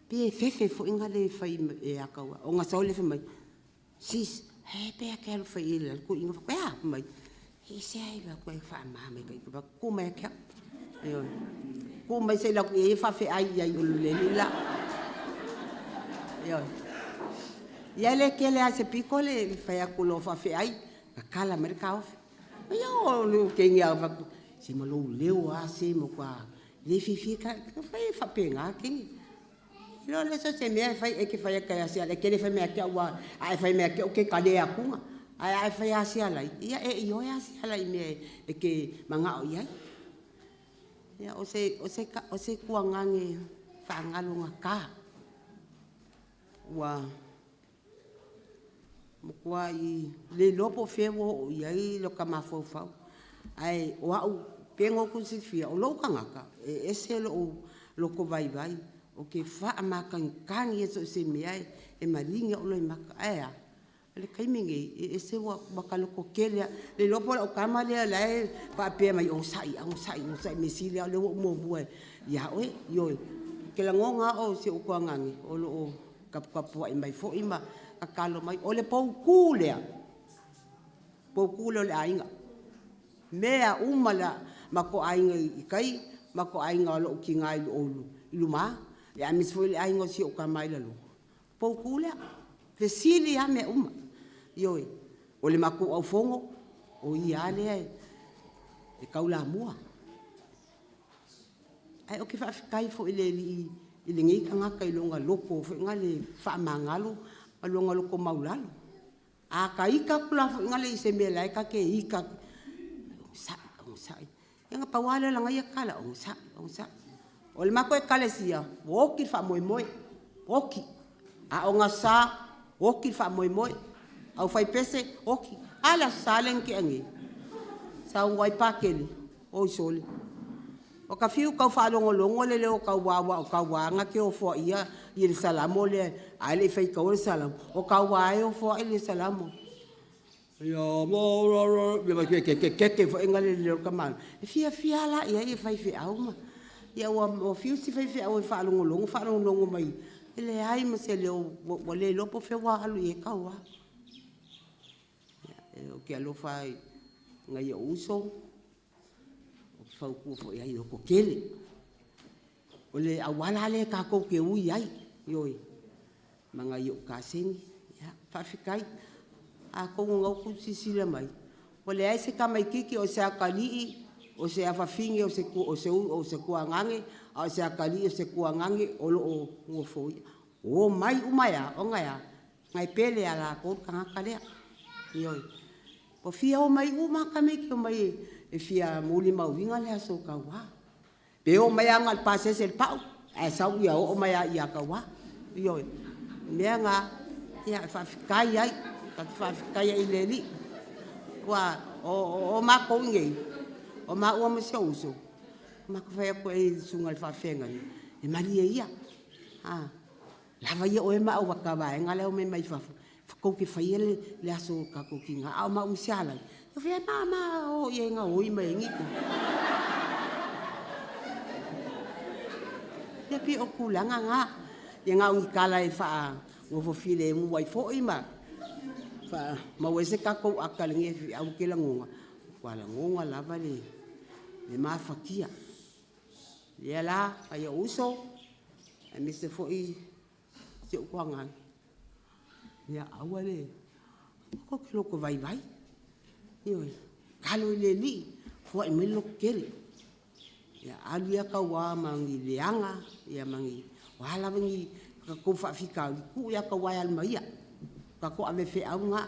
pe fefe foi ona le fai ia Tauā, ona sau ai lea fai mai, sis, ae a pe a e alu e fai i ai i le toeaina. Ou fai atu, e a? Fai mai, se i alu atu e faamama ma ita. Ou fai atu, tuu mai ia te au, ioe, tuu mai se i ou alu atu i ai faafeai i ai i le alii le la. Ioe. Ia e le tele lava i se pito le fai atu loa faafeai, tatala mai le taofi. Ia o le teine lava, ou fai atu, se ma lou leo lava se matua le fiafia ta, e faapena teine. O le so o se mea e fai, e te fai atu ia Sialai, e te le fai mai ia te au, aua a e fai mai ia te au, ou te talia atuga. Ae a e fai ia Sialai, ia e ioe lava Sialai i mea e te manao i ai. Ia, o se tuagage faagalogata, ua matuai le iloa po o fea ua oo i ai lota mafaufau. Ae o au, pei ona outou silafia, o lou tagata, e ese lou lotovaivai, ou te faamatagitagi lava i so o se mea e maligi lou loimata. Ae a? O le taimi lenei, e ese ua ta lototele lava. Le iloa po o lau tama lea o la e faapea mai, onosai onosai, onosai, mea sili lava o lea ua ou muamua ia oe. Ioe. Ou te lagona lava o si ou tuagane o lo o taputapuai mai foi ma tatalo mai. O le poutu lea, poutu lea o le aiga. Mea uma le matou aiga i tai, matou aiga o lou tina i o i luma, ia aemaise foi le aiga o si ou tama i lalo, poutu lea. Fesili lava mea uma. Ioe, o le matou aufono, o ia lava lea e taulamua. Ae ou te faafetai foi i le Alii i lenei tagata i lona loto foi lea faamagalo ma lona loto maualalo. A ta ita atu la foi lea i se mea o la e ta te ita atu, onosai, onosai. Ia na pau lava lea o lana ia tala, onosai, onosai. O le matou Ekalesia, ua oti le faamoemoe, oti. Aoga Sa, oti le faamoemoe. Aufaipese, oti. A le Aso Sa lea na tea nei, saunoa ai Patele, oi sole, ua ta fiu e tau faalogologo le leo o Taua aua o Taua na te ofoaia le Salamo lea, a o le i faitaua le Salamo, o Taua lava e ofoai le Salamo. Keke foi lea le leo o le tamaloa. E fiafia lava la i ai faifeau ma… Ia ua fiu si faifeau e faalogologo faalogologo mai, e leai ma se leo, ua le iloa po o fea ua alu i ai Taua. Ia, ou te alofa lava i nai ou uso, ou te fautua foi i ai ia lototele. O le auala lea tatou te ui ai, ioe, ma nai ou kasegi. Ia, faafetai. Atonu o lena ua outou silasila mai, ua leai se tamaitiiti, o se atalii, o se afafine, o se tuagane, a o se atalii o se tuagane o lo o nofoia. Ua omai uma ai lava, ona e a? Ona e pele ia i latou le tagata lea, ioe. Ua fia omai uma lava tamaiti e omai e fia molimauina le aso o Taua. Pe omai lava na o le pasese i le Pa'u ae sau ia oo mai lava ia Tauā. Ioe. O le mea lena e faafetai ai, ta te faafetai ai i le Alii, aua o matou i inei, o maua ma si ou uso, matou te fai atu i le susuga i le faafeagaiga, ia malie ia, lava ia oe ma le vaega la e omai mai fafo tou te faia le aso o le tatou tina. A o maua ma Sialagi, o fea e ma o i ai e gaoi mai ai ni tupe? Ia pei o tulaga na, ia na o ni tala e faanofo filemu ai foi ma faamaua ai se tatou ata i lenei afiafi, ae ou te lagona, matua lagona lava le mafatia. O lea la nai ou uso aemaise foi si ou tuagane, ia aua le… aua tou te lotovaivai, ioe, tatalo i le Alii foai mai le lototele. Ia alu ia Tauā ma ni leaga ma ni o a lava ni tatou faafitauli, tuu ia Tauā e alu ma ia, o tatou ave feau na.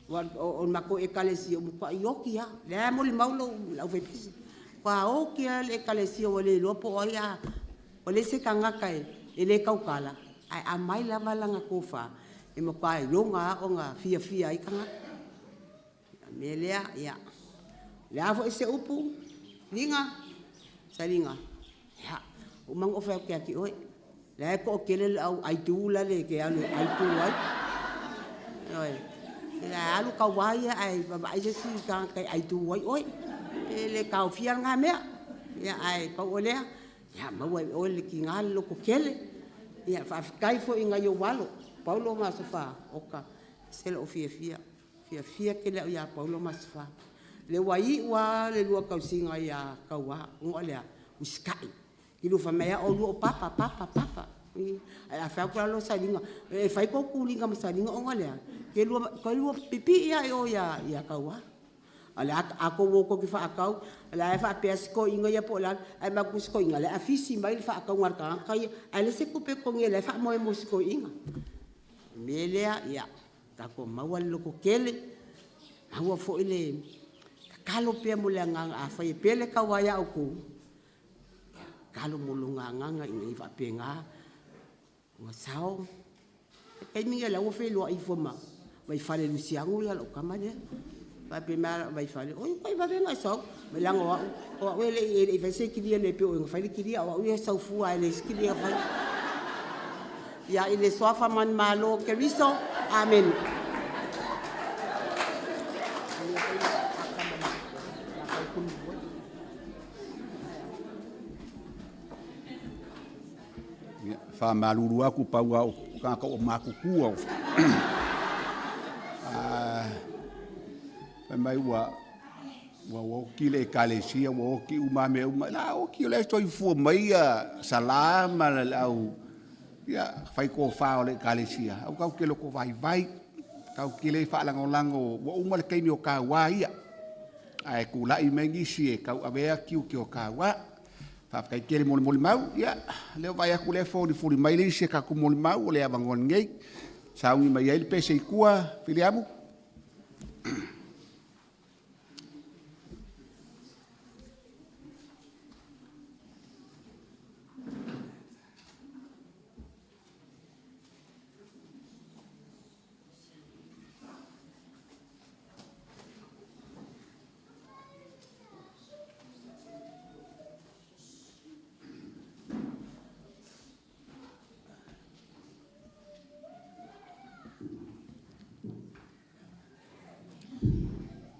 Aua o le matou Ekalesia, ua matuai oti lava, o lea e molimau le aufaipese, ua matua oti lava le Ekalesia ua le iloa po o ai a… ua leai se tagata e le tautala, ae aumai lava lana tofa, e matua iloga lava ona fiafia ai tagata. O le mea lea, ia, o le a foi se upu Liga, Saliga, ia, ua uma ona ou fai atu ia te oe, o la e toatele le au aitu lale e te alu e aitu ai. Ioe. Ae alu Tauā ia ae vaavaai se isi tagata e aitu ai oe. E le taofia lena mea. Ae pau o lea, ia maua e oe le tina le lototele. Faafetai foi i nai ou alo, o Paulo ma Asofa, oka, e ese lou fiafia, e fiafia tele au ia Paulo ma Asofa. O lea ua iu lava le lua tausiga ia Tauā, ona o le a? Usitai. Fai mai lava oulua o Papa, Papa, Papa. Ae a fai atu la Saliga, e fai tou tuliga ma Saliga ona o le a? Te lua pipii lava i o ia Tauā. Ae a outou o tou te faatau, o la e faapea si toeaina ia po o le a, ae vaai atu si toeaina o la e afisi mai le faatauga a le tagata ia, ae leai se tupe o totogia o la e faamoe mo si toeaina. O le mea lea, ia tatou maua le lototele, maua foi le tatalo pea mo le agaga, afai e pele Tauā ia outou, ia tatalo mo lona agaga ina ia faapena ona sao. O le taimi lenei o la e ua feiloai ifo ma Vaifale Luciano lau tama lea. Faapea mai Vaifale, oi ua matua vave ona e sau. Fai mai leaga o au e le i faia se kilia e le pei o oe na fai le kilia, a o au e sau fua lava e leai se kilia na faia. Ia, i le suafa manumalo o Keriso, amene. Ia, e faamalulu atu, pau lava o tagata ua matutua, fai mai ua Ua oti le ekalesia, ua oti uma lava mea uma. La oti o la e soifua mai ia Sala ma le au ia, faitofa o le ekalesia, aua tatou te lotovaivai, tatou te le faalagolago, ua uma le taimi o taua ia, ae tulai mai nisi e tauavea tiute o taua. Faafetai tele mo le molimau. Ia, o lea ua vaai atu o lea e folifoli mai le isi a tatou molimau, o le avanoa lenei e sauni mai ai le pese i tua Viliamu.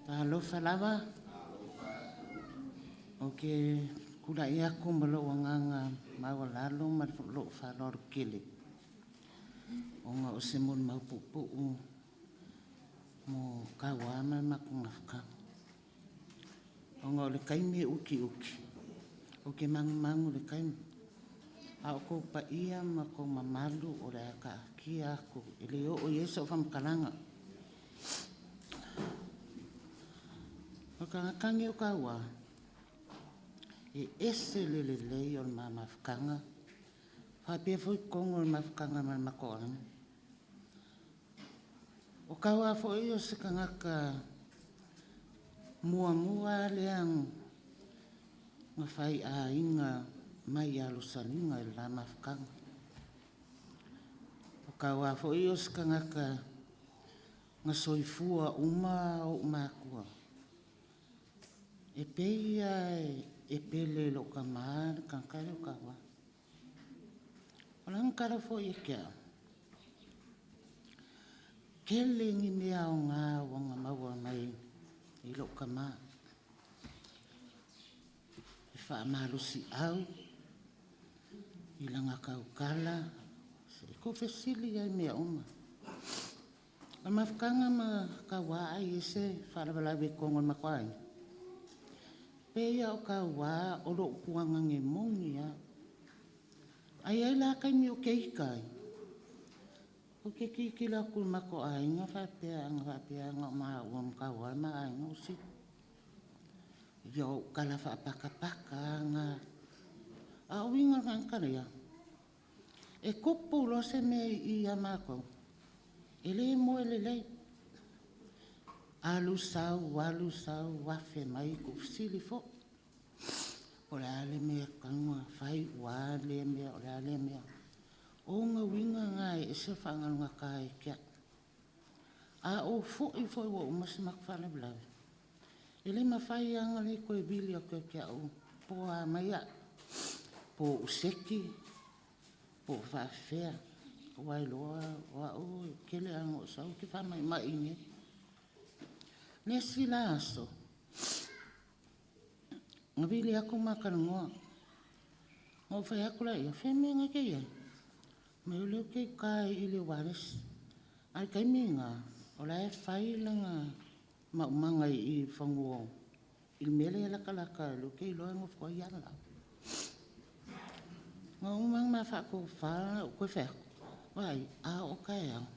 Talofa lava. Ou te tulai atu ma lou agaga maualalo ma lou faaaloalo tele ona o se molimau puupuu mo Tauā ma le matou mafutaga. Ona o le taimi e utiuti, ou te manumanu i le taimi, a o outou paia ma outou mamalu o le a taatia atu e le oo i ai sau faamatalaga. O le tagata lenei o Tauā, e ese le lelei o le ma mafutaga, faapea foi totonu o le mafutaga ma le matou aiga. O Tauā foi o se tagata muamua lea na faiaiga mai ia Losaliga i le va mafutaga. O Tauā foi o se tagata na soifua uma ou matua. E pei lava e pele i lou tama le tagata lea o Tauā. O lana tala foi ia te au, tele ni mea aoga ua na maua mai i lou tama, e faamalosiau i lana tautala, se i tou fesili lava i mea uma. O le mafutaga ma Tauā a i ai se faalavelave i totonu o le matou aiga, e pei lava o Tauā o lou tuagage moni lava. Ae i ai la taimi ou te ita ai, ou te tilotilo atu i le matou aiga faapea ana faapea na o maua ma Tauā le ma aiga ua sili. Ia o au tala faapatapata lava na. A o uiga o le tagata ia, e tupu loa se mea i i ia matou, e le moe lelei. Alu sau, alu sau, afe mai, tuufesili foi, po o le a le mea e tatau ona fai, o a lea mea, o le a lea mea. O ona uiga na e ese le faagalugata ia te au. A ou foi foi ua uma se matou faalavelave, e le mafai lava ona le toe vili atu ia te au po o a mai au, po o ou seki, po o faafefea, ua iloa o au e tele lava ina ou sau ou te faamaimai i inei. O le isi la aso, na vili atu ma talanoa, ona ou fai atu lea, o fea le mea lena e te i ai? Fai mai o lea ou te i uta i le wireless. A o le taimi lena, o la e fai lana maumaga i i fanua i le mea lea e latalata lea ou te iloa e nofo ai ala. Na uma ona ma faatofa ou toe fai atu, vaai, a oo taeao,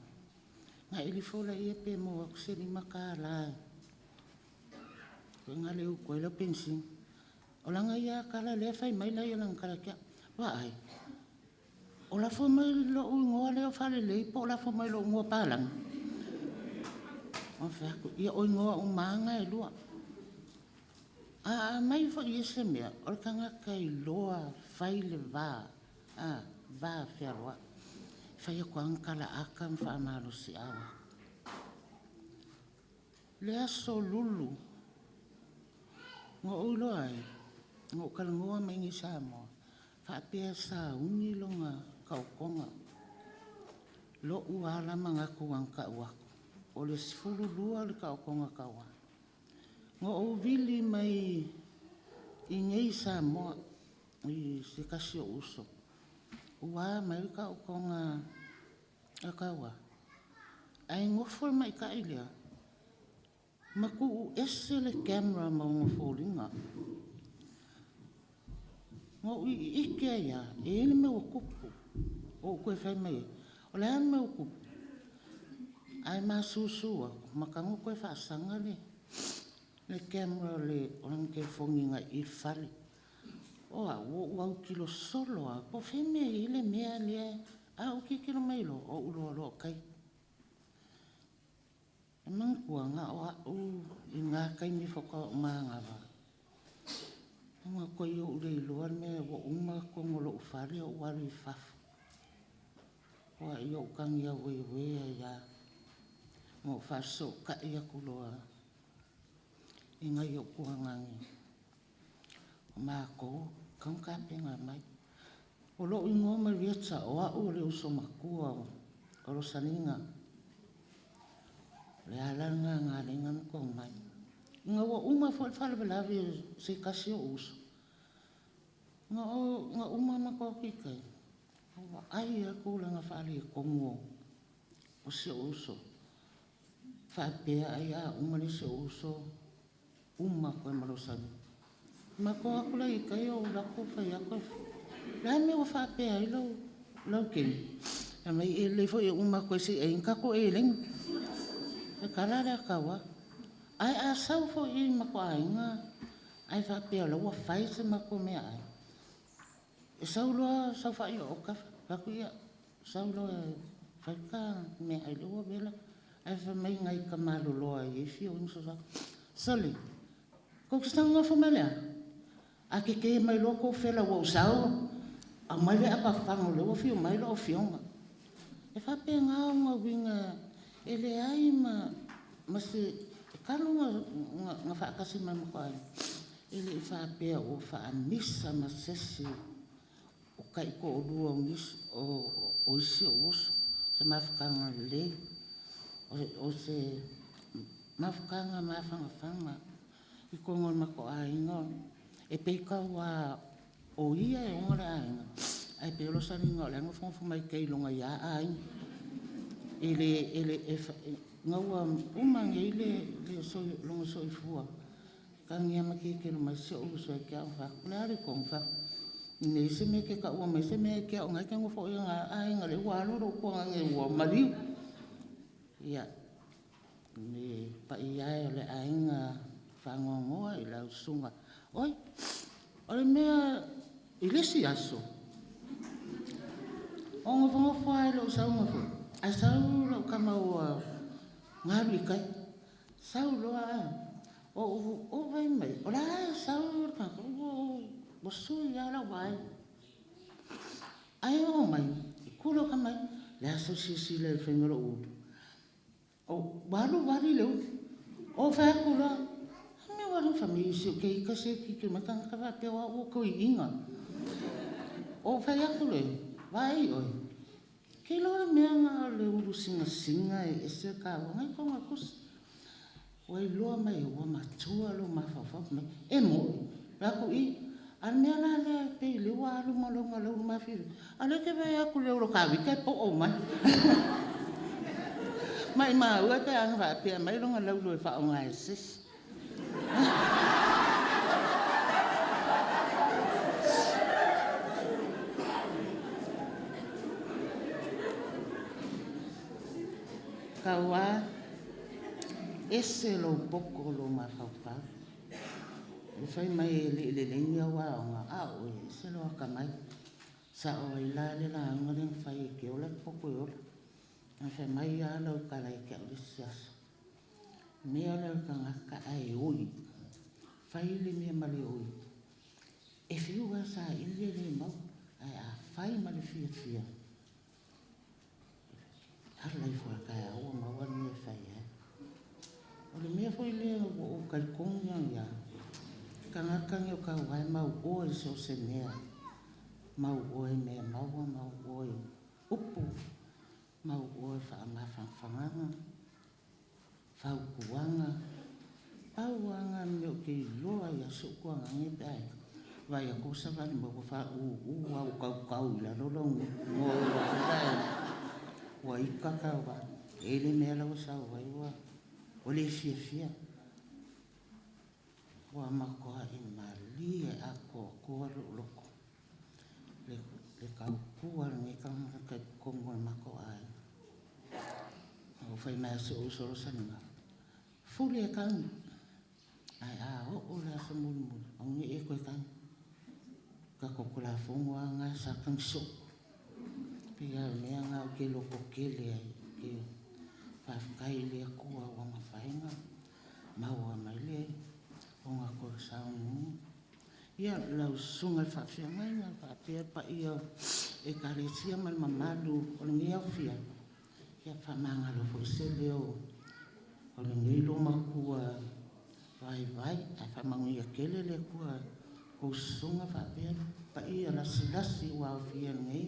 ona e alu ifo lea pe maua atu se $5 foi lea e utu ai lau penisini. O lana ia tala lea fai mai la ia lana tala ia te au, vaai, o lafo mai i lou igoa lea o Falelei po o lafo mai i lou igoa palagi? Ou fai atu, ia o igoa uma lava na e lua. A aumai foi i ai se mea, o le tagata e iloa fai le va, a, va fealoai. E fai atu lava ana tala ata ma faamalosiau atu. Le Aso Lulu na ou iloa ai, na ou talanoa mai i Samoa, faapea e sauni lona taotoga. Lo'u lava la manatu ua na tau atu, o le 12 le taotoga Tauā. Na ou vili mai i inei i Samoa i se tasi o ou uso, ua a mai le taotoga a Tauā? Ae nofo le maita'i lea. Ma tuu ese le camera ma ona foliga. Na ou iike ai lava, e i ai le mea ua tupu. Ou toe fai mai ai, o le a le mea ua tupu? Ae masusu atu, ma tago toe faasaga le camera o lana telefoni agai i i le fale. O au, ua ou autilo solo lava, po o fea le mea e i ai le mea lea, ae ou tilotilo mai loa, ou iloa loa o tai. E manatua, na o au i na taimi faatoa ou manava, ona toe ou le iloa le mea ua uma totonu o lou fale ou alu i fafo. Matua ou tagi aueue ai lava, ma ou faafesootai atu loa i nai ou tuagani, o matou e tatau ona tapena mai. O lou igoa o Marietta, o au o le uso matua o Rosalina. O le a la lena lena na matou omai. Ina ua uma foi le faalavelave o se tasi o ou uso, na uma matou o atu i tai, ou vaai lava le tulaga faaletonu o si ou uso. Faapea ai a uma le isi ou uso, uma atu ai ma Rosalina. Matou o atu la i tai ou alu atu fai atu, o le a le mea ua faapea ai lau teine? Fai mai, e lelei foi e uma atu ai se i ai ni tatou eleni. O le tala lea a Tauā. Ae a sau foi i le matou aiga ae faapea o la ua fai se matou meaai, e sau loa saofai o autafa, fai atu, ia, sau loa e fai le ta meaai lea ua vela. Ae fai mai nai tama loloa e i ai fioini ma fesoasoani, sole, tou te saga nonofo mai le a? A tetē mai loa tou fela ua ou sau, aumai le apa fago o lea ua afio mai lau afioga. E faapena ona uiga e leai ma se talu ona faatasi mai ma toaiga, e le i faapea ua faamisa ma se isi o taitoalua o nisi o isi ou uso. O se mafutaga lelei, o se mafutaga mafanafana i totonu o le matou aiga. E pei tau lava o ia e ona le aiga, ae pei o Rosalina o la e nofonofo mai tai i lona ia aiga. E le, e le, e, ina ua uma nei lona soifua, tagi lava ma tilotilo mai si ou uso ia te au, fai atu, o le a le tonu? Fai atu, e leai se mea e te taua mai se mea ia te au, o lena e te nofo i lona aiga o lea ua alu lou tuagage ua maliu. Ia, le paia e o le aiga faanoanoa i lau susuga. Oi, o le mea i le isi aso, o nofonofo lava i lou sauga foi, ae sau lau tama ua galu i tai. Sau loa ae, ou vaai mai, o la e sau le tagata, ua sui lava lau vaai. Ae oo mai, kulo ka mai, le aso silasila i le faiga o lou ulu. Ua alu vali le ulu. O fai atu loa, a mea ua alu fa mai si o ke ika se ki ke mai tagata faapea o au o toeaina. O fai atu loa, vaai oe, ke iloa le mea na o le ulu singasinga e ese le taua, nai tonga tusi. Ua iloa mai ua matua lou mafaufau mai, e mo'i, fai atu i, a o le mea la lea e pei o lea ua alu ma lona laulu mafiafia, a o lea e te vaai atu i le ulu o Kavita e po'o mai. Maimau e pe ana faapea mai lona laulu e faaaoga e se isi. Tauā, ese lou poto lou mafaufau. E fai mai e le i lelei ni au aoga, a o oe, ese lou atamai. Sao ai la le lauga lea na fai e te ola le poto e ola. Ae fai mai lava lau tala ia te au le isi aso. Mea lea o le tagata ae oi. Fai le mea ma le oi. E fiu lava saili e le maua, ae a fai ma le fiafia, ala ifo i le taeao ua maua le mea e fai ai. O le mea foi lea ua ou talitonu ai lava, tagata nei o tauā e mauoa i so o se mea, mauoa i mea maua, mauoa i upu, mauoa i faamafanafanaga, fautuaga, pau lava na o le mea ou te iloa ai lava si ou tuagage pe a vaai atu ua savali mai ua faaūū lava ua tautau i lalo lau noa ua ita tauā. E i ai le mea la ua sau ai ua le fiafia. Ua matua'i malie atoatoa lo'u loto le le tautua a lenei tagata i totonu o le matou aiga. Na ou fai mai lava i si o'u uso Losalima, fuli e tagi, ae a oo i le aso mulimuli, aua ne i e toe tagi. Tatou Tulafono lava na sa tagi soo. E pei lava o le mea lena ou te lototele ai, ou te faafetai i le Atua ua mafai ona maua mai le ona toe sauniuni. Ia, lau Susuga i le Faafeagaiga faapea le paia o Ekalesia ma le mamalu o lenei aofia, ia faamagalo foi se leo o lenei loomatua vaivai, ae faamanuia tele le Atua i a outou susuga faapea le paia lasilasi ua aofia i lenei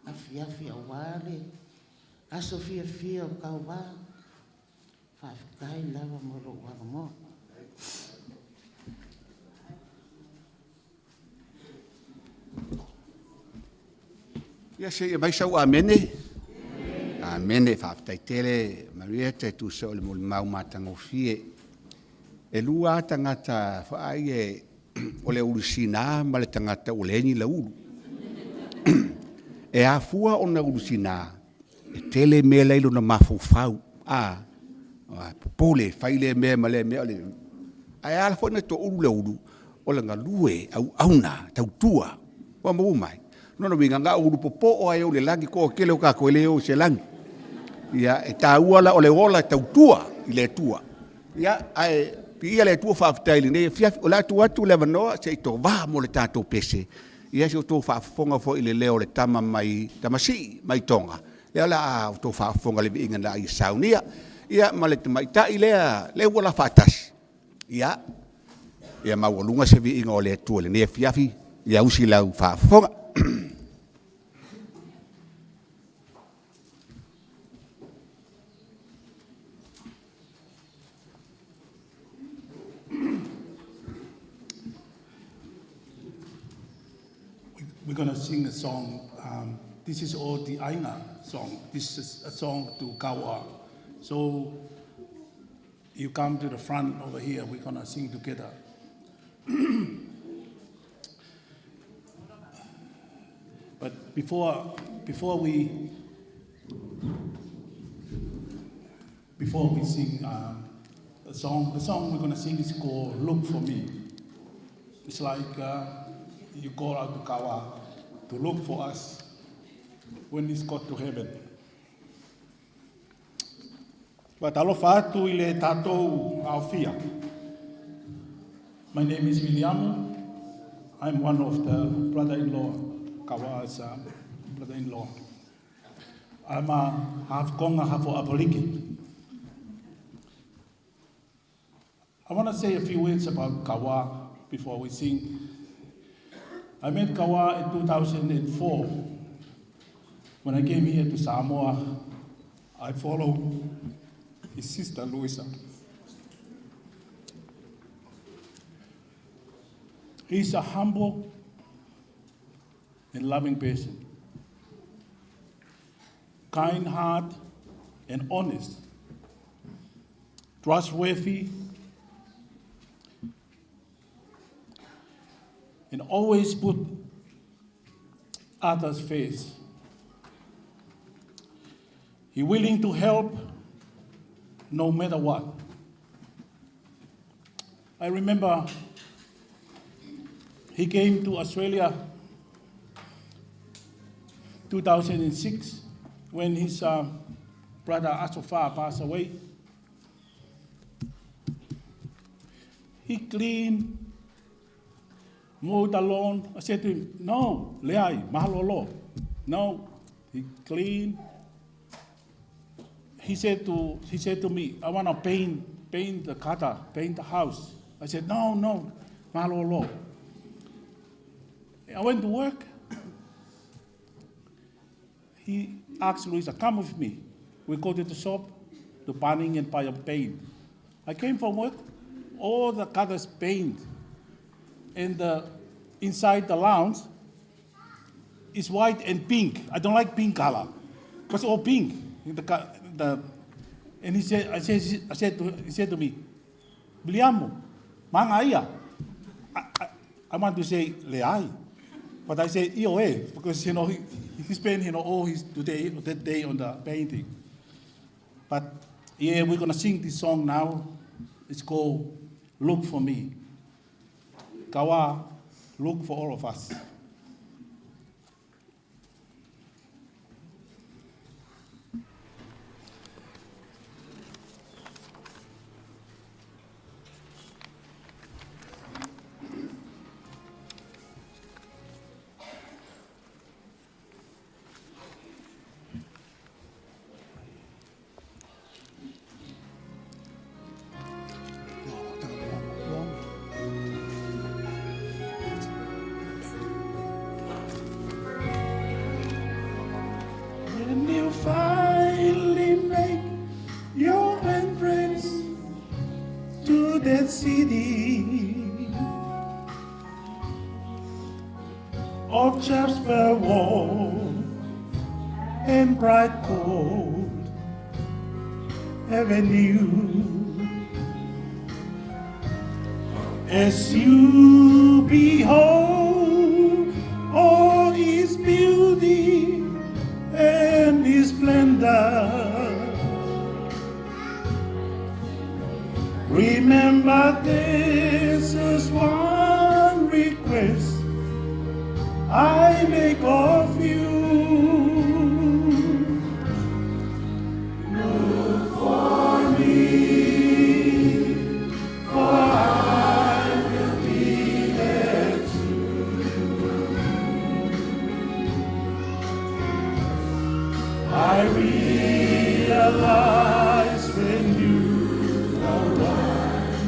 afiafi aua le aso fiafia o Tauva. Faafetai lava mo lou avanoa. Ia se i aumai sau amene. Amene. Faafetai tele Marieta e tusa o le molimau matagofie. E lua lava tagata foi ia o le ulu sina ma le tagata ua leai ni lauulu. E afua ona ulu sina, e tele mea la e i lona mafaufau, a, popole, fai lea mea ma lea mea. Ae ala foi ona toaulu le ulu, o le galue, auauna, tautua. Ua maua mai? O lona uiga, na o ulu popoo lava e o i le lagi, e toatele o tatou e le o i se lagi. Ia, e taua la o le ola e tautua i le Atua. Ia, ae viia le Atua, faafetai i lenei afiafi. O le a tuu atu le avanoa se i tova mo le tatou pese, ia se i outou faafofoga foi i le leo o le tama mai Tamasii mai Toga, lea o le a outou faafofoga i le viiga na ia saunia. Ia ma le tamaitai lea ua o la faatasi, ia maualuga se viiga o le Atua i lenei afiafi, ia usi lau faafofoga. We're going to sing a song. This is all the Aina song. This is a song to Kawa. So you come to the front over here, we're going to sing together. But before we before we sing the song we're going to sing is called Look For Me. It's like you go out to Kawa to look for us when it's got to heaven. Faatalofa atu i le tatou aofia. My name is William. I'm one of the brother-in-law, Kawa's brother-in-law. I'm a half Tonga, half Apoliki. I want to say a few words about Kawa before we sing. I met Kawa in 2004. When I came here to Samoa, I followed his sister Luisa. He's a humble and loving person, kind heart and honest, trustworthy, and always put others first. He willing to help no matter what. I remember he came to Australia 2006 when his brother Asofa passed away. He cleaned, mowed the lawn. I said to him, no, leai, mahalolo. No, he cleaned. He said to me, I want to paint the kata, paint the house. I said, no, no, mahalolo. I went to work. He asked Luisa, come with me. We go to the shop, to Bunnings and buy a paint. I came from work, all the colors paint. And inside the lounge is white and pink. I don't like pink color, because all pink. And he said, I said, I said to, he said to me, William, manga ia. I, I want to say leai, but I say ioe because you know he, he spent you know all his today that day on the painting. But yeah, we're gonna sing this song now. It's called "Look for Me." Kawa, look for all of us. When you finally make your entrance to that city of jasper wall and bright gold avenue. As you behold all his beauty and his splendor, remember this is one request I make of you. Look for me, for I will be there too. I realize when you arrive,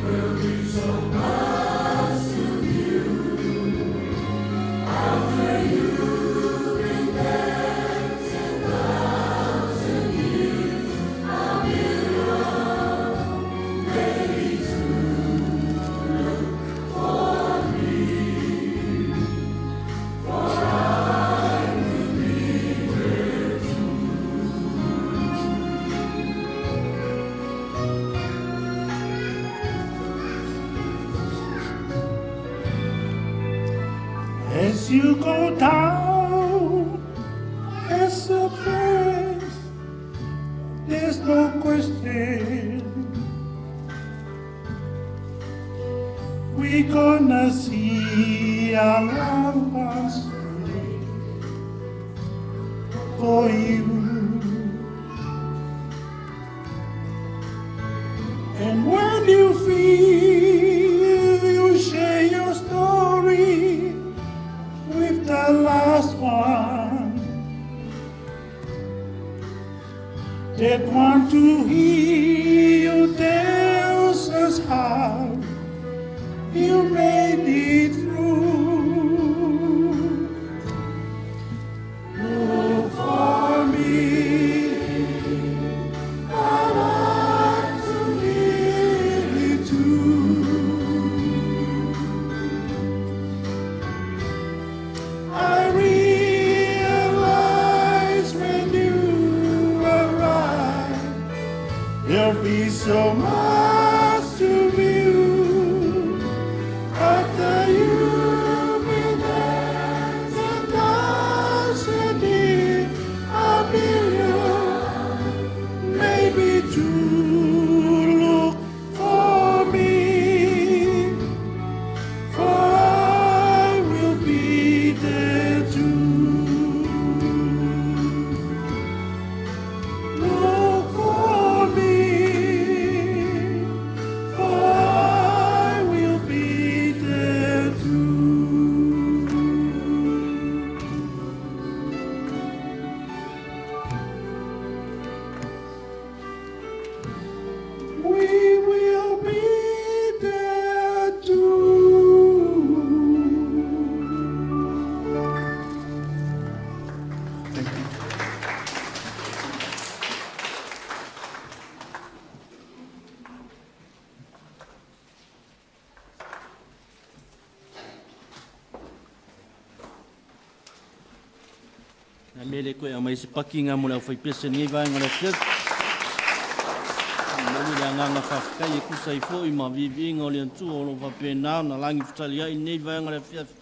there'll be so much to view. After you've been there 10,000 years, a million, maybe two. Look for me, for I will be there too. As you go down as a face, there's no question. We gonna see our loved ones wait for you. And when you feel you share your story with the last one that want to hear you tell us how you made it through. Look for me, I want to hear it too. I realize when you arrive, there'll be so much to view. After you've been there 10,000 years, a billion, maybe two. Look for me, for I will be there too. Look for me, for I will be there too. We will be there too. Thank you. Na mea le koe au mai se paki ngā mo le au whaipese ni vaenga o le afiafi. Moni le agaga faafetai e tusa ai foi ma viiviiga o le Atua o lo o faapena ona lagi fetaliai i lenei vaega o le afiafi.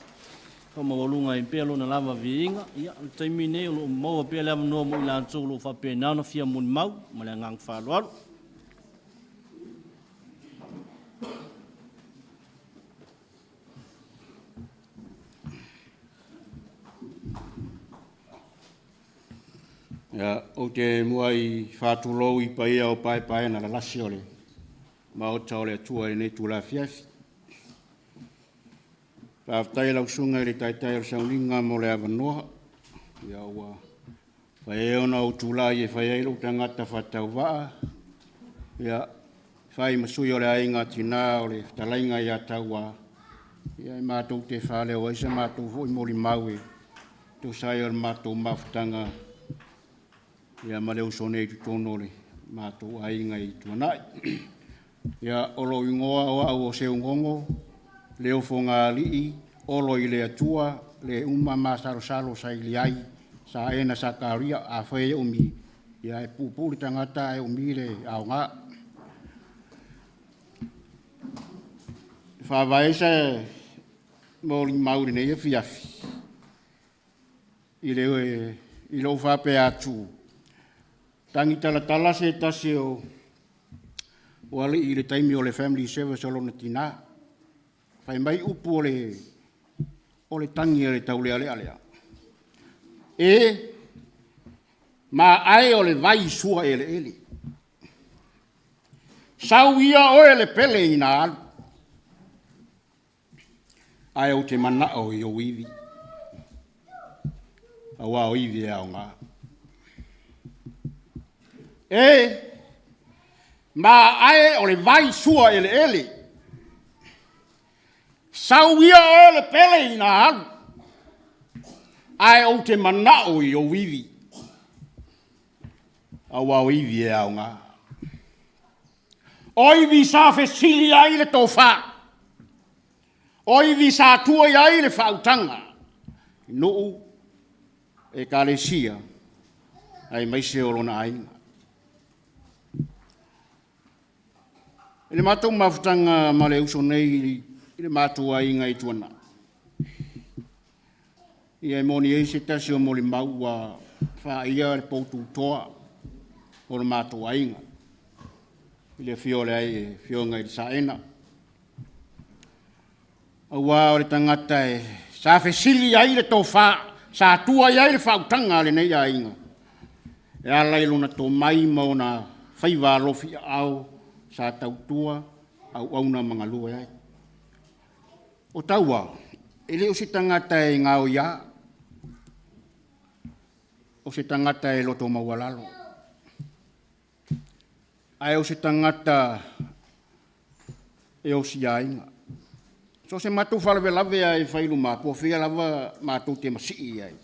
Faamaualuga ai pea Lona lava viiga. Ia, o le taimi lenei o lo o maua pea le avanoa mo i latou o lo o faapena ona fia molimau ma le agaga faaaloalo. Ia, ou te muai faatulou i paia o paepaena lalasi o le Maota o le Atua i lenei itula afiafi. Faafetai i lau Susuga i le Taitai o le Sauniga mo le avanoa. Ia, ua mafai ai ona ou tulai e fai ai lou tagata faatauvaa, ia, fai ma sui o le aiga tina o le fetalaiga ia Tauā, ia, e matou te faaleo ai sa matou foi molimau e tusa ai o le matou mafutaga ia ma le uso nei i totonu o le matou aiga i Tuanai. Ia, o lou igoa o au o Seugogo, Leo Fogalii, Olo i le Atua, le uma masalosalo saili ai, Saena Sakaria, afai e umi, ia e puupuu le tagata ae umi le aoga. E faavae ai se molimau i lenei afiafi, i le i lou faapea atu, tagi talatala se tasi o alii i le taimi o le family service o lona tinā. Fai mai upu o le tagi a le taulealea lea, E ma ae o le vai sua eleele. Sau ia oe le pele ina alu, ae ou te manao i ou ivi, aua o ivi e aoga. E ma ae o le vai sua eleele, sau ia oe le pele ina alu, ae ou te manao i ou ivi, aua o ivi e aoga. O ivi sa fesili ai le tofa, o ivi sa tua i ai le faautaga, nuu, ekalesia, aemaise o lona aiga. I le matou mafutaga ma le uso nei i le matou aiga i Tuanai, ia e moni ai se tasi o molimau ua faia le poututoa o le matou aiga i le afio o le Afioga i le Saena. Aua o le tagata e sa fesili ai le tofa, sa tua i ai le faautaga a lenei aiga, e ala i lona tomai ma ona faiva alofiaao sa tautua, auauna ma galue ai. O Taua, e le o se tagata e gaoia, o se tagata e loto maualalo, ae o se tagata e osiaina. So o se matou faalavelave lava e fai i luma, po o fea lava matou te masii i ai.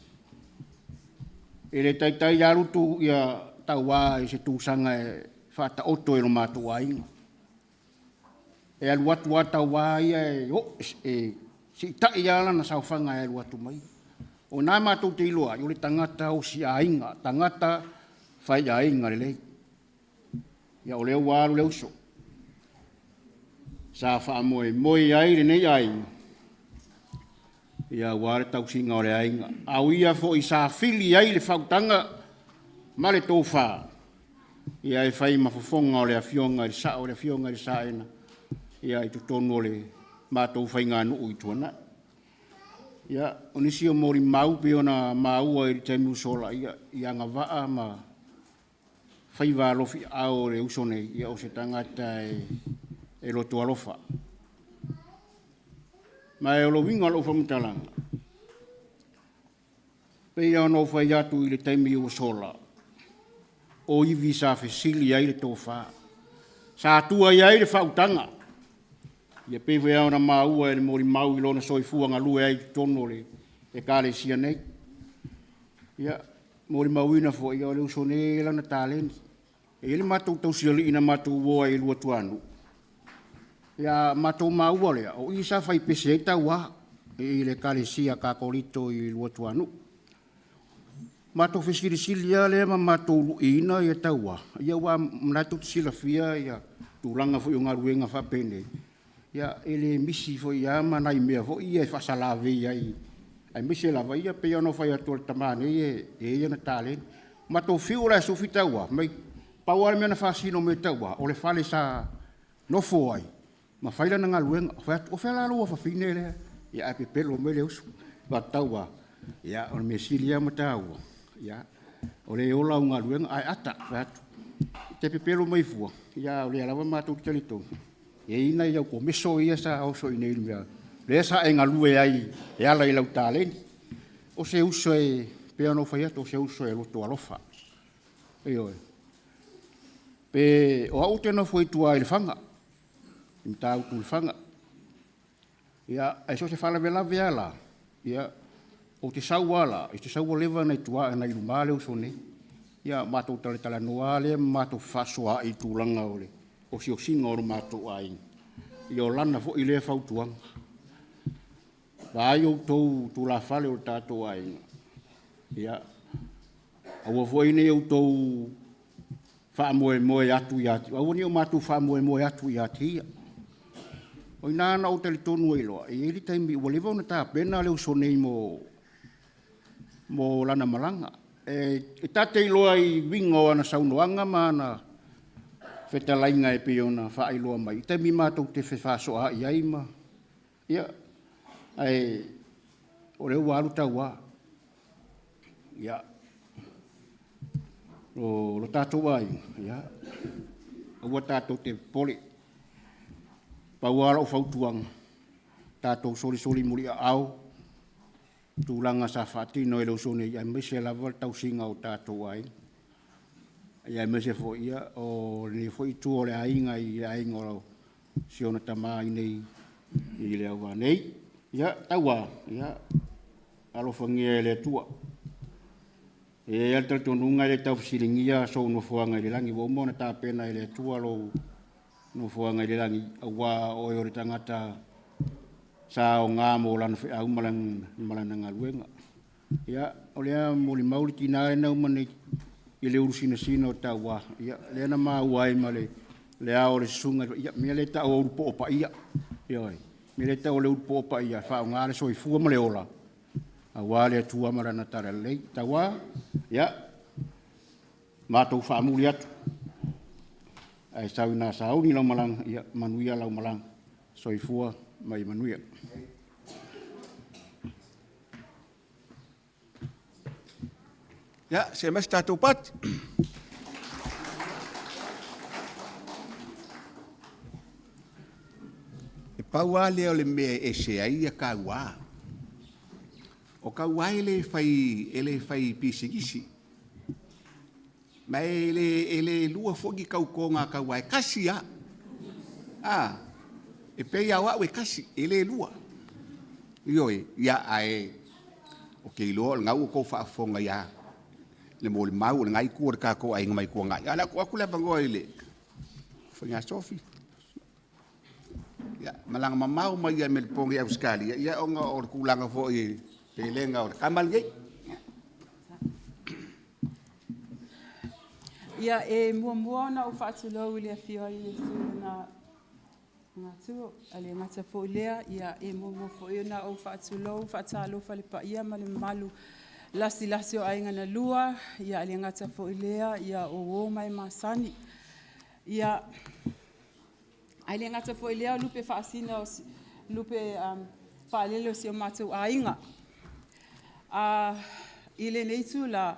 E le taitai alu tu ia Tauā i se tusaga e faataoto e lo matou aiga. E alu atu lava Tauā ia e, o, e siitai lava lana saofaga e alu atu mai. O ina matou te iloa ai, o le tagata osiaiga, tagata faiaiga lelei. Ia o lea ua alu le uso. Sa faamoemoe i ai lenei aiga, ia aua le tausiga o le aiga. A o ia foi sa fili i ai le faautaga ma le tofa, ia e fai ma fofoga o le Afioga i le Sao, le Afioga i le Saena, ia i totonu o le matou faiganuu i Tuanai. Ia, o nisi o molimau pei ona maua i le taimi ua sola, ia, i agavaa ma faiva alofiaao o le uso nei, ia o se tagata e loto alofa. Ma o le uiga o lau faamatalaga, pei lava ona ou fai atu i le taimi ua sola, o ivi sa fesili ai le tofa, sa tua i ai le faautaga, ia pei foi ona maua e le molimau i lona soifua galue ai i totonu o le Ekalesia nei. Ia, molimauina foi, o le uso nei e i ai lana taleni. E i ai le matou tausialii na matou uo ai i Luatuanuu, ia matou maua lea, o i sa fai pese ai Tauā i le Ekalesia Kakolito i Luatuanuu. Matou fesilisili lava lea ma matou luiina Tauā, ia aua o lena tou te silafia tulaga foi o galuega faapenei, ia e le misi foi lava ma nai mea foi ia e faasalavei ai, aemaise lava ia pei ona fai atu o le tamā nei e i ai ana taleni. Matou fiu la e sufi tauā, mai pau lava le mea na faasino mai e tauā, o le fale sa nofo ai ma fai lana galuega. Ou fai atu, o fea la lou afafine lea? Ia ae pepelo mai le uso. Fai atu, tauā, ia o le mea sili lava ma taua, ia o le ola au galuega ae ata. Fai atu, e te pepelo mai fua, ia a o lea lava matou te talitonu, e i ai nai au komeso ia sa oso i inei i le mea, lea sa e galue ai e ala i lau taleni. O se uso e pei ona ou fai atu, o se uso e loto alofa. Ioe. Pe o au ou te nofo i tua i Lefaga, i Matautu i Lefaga. Ia, ae so o se faalavelave lava la, ia, ou te sau lava la, ou te sau ua leva ona i tua i luma le uso nei. Ia matou talatalanoa lava lea ma matou fefaasoaai i tulaga o le osiosiga o lo matou aiga. Ia o lana foi lea fautuaga. Vaai outou tulafale o le tatou aiga, ia, aua foi ne i outou faamoemoe atu ia te, aua ne i o matou faamoemoe atu ia te ia. O i ina na ou talitonu ai loa, e i ai le taimi ua leva ona tapena le uso nei mo lana malaga. E ta te iloa i uiga o ana saunoaga ma ana fetalaiga e pei ona faailoa mai i taimi matou te fefaasoaai ai ma, ia, ae o lea ua alu tauā. Ia, o lo tatou aiga, ia, aua tatou te popole. Pau lava lau fautuaga, tatou solisoli muliaao tulaga sa faatino e le uso nei, aemaise lava le tausiga o tatou aiga. Ia aemaise foi o lenei foi itu o le aiga i le aiga o si ona tama i inei i Leauvaa nei. Ia, tauā, ia, alofagia e le Atua. E i ai lava le talitonuga e le tau fesiligia sou nofoaga i le lagi, ua uma ona tapena e le Atua lou nofoaga i le lagi, aua o oe o le tagata sa aoga mo Lana feau ma Lana galuega. Ia, o lea e molimau le tina lea na uma nei i le ulusinasina o tauā, ia, lea na maua ai ma le ao o le susuga, ia, mea lea e tau o ulu poo paia, ioe, mea lea e tau o le ulu poo paia, e faaaoga le soifua ma le ola aua le Atua ma Lana talalelei. Tauā, ia, matou faamuli atu, ae sau ina sauni lau malaga, ia manuia lau malaga. Soifua ma ia manuia. Ia, see mai se tatou pati. E pau lava lea o le mea e ese ai ia kauā. O kauā e le fai, e le fai pisinisi. Ma e le, e le lua foi ni tautoga a kauā, e tasi lava. A, e pei lava o au e tasi, e le lua. Ioe, ia ae ou te iloa o lena ua outou faafofoga i le molimau a lena itu o le tatou aiga mai Tuanai. Ae o le a tuu atu le avanoa i le Faga Sofi. Ia, malaga mamao mai lava i Melepona i Ausetalia, ia ona o le tulaga foi i le pelega o le tama lenei. Ia, e muamua ona ou faatulou i le afio ai o Iesu i Lona Atua, ae le gata foi i lea, ia e muamua foi ona ou faatulou ma faatalofa i le paia ma le mamalu lasilasi o Aiga na Lua, ae le gata foi i lea o uo ma e masani. Ia, ae le gata foi i lea o lupe faasina o lupe faalele o si o matou aiga. I lenei itula,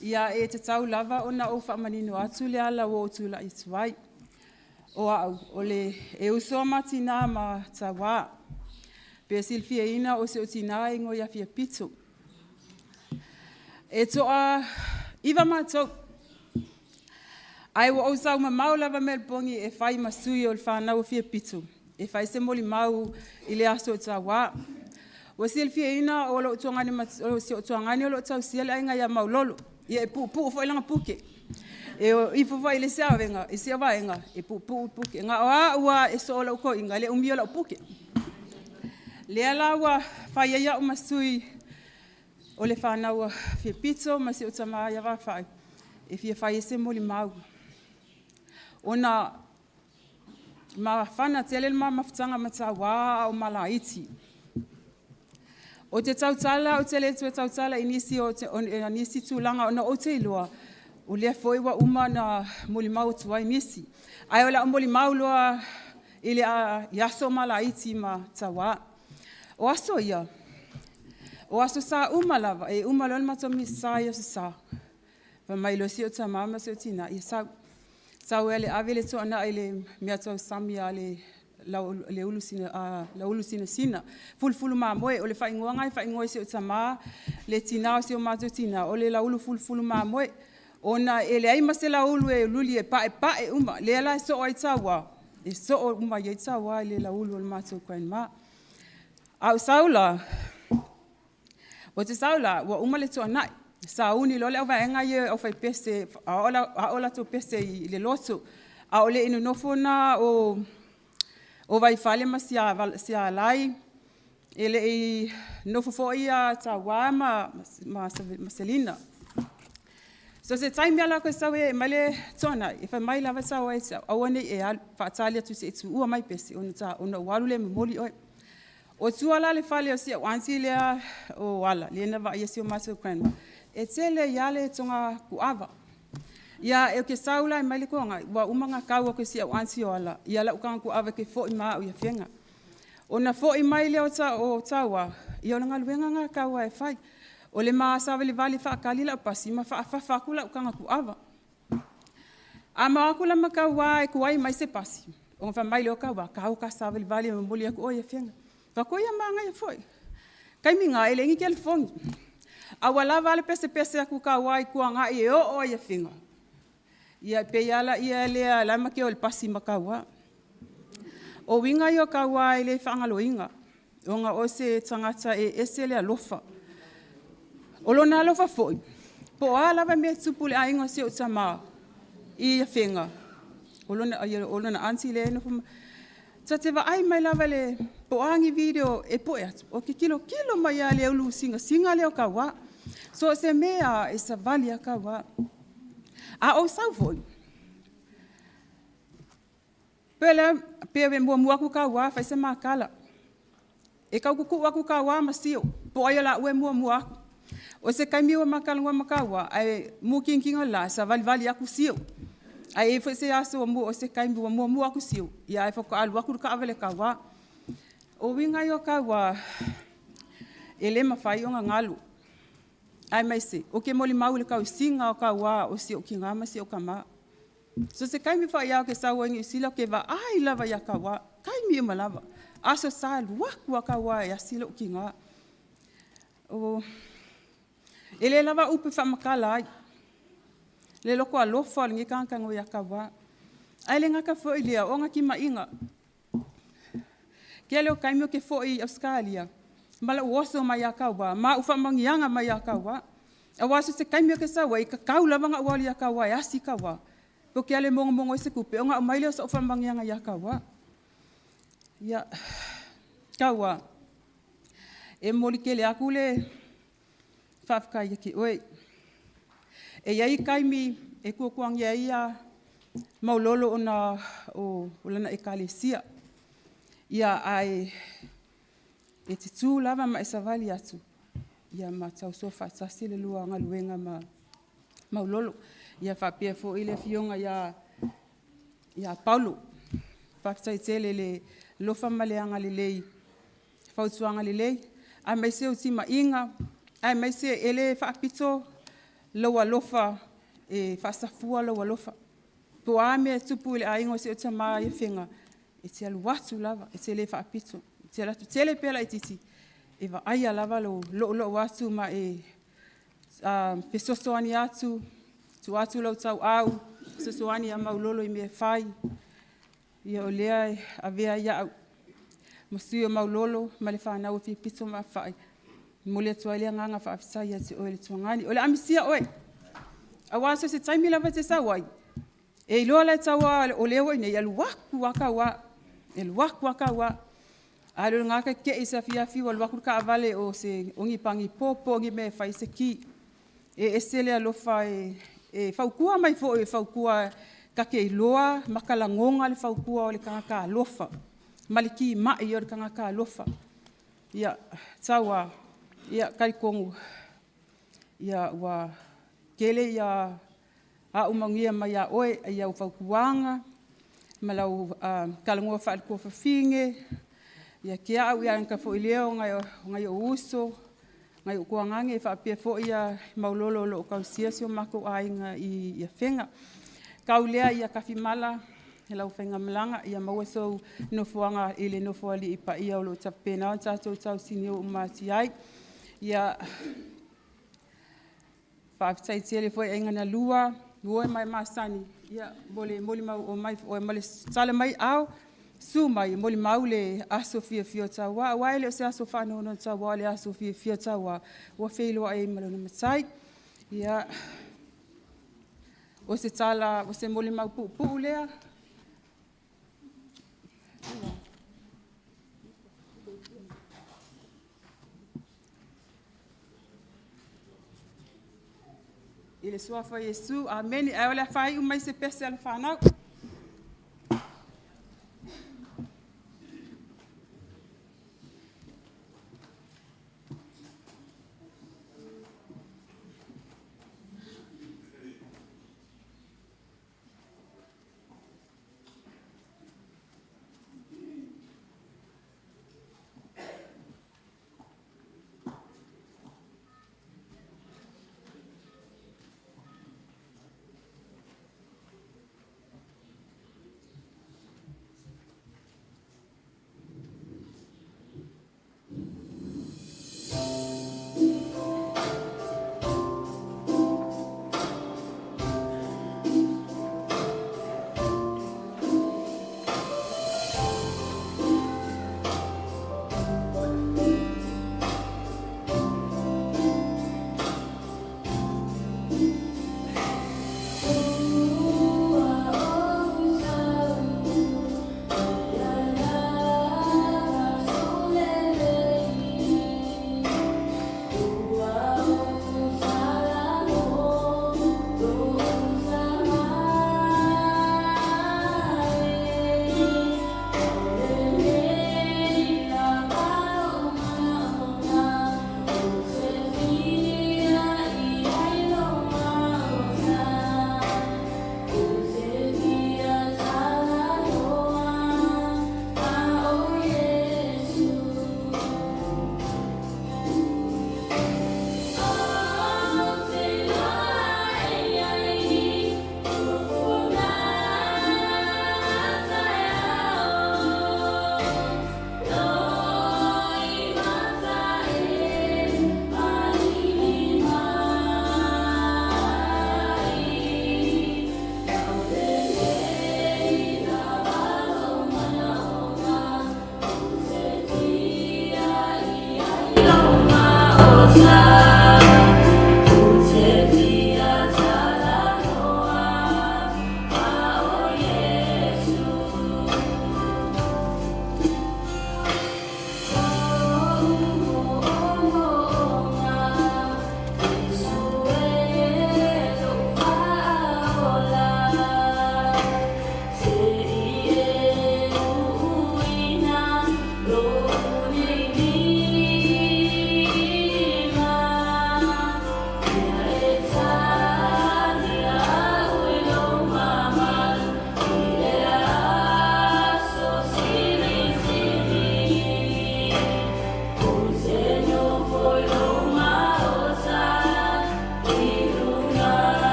ia e tatau lava ona ou faamanino atu le ala ua ou tulai atu ai. O au, e uso ma tina ma Tauā. Pe silifiaina o si ou tina e igoa ia Fiapito. E toa-9 matou, ae ua ou sau mamao lava mai Aleiponi e fai ma sui o le fanau a Fiapito e fai se molimau i le aso o Tauā. Ua silifiaina o si ou tuagane o lo o tausia le aiga ia Maulolo, ia e puupuu foi lana puke. E o ifo foi i le isi vaega, e puupuu le puke. Na o au lava e soo lou toeaina i le umi o lau puke. Lea la ua fai ai au ma sui o le fanau a Fiapito ma si ou tama ia Vafaai e fia fai ai se molimau, ona Mafana tele le ma mafutaga ma tauā a o malaiti. O te tautala, ou te le toe tautala i nisi o nisi tulaga ona ou te iloa, o lea foi ua uma ona molimau atu ai nisi. Ae o le a ou molimau loa i aso ma laiti ma tauā. O aso ia, o Aso Sa uma lava, e uma loa le matou Misasa i Aso Sa, fai mai loa si ou tama ma si ou tina, ia sau, sau e ave le toanai i le meatausami a le Laulu Sinasina, fulufulu mamoe. O le faaigoa lena e faaigoa ai e si ou tama le tina o si o matou tina, o le Laulu fulufulu mamoe, ona e leai ma se laulu e uliuli e paepae uma, lea la e soo ai tauā, e soo uma i ai tauā i le laulu a le matou grandma. A ou sau la, ou te sau la ua uma le toanai, sauni loa le auvaega ia le aufaipese, ao a latou pese i le lotu, a o le i nonofo na o Vaifale ma Sialai, e le i nonofo foi Tauā ma Selina. So o se taimi lava la ou te sau ai e aumai le toanai, fai mai lava Tauā ia te au, aua ne i e alu, faatali atu se i tuua mai pese ona ou alu lea e momoli oe. O tua la o le fale o si au aunty lea o Ala, lea na vaaia si o matou grandma, e tele ai lava le toga puava. Ia, ou te sau la e aumai le toanai, ua uma ona tau atu e si au aunty o Ala lau taga tuava e te foi ma au i Afega. Ona foi mai lea o Tauā, ia o le galuega lena a Tauā e fai, o le ma savalivali e faatali lau pasi ma faafafa atu lau taga tuava. A ma o atu la ma Tauā e tuai mai se pasi, ona fai mai lea o Tauā, tau ta savalivali e momoli atu oe i Afega. Ou fai atu, ia manaia foi. O le taimi lena, e leai ni telefoni, a ua lava a le pesepese atu a Tauā i tua agai e oo lava i Afega, ia pei lava lea o la e ma te o i le pasi ma Tauā. O uiga ia o Tauā e le faagaloina, ona o se tagata e ese le alofa. O lona alofa foi, po o a lava mea e tutupu i le aiga o si ou tama i Afega, o lona aunty lea e nofo ma… Ta te vaai mai lava po o a ni video e pue atu, ou te tilotilo mai lava i le ulu sinasina lea o Tauā. So o se mea lava, e savali lava Tauā. A ou sau foi, pe muamua atu Tauā fai se ma tala. E tau tutuu atu Tauā ma Sio, po o ai o laua e muamua atu. O se taimi ua ma talanoa ma Tauā, ae mutinitini o le la, e savalivali atu Sio. Ae i ai foi se aso o se taimi ua muamua atu Sio, ae faatoa alu atu le taavale a Tauā. O uiga ia o Tauā e le mafai ona galo, aemaise ou te molimau i le tausiga o Tauā o si ou tina ma si ou tama. So o se taimi foi lava ou te sau ai i Niu Sila, ou te vaai lava ia Tauā, taimi uma lava. Aso Sa e alu atu lava Tauā e asi lou tina. E le lava upu e faamatala ai le loto alofa o lenei tagata ia Tauā. Ae le gata foi i lea, o ona timaiga. Tele o taimi ou te foi i Ausetalia ma lou oso mai ia Tauā ma au faamanuiaga mai ia Tauā. Aua so o se taimi ou te sau ai, e tatau lava ona ou alu ia Tauā e asi Tauā, pe ou te alu e mogomogo ai se tupe, ona aumai lea o sau faamanuiaga ia Tauā. Ia, Tauā, e momoli tele atu le faafetai ia te oe. E i ai taimi e tuatuagia ai Maulolo ona o lana Ekalesia, ae e te tu lava ma e savali atu ma tausoa faatasi le lua galuega ma Maulolo. Ia faapea foi le afioga ia Paulo. Faafetai tele i le alofa ma le agalelei i fautuaga lelei, aemaise o timaiga, aemaise e le faapito lou alofa e faasafua lou alofa. Po o a mea e tupu i le aiga o si ou tama i Afega, e te alu atu lava, e te le faapito, e te alu atu tele pe laitiiti, e vaaia lava lou loulou atu ma e fesoasoani atu, tuu atu lou tauau e fesoasoani ia Maulolo i mea e fai. Ia o lea e avea ai au ma sui o Maulolo ma le fanau a Fuapito Maafaai e momoli atu ai le agaga faafetai ia te oe le tuagani. O le a misia oe, aua so o se taimi lava e te sau ai, e iloa la e Tauā o lea ua i inei, e alu atu lava Tauā, e alu atu lava Tauā. A o le gatete'i i se afiafi ua alu atu le taavale o ni panipopo o ni mea e fai ai se ti. E ese le alofa, e fautua mai foi e fautua Ka te iloa ma ka lagoga le fautua o le tagata alofa ma le timai o le tagata alofa. Ia, tau a, ia talitonu, ia ua tele ia au manuia mai ia oe, i au fautuaga, ma lau talanoa faale-tuafafine, ia te au ia na foi lea o nai ou uso, nai ou tuagane faapea foi Maulolo o lo o tausia si o matou aiga i Afega. Tau lea ia Tafimala i lau faigamalaga, ia maua sou nofoaga i le Nofoalii paia o lo o faapena ona tatou tausinio uma atu i ai. Ia, faafetai tele foi i aiga na lua, o e ma e masani mo le molimau ma le tatalo mai ao, susu mai e molimau le aso fiafia o Taua, aua e le o se aso faanoanoa taua, o le aso fiafia taua ua feiloai ai ma lona Matai. Ia, o se tala, o se molimau puupuu lea. I le Suafa o Iesu, amene. Ae o le a faaiu mai i se pese a le fanau.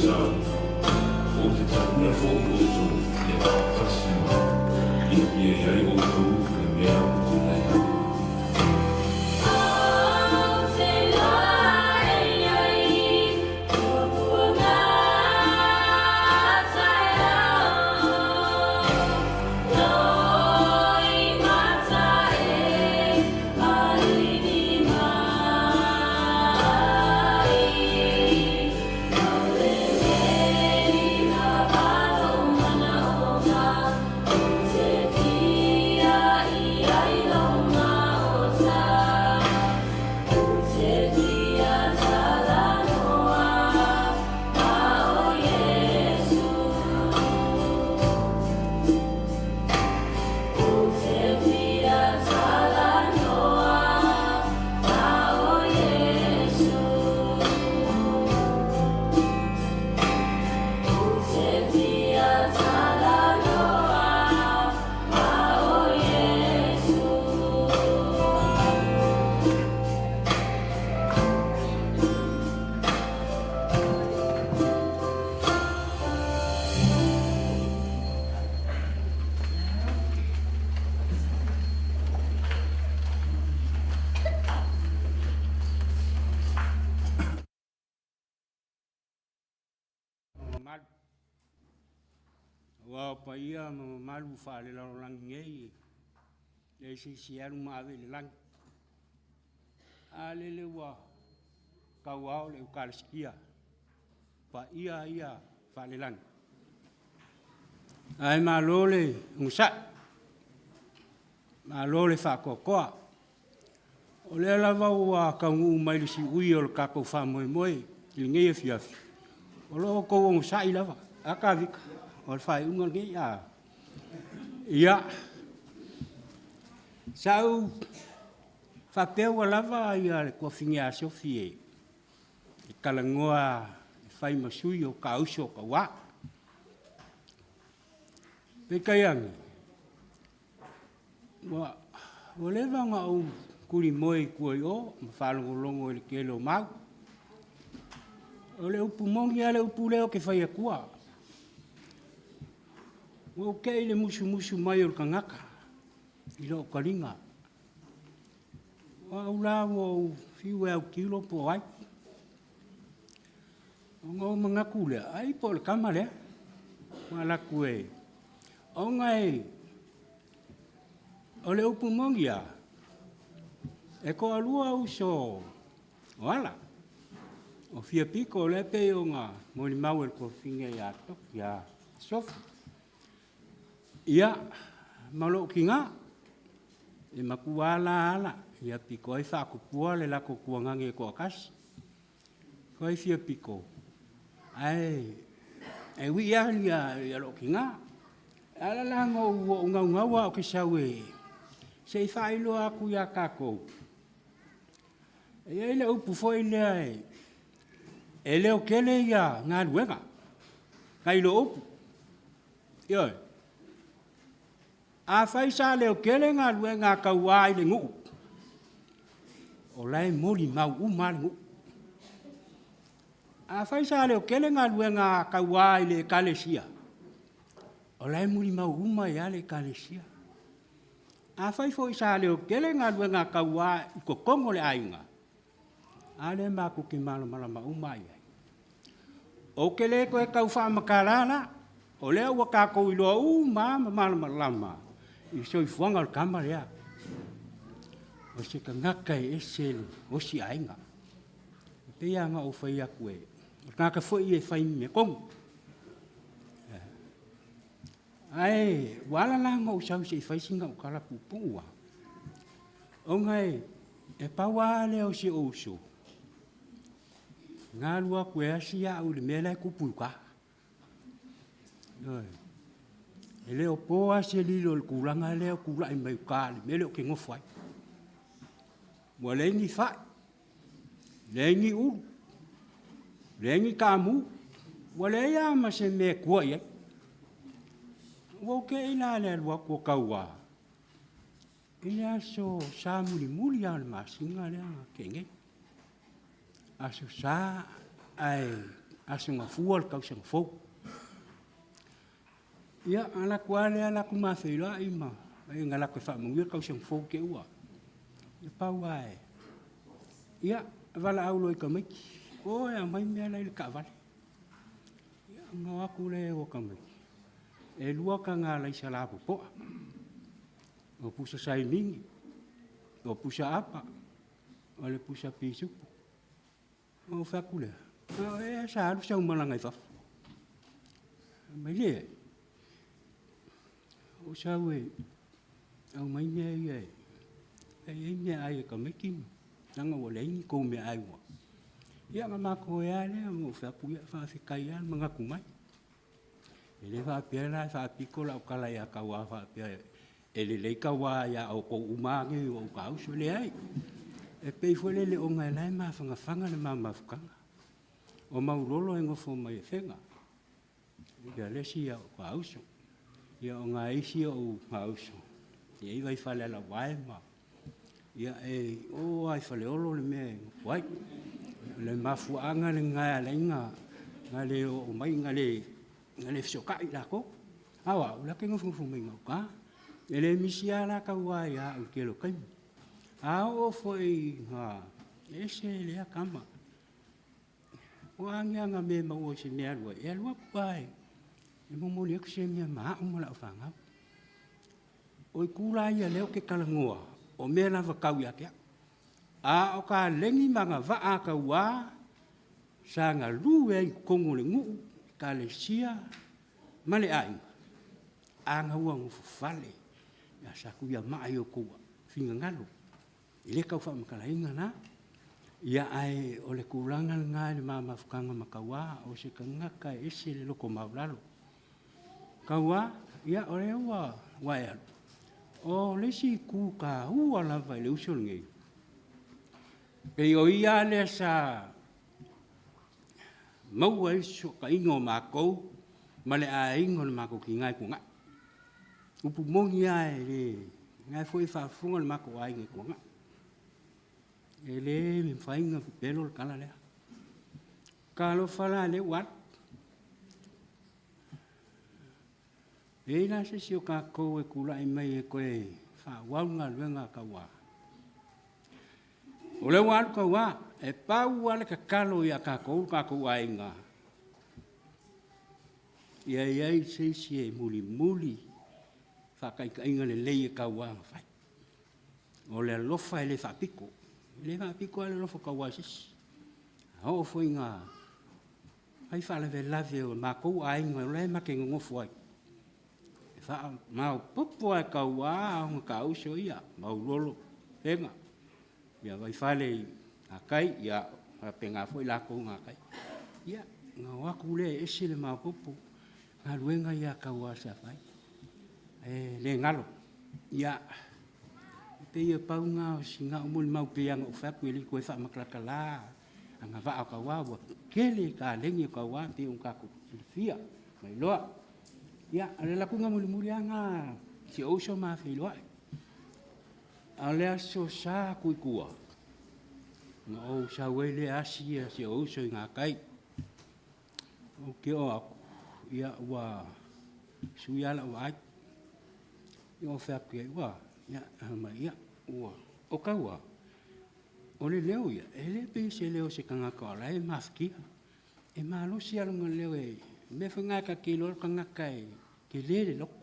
Samoa. Ou te talia foi outou ia faatasi ma au, ina ia i ai outou i le mea ou te i ai au. Mamalu. Aua o paia ma mamalu faalelalolagi nei, leai se isi e alu ma ave i le lagi. A lele ua tauao le Eukalisitia, paia ia faalelagi. Ae malo le onosai, malo le faatoatoa. O lea lava ua taunuu mai le siui o le tatou faamoemoe i lenei afiafi, o lo o outou onosai lava. A Tavita, o le faaiuga lenei. A. Ia, sa ou faapea ua lava ia le tuafafine a Sofi e talanoa e fai ma sui o ta uso taua. Peitai ane, ua leva ona ou tulimoe i tua i o ma faalogologo i le tele o mau. O le upu moni lava le upu lea ou te fai atua. Ua ou te i le musumusu mai o le tagata i lou taliga. O au la ua ou fiu e autilo po o ai. Ona ou manatu lea, ai po o le tama lea. Ua alu atu e... Ona e, o le upu moni lava, e toalua uso o Ala, o Fiapito lea e pei ona molimau e le tuafafine ia Sofi. Ia, ma lou tina, e matua la Ala, ia pito ai faatupua le latou tuagage e toatasi. Fai Fiapito, ae e ui lava ia lou tina. E ala la ona ou naunau lava ou te sau e se i faailoa atu ia tatou, e i ai le upu foi lea e leotele ia galuega nai lo upu. Ioe. Afai sa leotele galuega a tauā i le nuu, o la e molimau uma lava le nuu. Afai sa leotele galuega a tauā i le Ekalesia, o la e molimau uma ai lava le Ekalesia. Afai foi sa leotele galuega a tauā i totonu o le aiga, a lea matou te malamalama uma lava i ai. Ou te le toe tau faamatala la, o lea ua tatou iloa uma lava ma malamalama i le soifuaga o le tama lea. O se tagata e ese le osi aiga. E pei lava ona ou fai atu, o le tagata foi e fai amiotonu. Ae ua ala la ona ou sau se i fai sina au tala puupuu lava, ona e pau lava lea o si ou uso, na alu atu e asi au i le mea la e tupu i uta. Ioe. E le o po lava se lilo i le tulaga lea e tulai mai uta i le mea lea ou te nofo ai. Ua leai ni fai, leai ni ulu, leai ni taamu, ua leai lava ma se mea e tua i ai. Ua ou te'i la i le alu atu o Tauā i le aso Sa mulimuli lava o le masina lea na tea nei. Aso Sa ae Aso Gafua o le tausaga fou. Ia, ala atu lava lea ala atu ma feiloai ma na latou faamanuia le tausaga fou te ua. Ia pau lava e. Ia, valaau loa i tamaiti, o e aumai mea la i le taavale. Ia, ona o atu lea o tamaiti, e 2 taga alaisa lapopoa, o pusa saimini, o pusa apa, o le pusa pisupo. Ona ou fai atu lea, o ea sa alu sau malaga i fafo. Mai leai, o sau e aumai mea ia e fai ai meaai a tamaiti ma leaga ua leai ni tou meaai ua. Ia ona matou o ea lea ma ou fai atu, ia faafetai lava le manatu mai. E le faapea la e faapito lau tala ia Tauā faapea e lelei Tauā ia outou uma lava nei o ou tauso. E leai. E pei foi lele ona o la e mafanafana le ma mafutaga. O Maulolo e nofo mai Afega, ia le isi o tauso. Ia o nai isi ou auso, e i ai Vaifale Alaovae ma ia e o lava i Faleolo le mea e nofo ai. O le mafuaaga lena e ala ai ona le oo mai, na le fesootai latou. A o au, o la e te nofonofo mai gauta. E le misi lava la Tauā ia au i le tele o taimi. A oo foi ina ese lea tama, o a ni ana mea e maua i se mea e alu ai, e alu atu lava e momoli atu se mea ma au ma lau fanau. O itu la ia lea ou te talanoa, o mea lava tau ia te au. A o kaleni ma agavaa a Tauā sa galue ai i totonu o le nuu, ekalesia ma le aiga, a na ua nofofale, ia Satuiamaa i o outou finagalo, e le tau faamatalaina la. Ia ae o le tulaga lena i le ma mafutaga ma Tauā, o se tagata e ese le loto maualalo. Tauā, ia o lea ua e alu. O le isi itu taua lava i le uso lenei, pei o ia lea sa maua ai le fesootaiga o matou ma le aiga o le matou tina i Tuanai. Upu moni lava e le... o la foi e faafofoga le matou aiga i Tuanai. E le mafai ona pepelo le tala lea. Talofa la lea ua alu. E i ai la se isi o tatou e tulai mai e toe faaauau le galuega a Tauā? O lea ua alu Tauā, e pau lava le tatalo ia tatou le tatou aiga, ia i ai se isi e mulimuli faataitaiga lelei e Tauā na fai. O le alofa e le faapito. E le faapito lava le alofa o Tauā i se isi. A oo foi ina fai faalavelave o le matou aiga o la e ma te nonofo ai, e faamaopoopo lava e Tauā ona taauso ia, Maulolo, Afega, ia Vaifale i gatai, ia faapena foi latou i gatai. Ia, ona o atu lea e ese le maopoopo, galuega ia a Tauā sa fai. E le galo. Ia, e pei e pau lena o sina au molimau pei lava ona ou fai atu e le toe faamatalatala agavaa o Tauā, ua tele taleni o Tauā pei ona tatou silafia ma iloa. Ia, o le alu atuga mulimuli lava lena a si ou uso ma feiloai. A o le aso Sa atu i tua, na ou sau ai lea asi si ou uso i gatai. Ou te oo atu, ia ua sui lava lau vaai. Ia ou fai atu i ai, ua a? Ia, fai mai, ia, ua. O Tauā, o le leo ia, e le pei o se leo o se tagata o la e mafatia. E malosi lava lona leo, o le mea foi lena ta te iloa ai le tagata e tele le loto,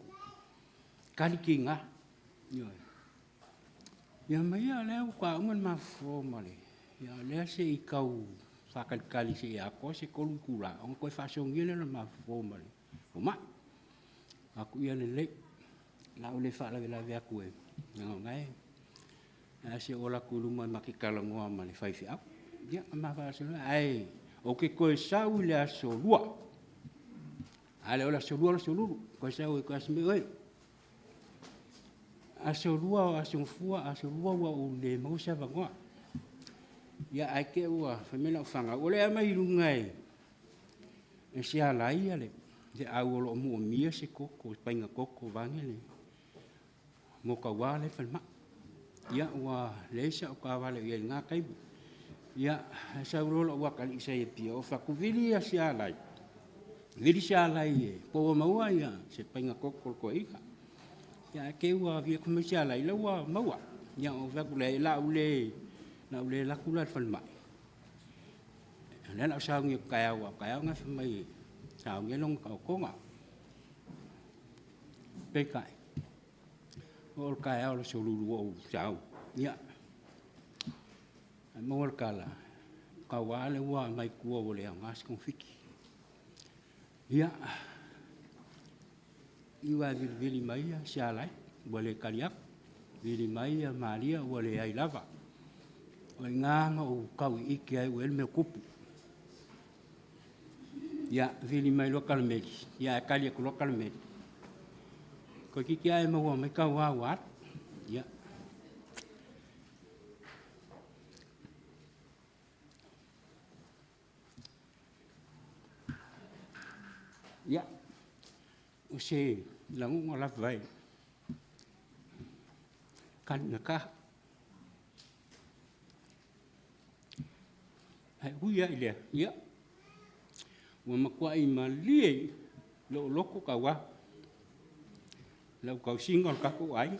tali tiga. Ioe. Ia ma ia o lea ua uma ona ma fofo ma le, ia o lea se i tau faatalitali se i atoa se 3 itula ona toe faasogia lea o le ma fofo ma le fomai. Atu ia lelei, o le a ou le faalavelave atu e, leaga o lena e, ae se i ou alu atu i luma ma te talanoa ma le faifeau. Ia, ma faasolo ae ou te toe sau i le aso 2. A le o le aso 2 o le aso Lulu, toe sau e toe asi mai oe. Aso 2 o aso Gafua, aso 2 ua ou le maua se avanoa. Ia ae te i ua fai mai lau fanau, o le a aumai i luga e se ala ia le au o lo o moomia se koko, paiga koko vaeane le mo Tauā la e i le falemai. Ia ua leai sau taavale o i ai i lena taimi. Ia, ae sau loa lou atalii sa i Apia, ou fai atu, vili ia Sialai, vili Sialai e po ua maua ia se paiga koko o le toeaina. Ia ae te i ua vili atu mai Sialai, la ua maua. Ia ona ou fai atu lea, o le a ou le alu atu la i le falemai, o lea o le a ou sauni atu taeao, aua o taeao na e fai mai e sauni ai lona taotoga. Peitai, oo i le taeao o le aso Lulu ua ou sauni, ia, ae maua le tala, pau lava lea ua aumai i tua ua le aoga se togafiti. Ia, iu lava ina vilivili mai Sialai ua le tali atu, vili mai Maria ua leai lava. O i ina na ou tau ike ai ua i ai le mea o tupu. Ia, vili mai loa Kalemeli, ia ae tali atu loa Kalemeli, toeitiiti lava e maua mai Kauā ua alu. Ia, ia o se lagona lava e taligata. Ae ui lava i lea, ia, ua matuai malie lou loto tauā i lau tausiga o le tatou aiga.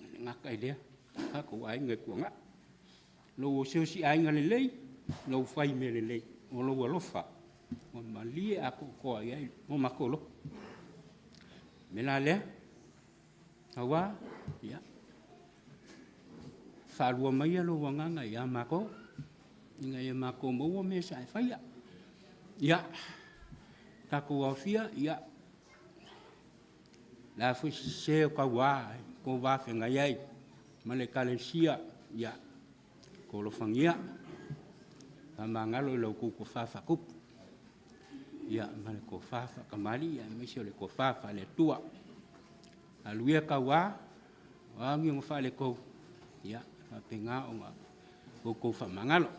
E le gata i lea, o le tatou aiga i Tuanai. Lou osiosiaiga lelei, lou fai mea lelei, o lou alofa ua malie atoatoa i ai lo matou loto. O le mea la lea, Aua, ia, faalua maia lou agaga ia matou, ina ia matou maua mea sa e faia. Ia, tatou aofia, ia, o le a foi se sese o Kauā i le tou va feagai ai ma le Ekalesia, ia outou alofagia, faamagalo i la outou tofa faatupu, ia ma le tofa faatamalii aemaise o le tofa faale-Atua. Alu ia Kauā, o a ni ona faaletonu, ia faapena ona outou faamagalo.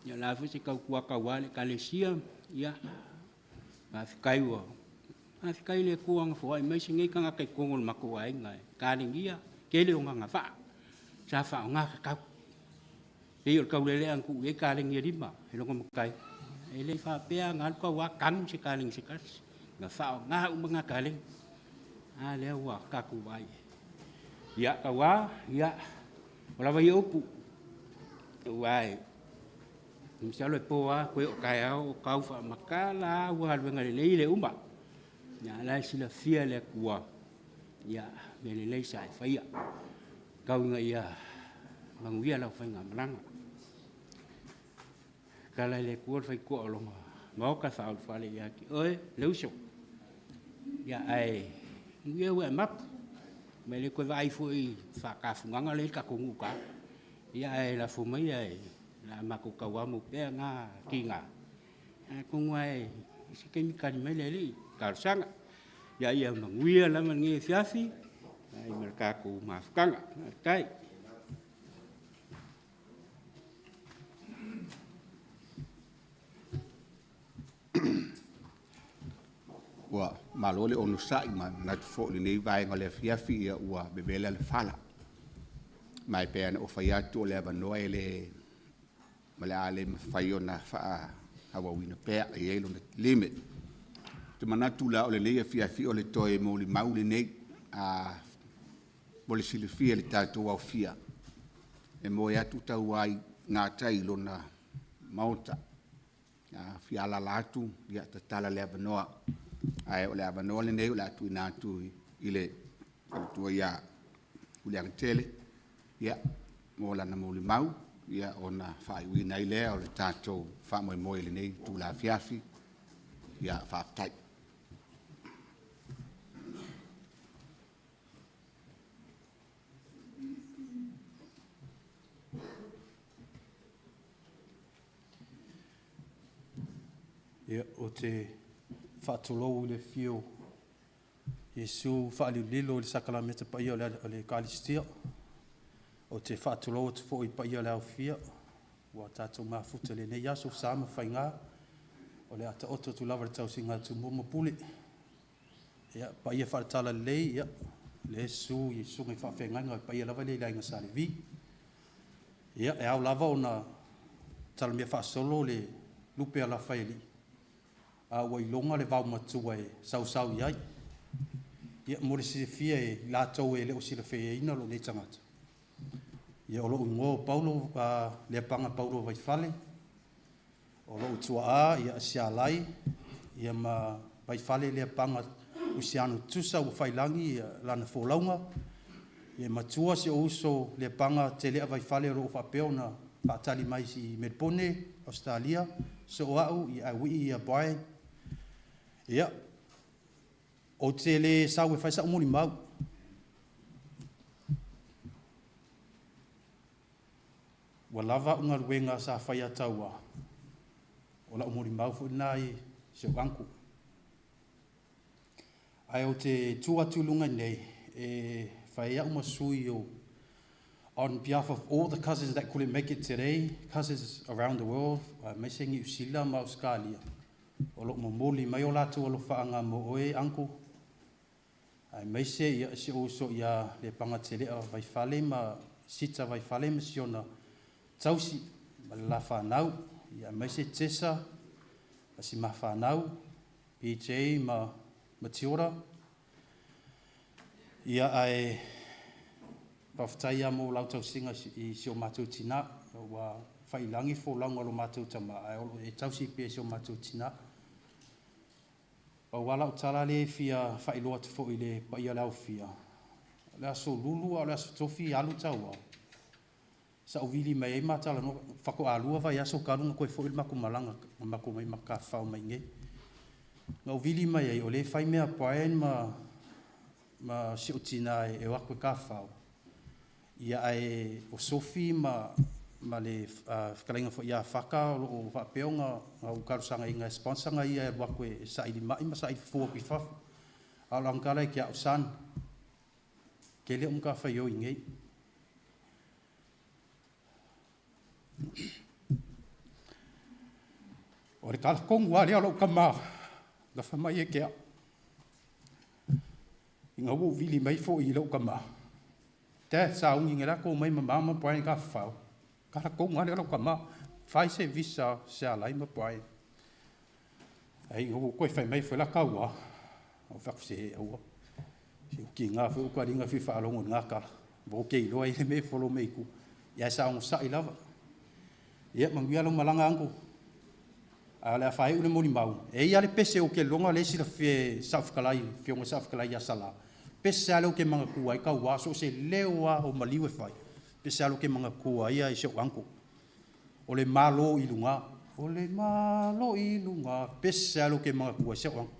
Ia o le a foi se tautua a Kauā i le Ekalesia, ia faafetai i le Atua na foai mai se nei tagata i totonu o le matou aiga e talenia le tele o ona agavaa sa faaaoga tatau. E pei o le taulelea na tuu i ai taleni e 5 e lona matai, e le faapea na alu Kauā tanu se taleni se tasi, na faaaoga uma na taleni. A lea ua tatou vaai i ai. Ia Kauā, ia, ua lava ia upu, aua masalo e po lava toe o taeao o tau faamatala lava au galuega lelei e le uma, a o la e silafia e le Atua mea lelei sa e faia. Tau ina ia manuia lau faigamalaga. Tatala e le Atua le faitotoa o lona maota e faaulufale ia te oe le uso. Ia, ae manuia ua e mapu, ma e le toe vaai foi i le faatafugaga lea e i le tatou nuu i uta. Ia ae lafo maia o le a matou tauamo pea na tiga, atonu lava i se taimi tali mai le Alii i le talosaga. Ia manuia lava lenei afiafi ma le tatou mafutaga. Faafetai. Ua malo le onosai ma e manatu foi i lenei vaega o le afiafi ua vevela le fala. Ma e pei lava ona ou fai atu o le avanoa e le, o le a le mafai ona faaauauina pea, e i ai lona limit. Ou te manatu la o lenei afiafi o le toe molimau lenei mo le silafia e le tatou aofia, e moe atu Taua i gatai i lona maota. A fia alaala atu, ia tatala le avanoa. Ae o le avanoa lenei o le a tuuina atu i le faletua ia Muliagatele mo lana molimau, ona faaiuina ai lea o le tatou faamoemoe i lenei itula afiafi. Faafetai. Ia, ou te faatulou i le afio o Iesu faalilolilo i le sakalameta paia o le Ekalesia. Ou te faatulou atu foi i le paia o le aofia ua tatou mafuta i lenei aso, sa ma faiga, o le a taoto atu lava i le tausiga a Tumua ma Pule. Ia, paia faale-Talalelei, o lea e susu i susuga i faafeagaiga, o le paia lava lea i le Aiga Sa Levi. Ia, e ao lava ona talamea faasolo le lupe alafa e alii, a ua iloga le vaomatua e sausau i ai. Ia, mo le silafia e i latou e le o silafiaina lou nei tagata, ia o lou igoa o Paulo Leapaga Paulo Vaifale, o lou tuaa ia Sialai, ia ma Vaifale Leapaga Usiano Tusa ua faiilagi lana folauga, ia matua si ou uso Leapaga Telea Vaifale o loo faapea ona faatali mai i Melepone, Ausetalia, soo au ia Auii ia Brian. Ia, ou te le sau e fai sa'u molimau, ua lava a'u galuega sa faia tauā, o la'u molimau foi lena i si ou uncle. Ae ou te tu atu i luga nei e fai ai a'u ma sui o on behalf of all the cousins that couldn't make it today, cousins around the world, aemaise Niu Sila ma Ausetalia, o loo momoli mai o latou alofaaga mo oe uncle, aemaise ia si ou uso ia Lepaga Telea Vaifale ma Sita Vaifale ma siona tausi ma le la fanau, ia aemaise Tesa ma si mafanau PJ ma Matiora. Ia ae faafetai ia mo lau tausiga i si o matou tinā, ua failagi folauga o lo matou tama ae o loo e tausi pea i si o matou tinā. Pau lava lau tala lea e fia faailoa atu foi i le paia o le aofia, o le aso Lulu a o le aso Tofi alu tauā sa ou vili mai ai ma talanoa, faatoa 2 vaiaso talu ona toe foi le matou malaga na matou omai ma tafafao mai i inei. Na ou vili mai ai, o lea e fai mea a Brian ma si ou tinā e o atu e tafafao, ia ae o Sofi ma le fetalaiga foi ia Faka o loo faapea ona ou talosagaina e sponsor na ia e alu atu e saili mai ma saili fofo atu i fafo. A o lana tala ia te au, son, tele au matafaioi i inei. O le tala tonu lava lea o lou tama na fai mai ia te au, ina ua ou vili mai foi i lou tama, Dad, sauni nei la tou omai ma maua ma Brian tafafao. Tala tonu lava lea o lau tama, fai se visa Sealai ma Brian. Ai ina ua toe fai mai foi la tauā, ou fai atu se aua. Se ua tiga foi ou tualiga fia faalogo i lena tala, ua ou te iloa ai le mea e follow mai i tua. Ia ae sa onosai lava. Ia manuia lau malaga uncle. Ae o le a faaiu le molimau, e i ai le pese ou te iloga lea e silafia e Saofetalai, Afioga i Saofetalai ia Sala, pese lava lea ou te manatua ai tauā, so o se leo lava o maliu e fai, pese lava lea ou te manatua ai i si ou uncle. O le Malo i luga, o le Malo i luga, pese lava lea ou te manatua ai si ou uncle.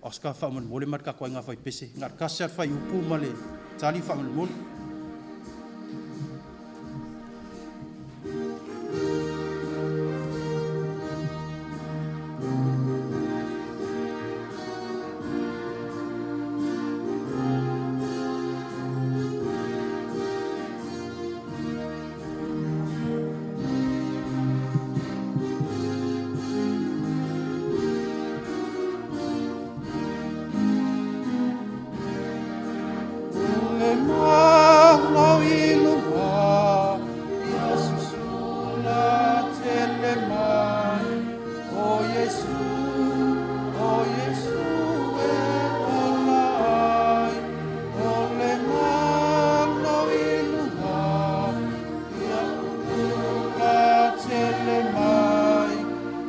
Oscar faamolemole ma le tatou aiga fai pese, na o le tasi lava le fuaiupu ma le tali faamolemole. O le Malo i luga, ia susula tele mai, o Iesu, o Iesu e ola ai. O le Malo i luga, ia susula tele mai,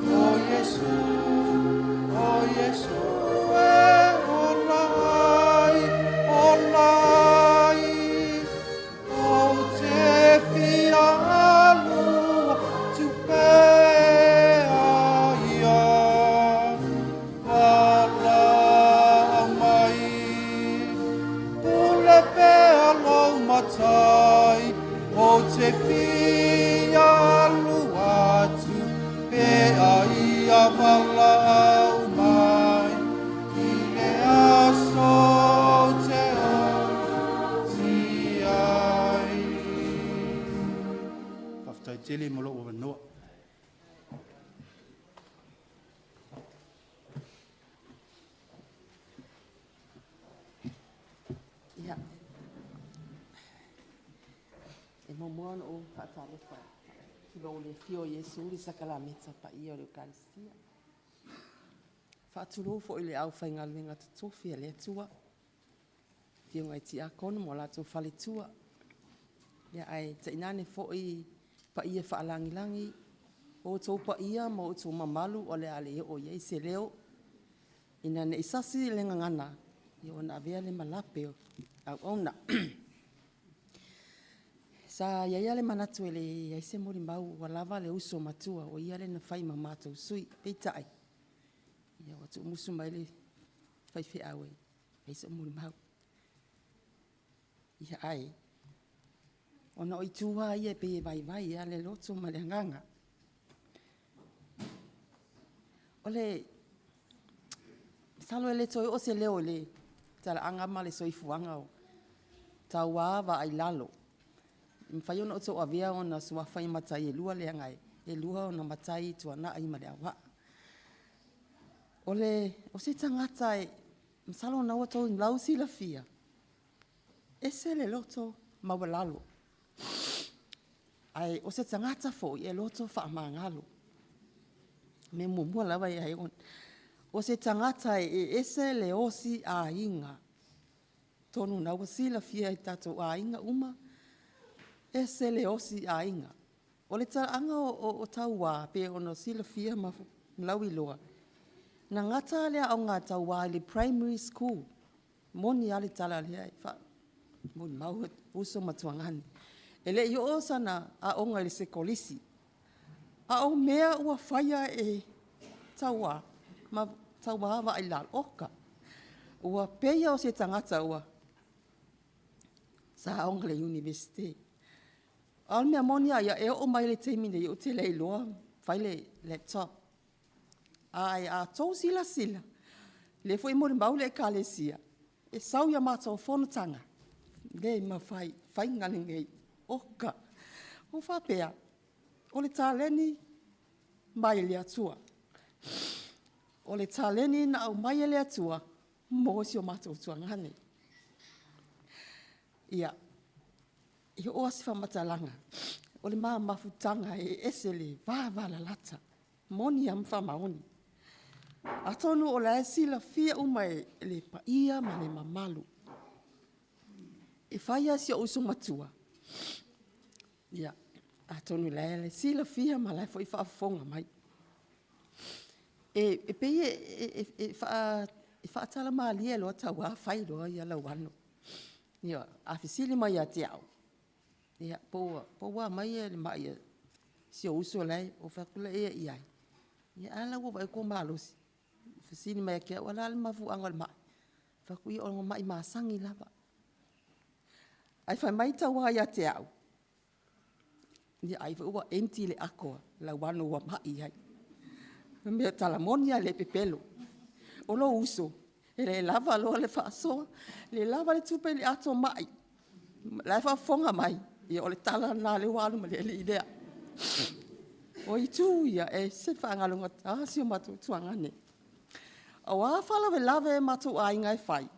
o Iesu, o Iesu e ola ai, ola ai. Ou te fia alu atu pea ia valaau mai. Pule pea lou matai, ou te fia alu atu pea ia valaau mai. I le aso ou te oti ai. Faafetai tele mo lou avanoa. Ia. E muamua ona ou Faatalofa tulou le afio o Iesu i le sakalameta paia o le Eukalistia. Faatulou foi i le aufaigaluega totofi a le Atua, afioga i tiakono ma o latou faletua, ia ae tainane foi paia faalagilagi, o outou paia ma outou mamalu o le a le oo i ai se leo, ina ne i sasi le gagana, ona avea lea ma lape o le auauna. Sa i ai lava le manatu e leai se molimau ua lava le uso matua o ia lea na fai ma matou sui. Peitai, ua tuumusu mai le faifeau e fai sau molimau. Ia ae, ona o itu lava ia e pei e vaivai lava le loto ma le agaga. Masalo e le toe oo se leo i le talaaga ma le soifuaga o Taua Vaailalo. E mafai ona outou avea ona suafa i matai e lua leaga e lua ona matai, Tuanai ma Leauvaa. O se tagata masalo o lena ua outou lausilafia, e ese le loto maualalo, ae o se tagata foi e loto faamagalo. O le mea muamua lava ia, o se tagata e ese le osi aiga. Atonu o lena ua silafia e tatou aiga uma, e ese le osi aiga. O le talaaga o Taua pei ona silafia ma lauiloa, na gata le aoga a Taua i le Primary School. E moni lava le tala lea e molimau uso ma tuagane. E le i oo sana aoga i le sekolisi, a o mea ua faia e Taua Vaailalo, oka, ua pei lava o se tagata sa aoga i le Iunivesite. A o le mea moni lava ia, e oo mai i le taimi nei ou te le iloa fai le laptop. Ae a outou silasila, o lea foi e molimau le Ekalesia, e sau i a matou fonotaga, e le mafai, faiga lenei, oka. Ou faapea, o le taleni mai le Atua. O le taleni na aumai e le Atua mo si o matou tuagane. Ia, e oo lava se faamatalaga, o le ma mafutaga e ese le vavalalata, e moni lava ma faamaoni. Atonu o la e silafia uma e le paia ma le mamalu, e fai lava si ou uso matua, ia atonu o la e silafia ma o la e foi e faafofoga mai. E pei e faatalamalie loa Taua fai loa Lauano. Ioe. A fesili mai ia te au, ia po ua a mai le mai a si ou uso la e… Ou fai atu lea i ai, a la e ua ou vaai atu ua malosi. Fesili mai ia te au, a o le a le mafuaaga o le mai? Ou fai atu, ia o lona mai masani lava. Ae fai mai Taua ia te au, ia ai foi ua empty le ato a Lauano ua mai ai. O le tala moni lava e le pepelo. O lou uso, e le lava loa le faasoa, le lava le tupe i le ato mai. O la e faafofoga mai, ia o le tala lena lea ua alu ma le alii lea. O itu ia, e ese le faagalogata o si o matou tuagane. O a faalavelave a matou aiga e fai,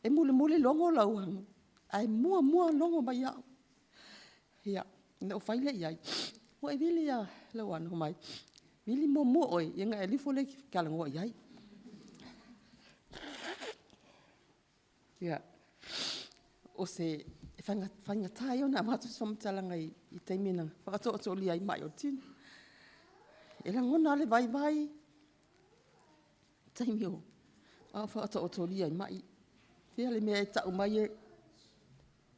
e mulimuli logo Lauano, ae muamua logo mai au. Ia, ona ou fai lea i ai, ua e vili ia Lauano mai, vili muamua oe ona e alu ifo lea e te talanoa i ai. Ia, e faigata ia ona avatu se faamatalaga i taimi na faatootolia ai mai o le tino. E lagona lava le vaivai i taimi a o faatootolia ai mai. Fea le mea e tau mai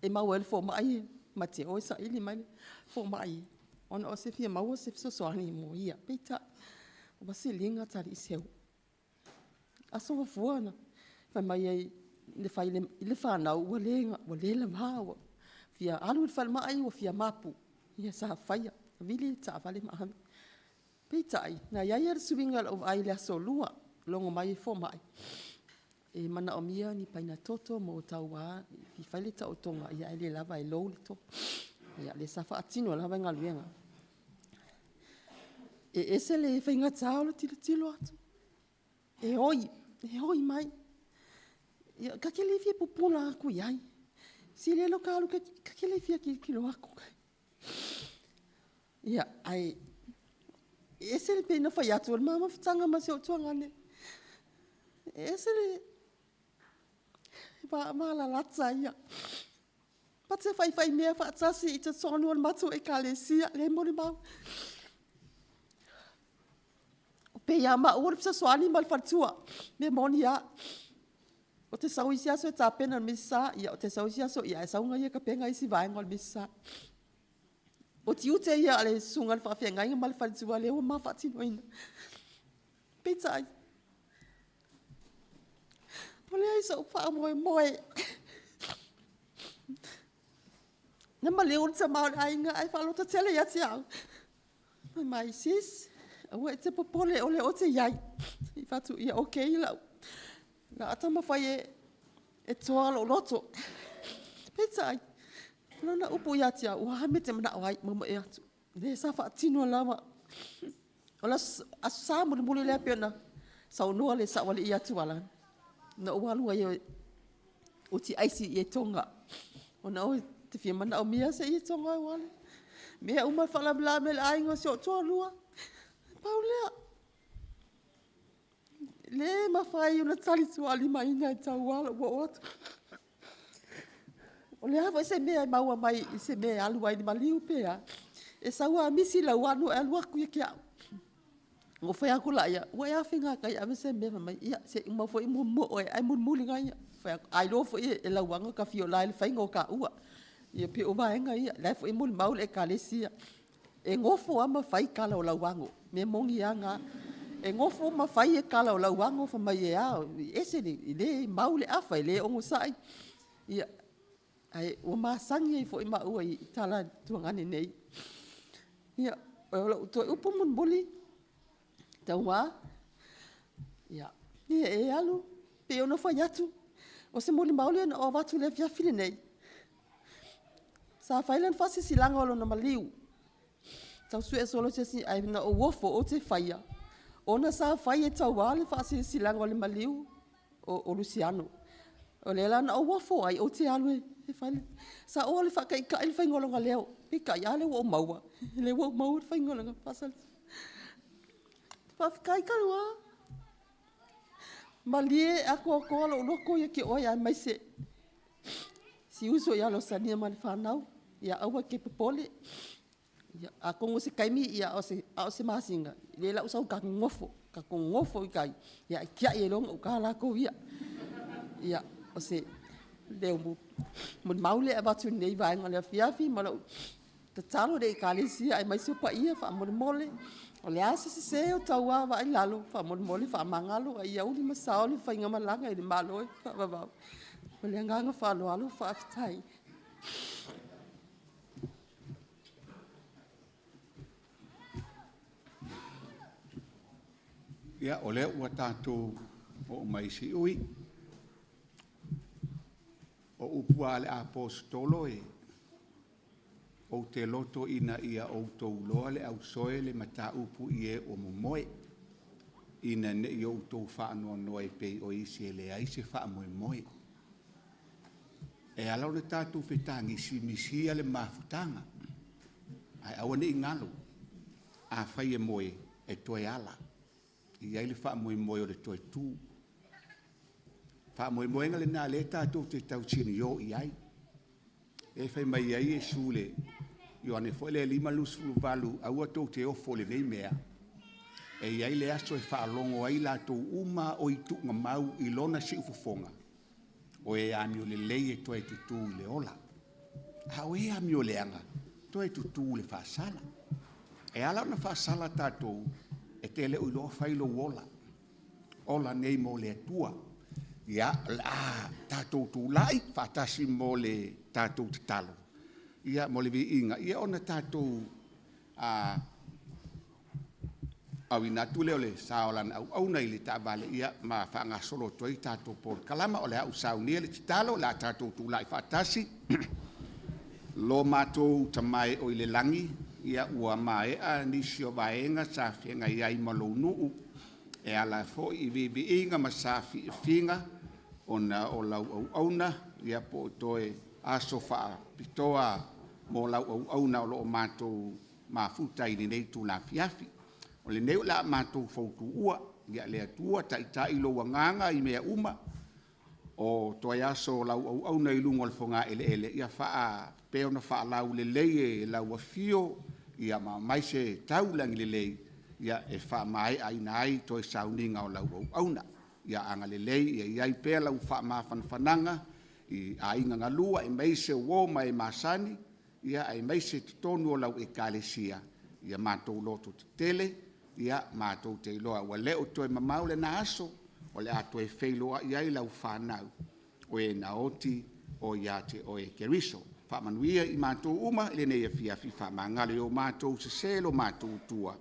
e maua ai le fomai ma te o e saili mai le fomai ona o se fia maua se fesoasoani mo ia. Peitai, ua siliga talii seu. Aso Gafua na fai mai ai i le fanau ua le lava, ua fia alu i le falemai ua fia mapu, ia sa faia, vili le taavale ma ave. Peitai, na i ai lava le suiga i lau vaai i le aso Lua, logo mai le fomai, e manaomia ni paina toto mo Taua e fia fai le taotoga ae le lava e low le toto. Ia lea sa faatino lava le galuega. E ese le faigata o le tilotilo atu, e oi, e oi mai. Ia, ta te le fia pupula atu i ai, sili ai lo ta alu, ta te le fia tilotilo atu. Ia, ae e ese le pei na fai atu o le mamafutaga ma si ou tuagane. E ese le malalata ia. Ma te faifai mea faatasi i totonu o le matou ekalesia, le molimau. O pe ia maua le fesoasoani ma le faletua, mea moni lava. O te sau isi aso e tapena i le Misa, ia o te sau isi aso ia ae sau ia tapena isi vaega o le Misa. O tiute ia o le susuga i le faafeagaiga ma le faletua lea ua ma faatinoina. Peitai, ua leai sou faamoemoe. Na maliu le tama o le aiga ae faalototele tele ia te au. Fai mai, sis, aua e te popole o lea ou te i ai. Ou fai atu, ia okay lau. O le a taumafai e toa lou loto. Peitai, o lana upu ia te au, o a mea e te manao ai, maumau e atu. O lea sa faatino lava. O le Aso Sa mulimuli lea pei ona saunoa le Saoalii ia Tuala, na ou alu ai ou te aisi i Etoga, ona ou te fia manaomia se i Etoga ou alu. Mea uma faalavelave i le aiga o si ou toalua, pau lea. Le mafai ona talituaalimaina e tauā lou oo atu. O le a foi se mea e maua mai i se mea e alu ai i le maliu pe a, e sau lava misi lau alu ae alu atu ia te au. Ona ou fai atu lea, ua e afe i gatai e ave se mea. Fai mai, ia se i uma foi muamua oe ae mulimuli nai. Fai atu, a iloa foi e Lauaga ona ta fia o la i le faiga o taua. Ia pei o vaega ia, o la foi e molimau le ekalesia. E nofo lava ma fai tala o Lauano, mea moni lava na. E nofo ma fai tala o Lauano, fai mai e a, e ese le le mau le afa, e le onosai. Ia, ae ua masani ai foi maua i tala a tuagane nei. Ia, o lau toe upu mulimuli, tauā, ia, ia e alu, pei ona fai atu, o se molimau lea na ou avatu i le afiafi lenei. Sa fai lana faasilasilaga o lona maliu, tau sue solo se isi, ae na ou ofo ou te faia, ona sa fai e Tauā le faasilasilaga o le maliu o Luciano. O lea la na ou ofo ai, ou te alu e fai. Sa ou alu e faataitai le faiga o lona leo, peitai, a lea ua ou maua, lea ua ou maua le faiga o lona faasalasala. Faafetai Tauā, malie atoatoa lou loto ia te oe aemaise si uso ia Losania ma le fanau, ia aua e te popole. Ia, atonu o se taimi, ia, a o se masina, lea la ua sau tatou nofo, tatou nofo i tai, ia e tiai ai loa gauta latou ia. Ia, o se leo molimau lea e avatu i lenei vaega o le afiafi ma lau tatalo i le ekalesia aemaise o paia faamolemole, o le a se sese o Tauā vaai i lalo, faamolemole faamagalo a ia uli ma sao le faigamalaga i le Malo e faavavau. Ma le agaga faaaloalo, faafetai. Ia, o lea ua tatou oo mai i siui. O upu a le Aposetolo e ou te loto ina ia outou iloa le ausoe le mataupu i e ua momoe, ina ne i outou faanoanoa e pei o isi e leai se faamoemoe. E ala ona tatou fetagisi misia le mafutaga, ae aua ne i galo, afai e moe, e toe ala. E i ai le faamoemoe o le toe tu. Faamoemoega lena lea tatou te tausinio i ai. E fai mai ai Iesu le Ioane foi lea 5:28, aua tou te ofo i lenei mea, e i ai le aso e faalogo ai latou uma o i tuugamau i lona siufofoga, o e amio lelei e toe tutū i le ola. A o e amio leaga, toe tutū i le faasala. E ala ona faasala tatou, e te le o iloa fai lou ola. Ola nei mo le Atua. Ia, o le a tatou tulai faatasi mo le tatou tatalo, ia mo le viiga, ia ona tatou auina atu lea o le sa o lana auauna i le taavale, ia ma faagasolo atu ai tatou polokalama. O le a ou saunia le tatalo, o le a tatou tulai faatasi. Lo matou Tama e o i le lagi, ia ua maea nisi o vaega sa feagai ai ma lou nuu, e ala foi i viiviiga ma saafiafiga ona o lau auauna, ia po o toe aso faapitoa mo lau auauna o lo o matou mafuta i lenei itula afiafi. O lenei o le a matou fautuua, ia le Atua taitai lou agaga i mea uma, o toe aso o lau auauna i luga o le fogaeleele, ia faapea ona faalaulelei e lau afio ia ma aumai se taulagi lelei ia e faamaeaina ai toe sauniga o lau auauna. Ia agalelei ia i ai pea lau faamafanafanaga i aiga galua aemaise o uo ma e masani, ia aemaise totonu o lau Ekalesia, ia matou lototetele, ia matou te iloa ua le o toe mamao lena aso o le a toe feiloai ai lau fanau o e na oti o ia te oe Keriso. Faamanuia i matou uma i lenei afiafi, faamagalo i o matou sese lo matou Atua,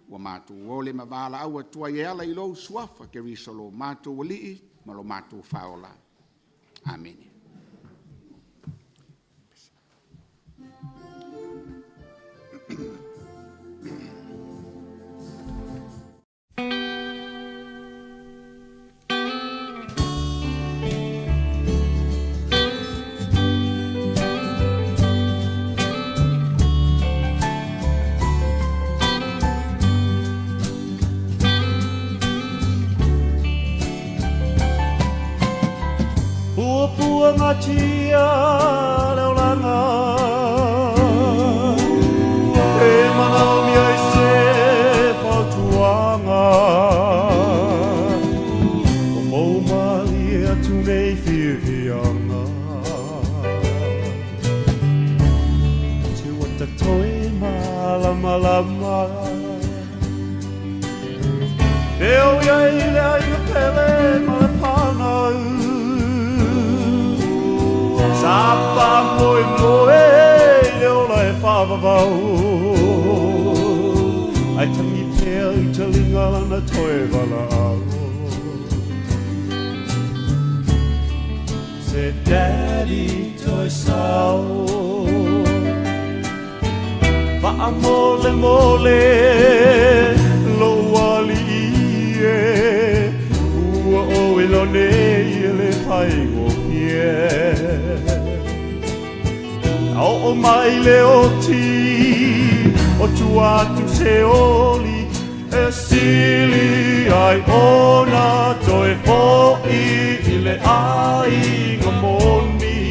ua matou ole ma valaau atu ai e ala i lou Suafa Keriso lo matou Alii ma lo matou Faaola. Amene. Puapuagatia le olaga E manaomia ai se fautuaga Ua mou malie atu nei fiafiaga Se ua ta toe malamalama E o i ai le aiga pele ma le whanau Sa whamoemoe i le ola e whaavavau Ai tangi pea i te linga lana toe valaau Se daddy toe sao Faamolemole lou alii e Ua ou iloa nei e le faigofie A oo mai le oti o tua atu se oli E sili ai ona toe fo'i i le aiga moni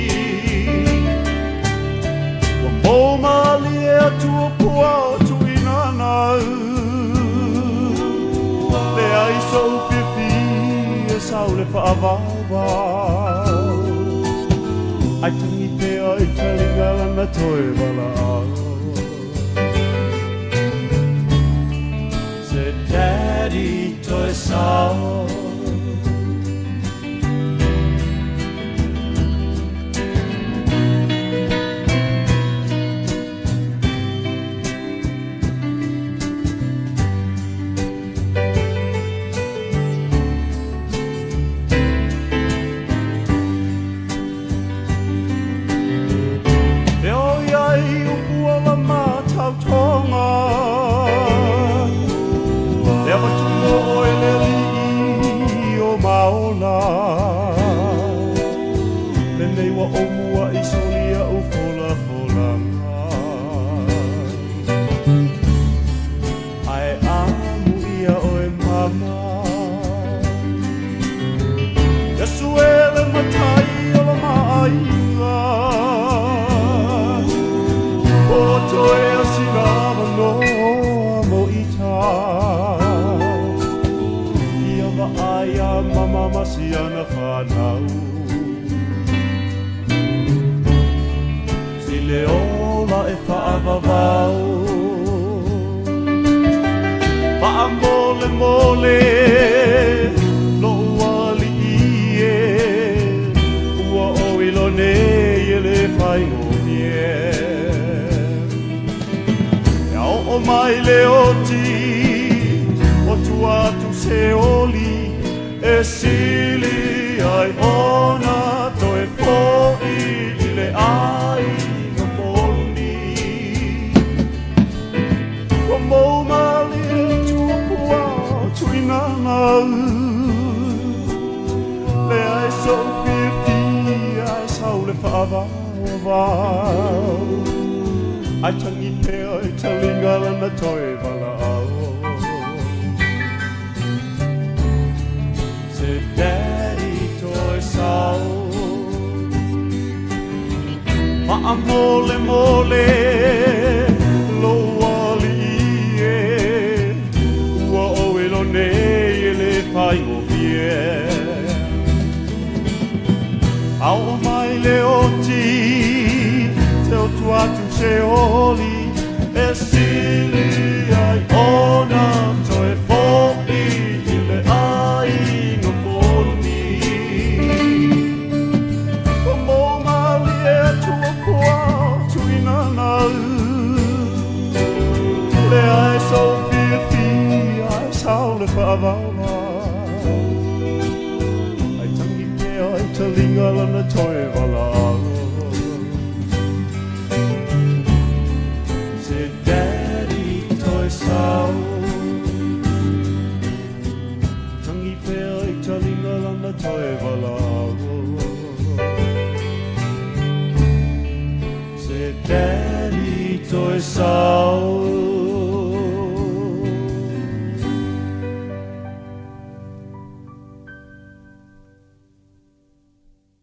Ua mou malie atu o pua o tuinanau Leai sou fiafia sau le faavauvau Ai tangi pea i taliga lana toe valaau Se daddy toe sao E o i ai upu o la matautoga Le avatu mo oe le Alii o maola Lenei ua ou muaʻi soli a'u folafolaga Ae amuia oe mama Iesu e le matai o la maaiga O toe asina avanoa mo ita Ia vaai a mama ma siana fanau Si le ola e faavavau Faamolemole lou alii e Ua ou iloa nei e le faigofie E a oo mai le oti o tua atu se oli E sili ai ona toe fo'i i le aiga moni Ua mou malie atu o pua o tuinanau Leai sou fiafia ae sau le faavauvau. Ai tangi pea i talinga lana toe valaau. Se daddy toe sau. Maa mole mole lo ali e. Ua oe lo nei e le whaingo fie. Au mai le oti, te o atu se oli, e sili ai ona toe fo'i i le aiga moni. O mō mali e atua kua tuina nau. Le ai sau fia fia ai sau le whaavawa. Ai tangi pea i talinga lana toe valaau. Se daddy toe sau. Tangi pea i talinga lana toe valaau. Se daddy toe sau.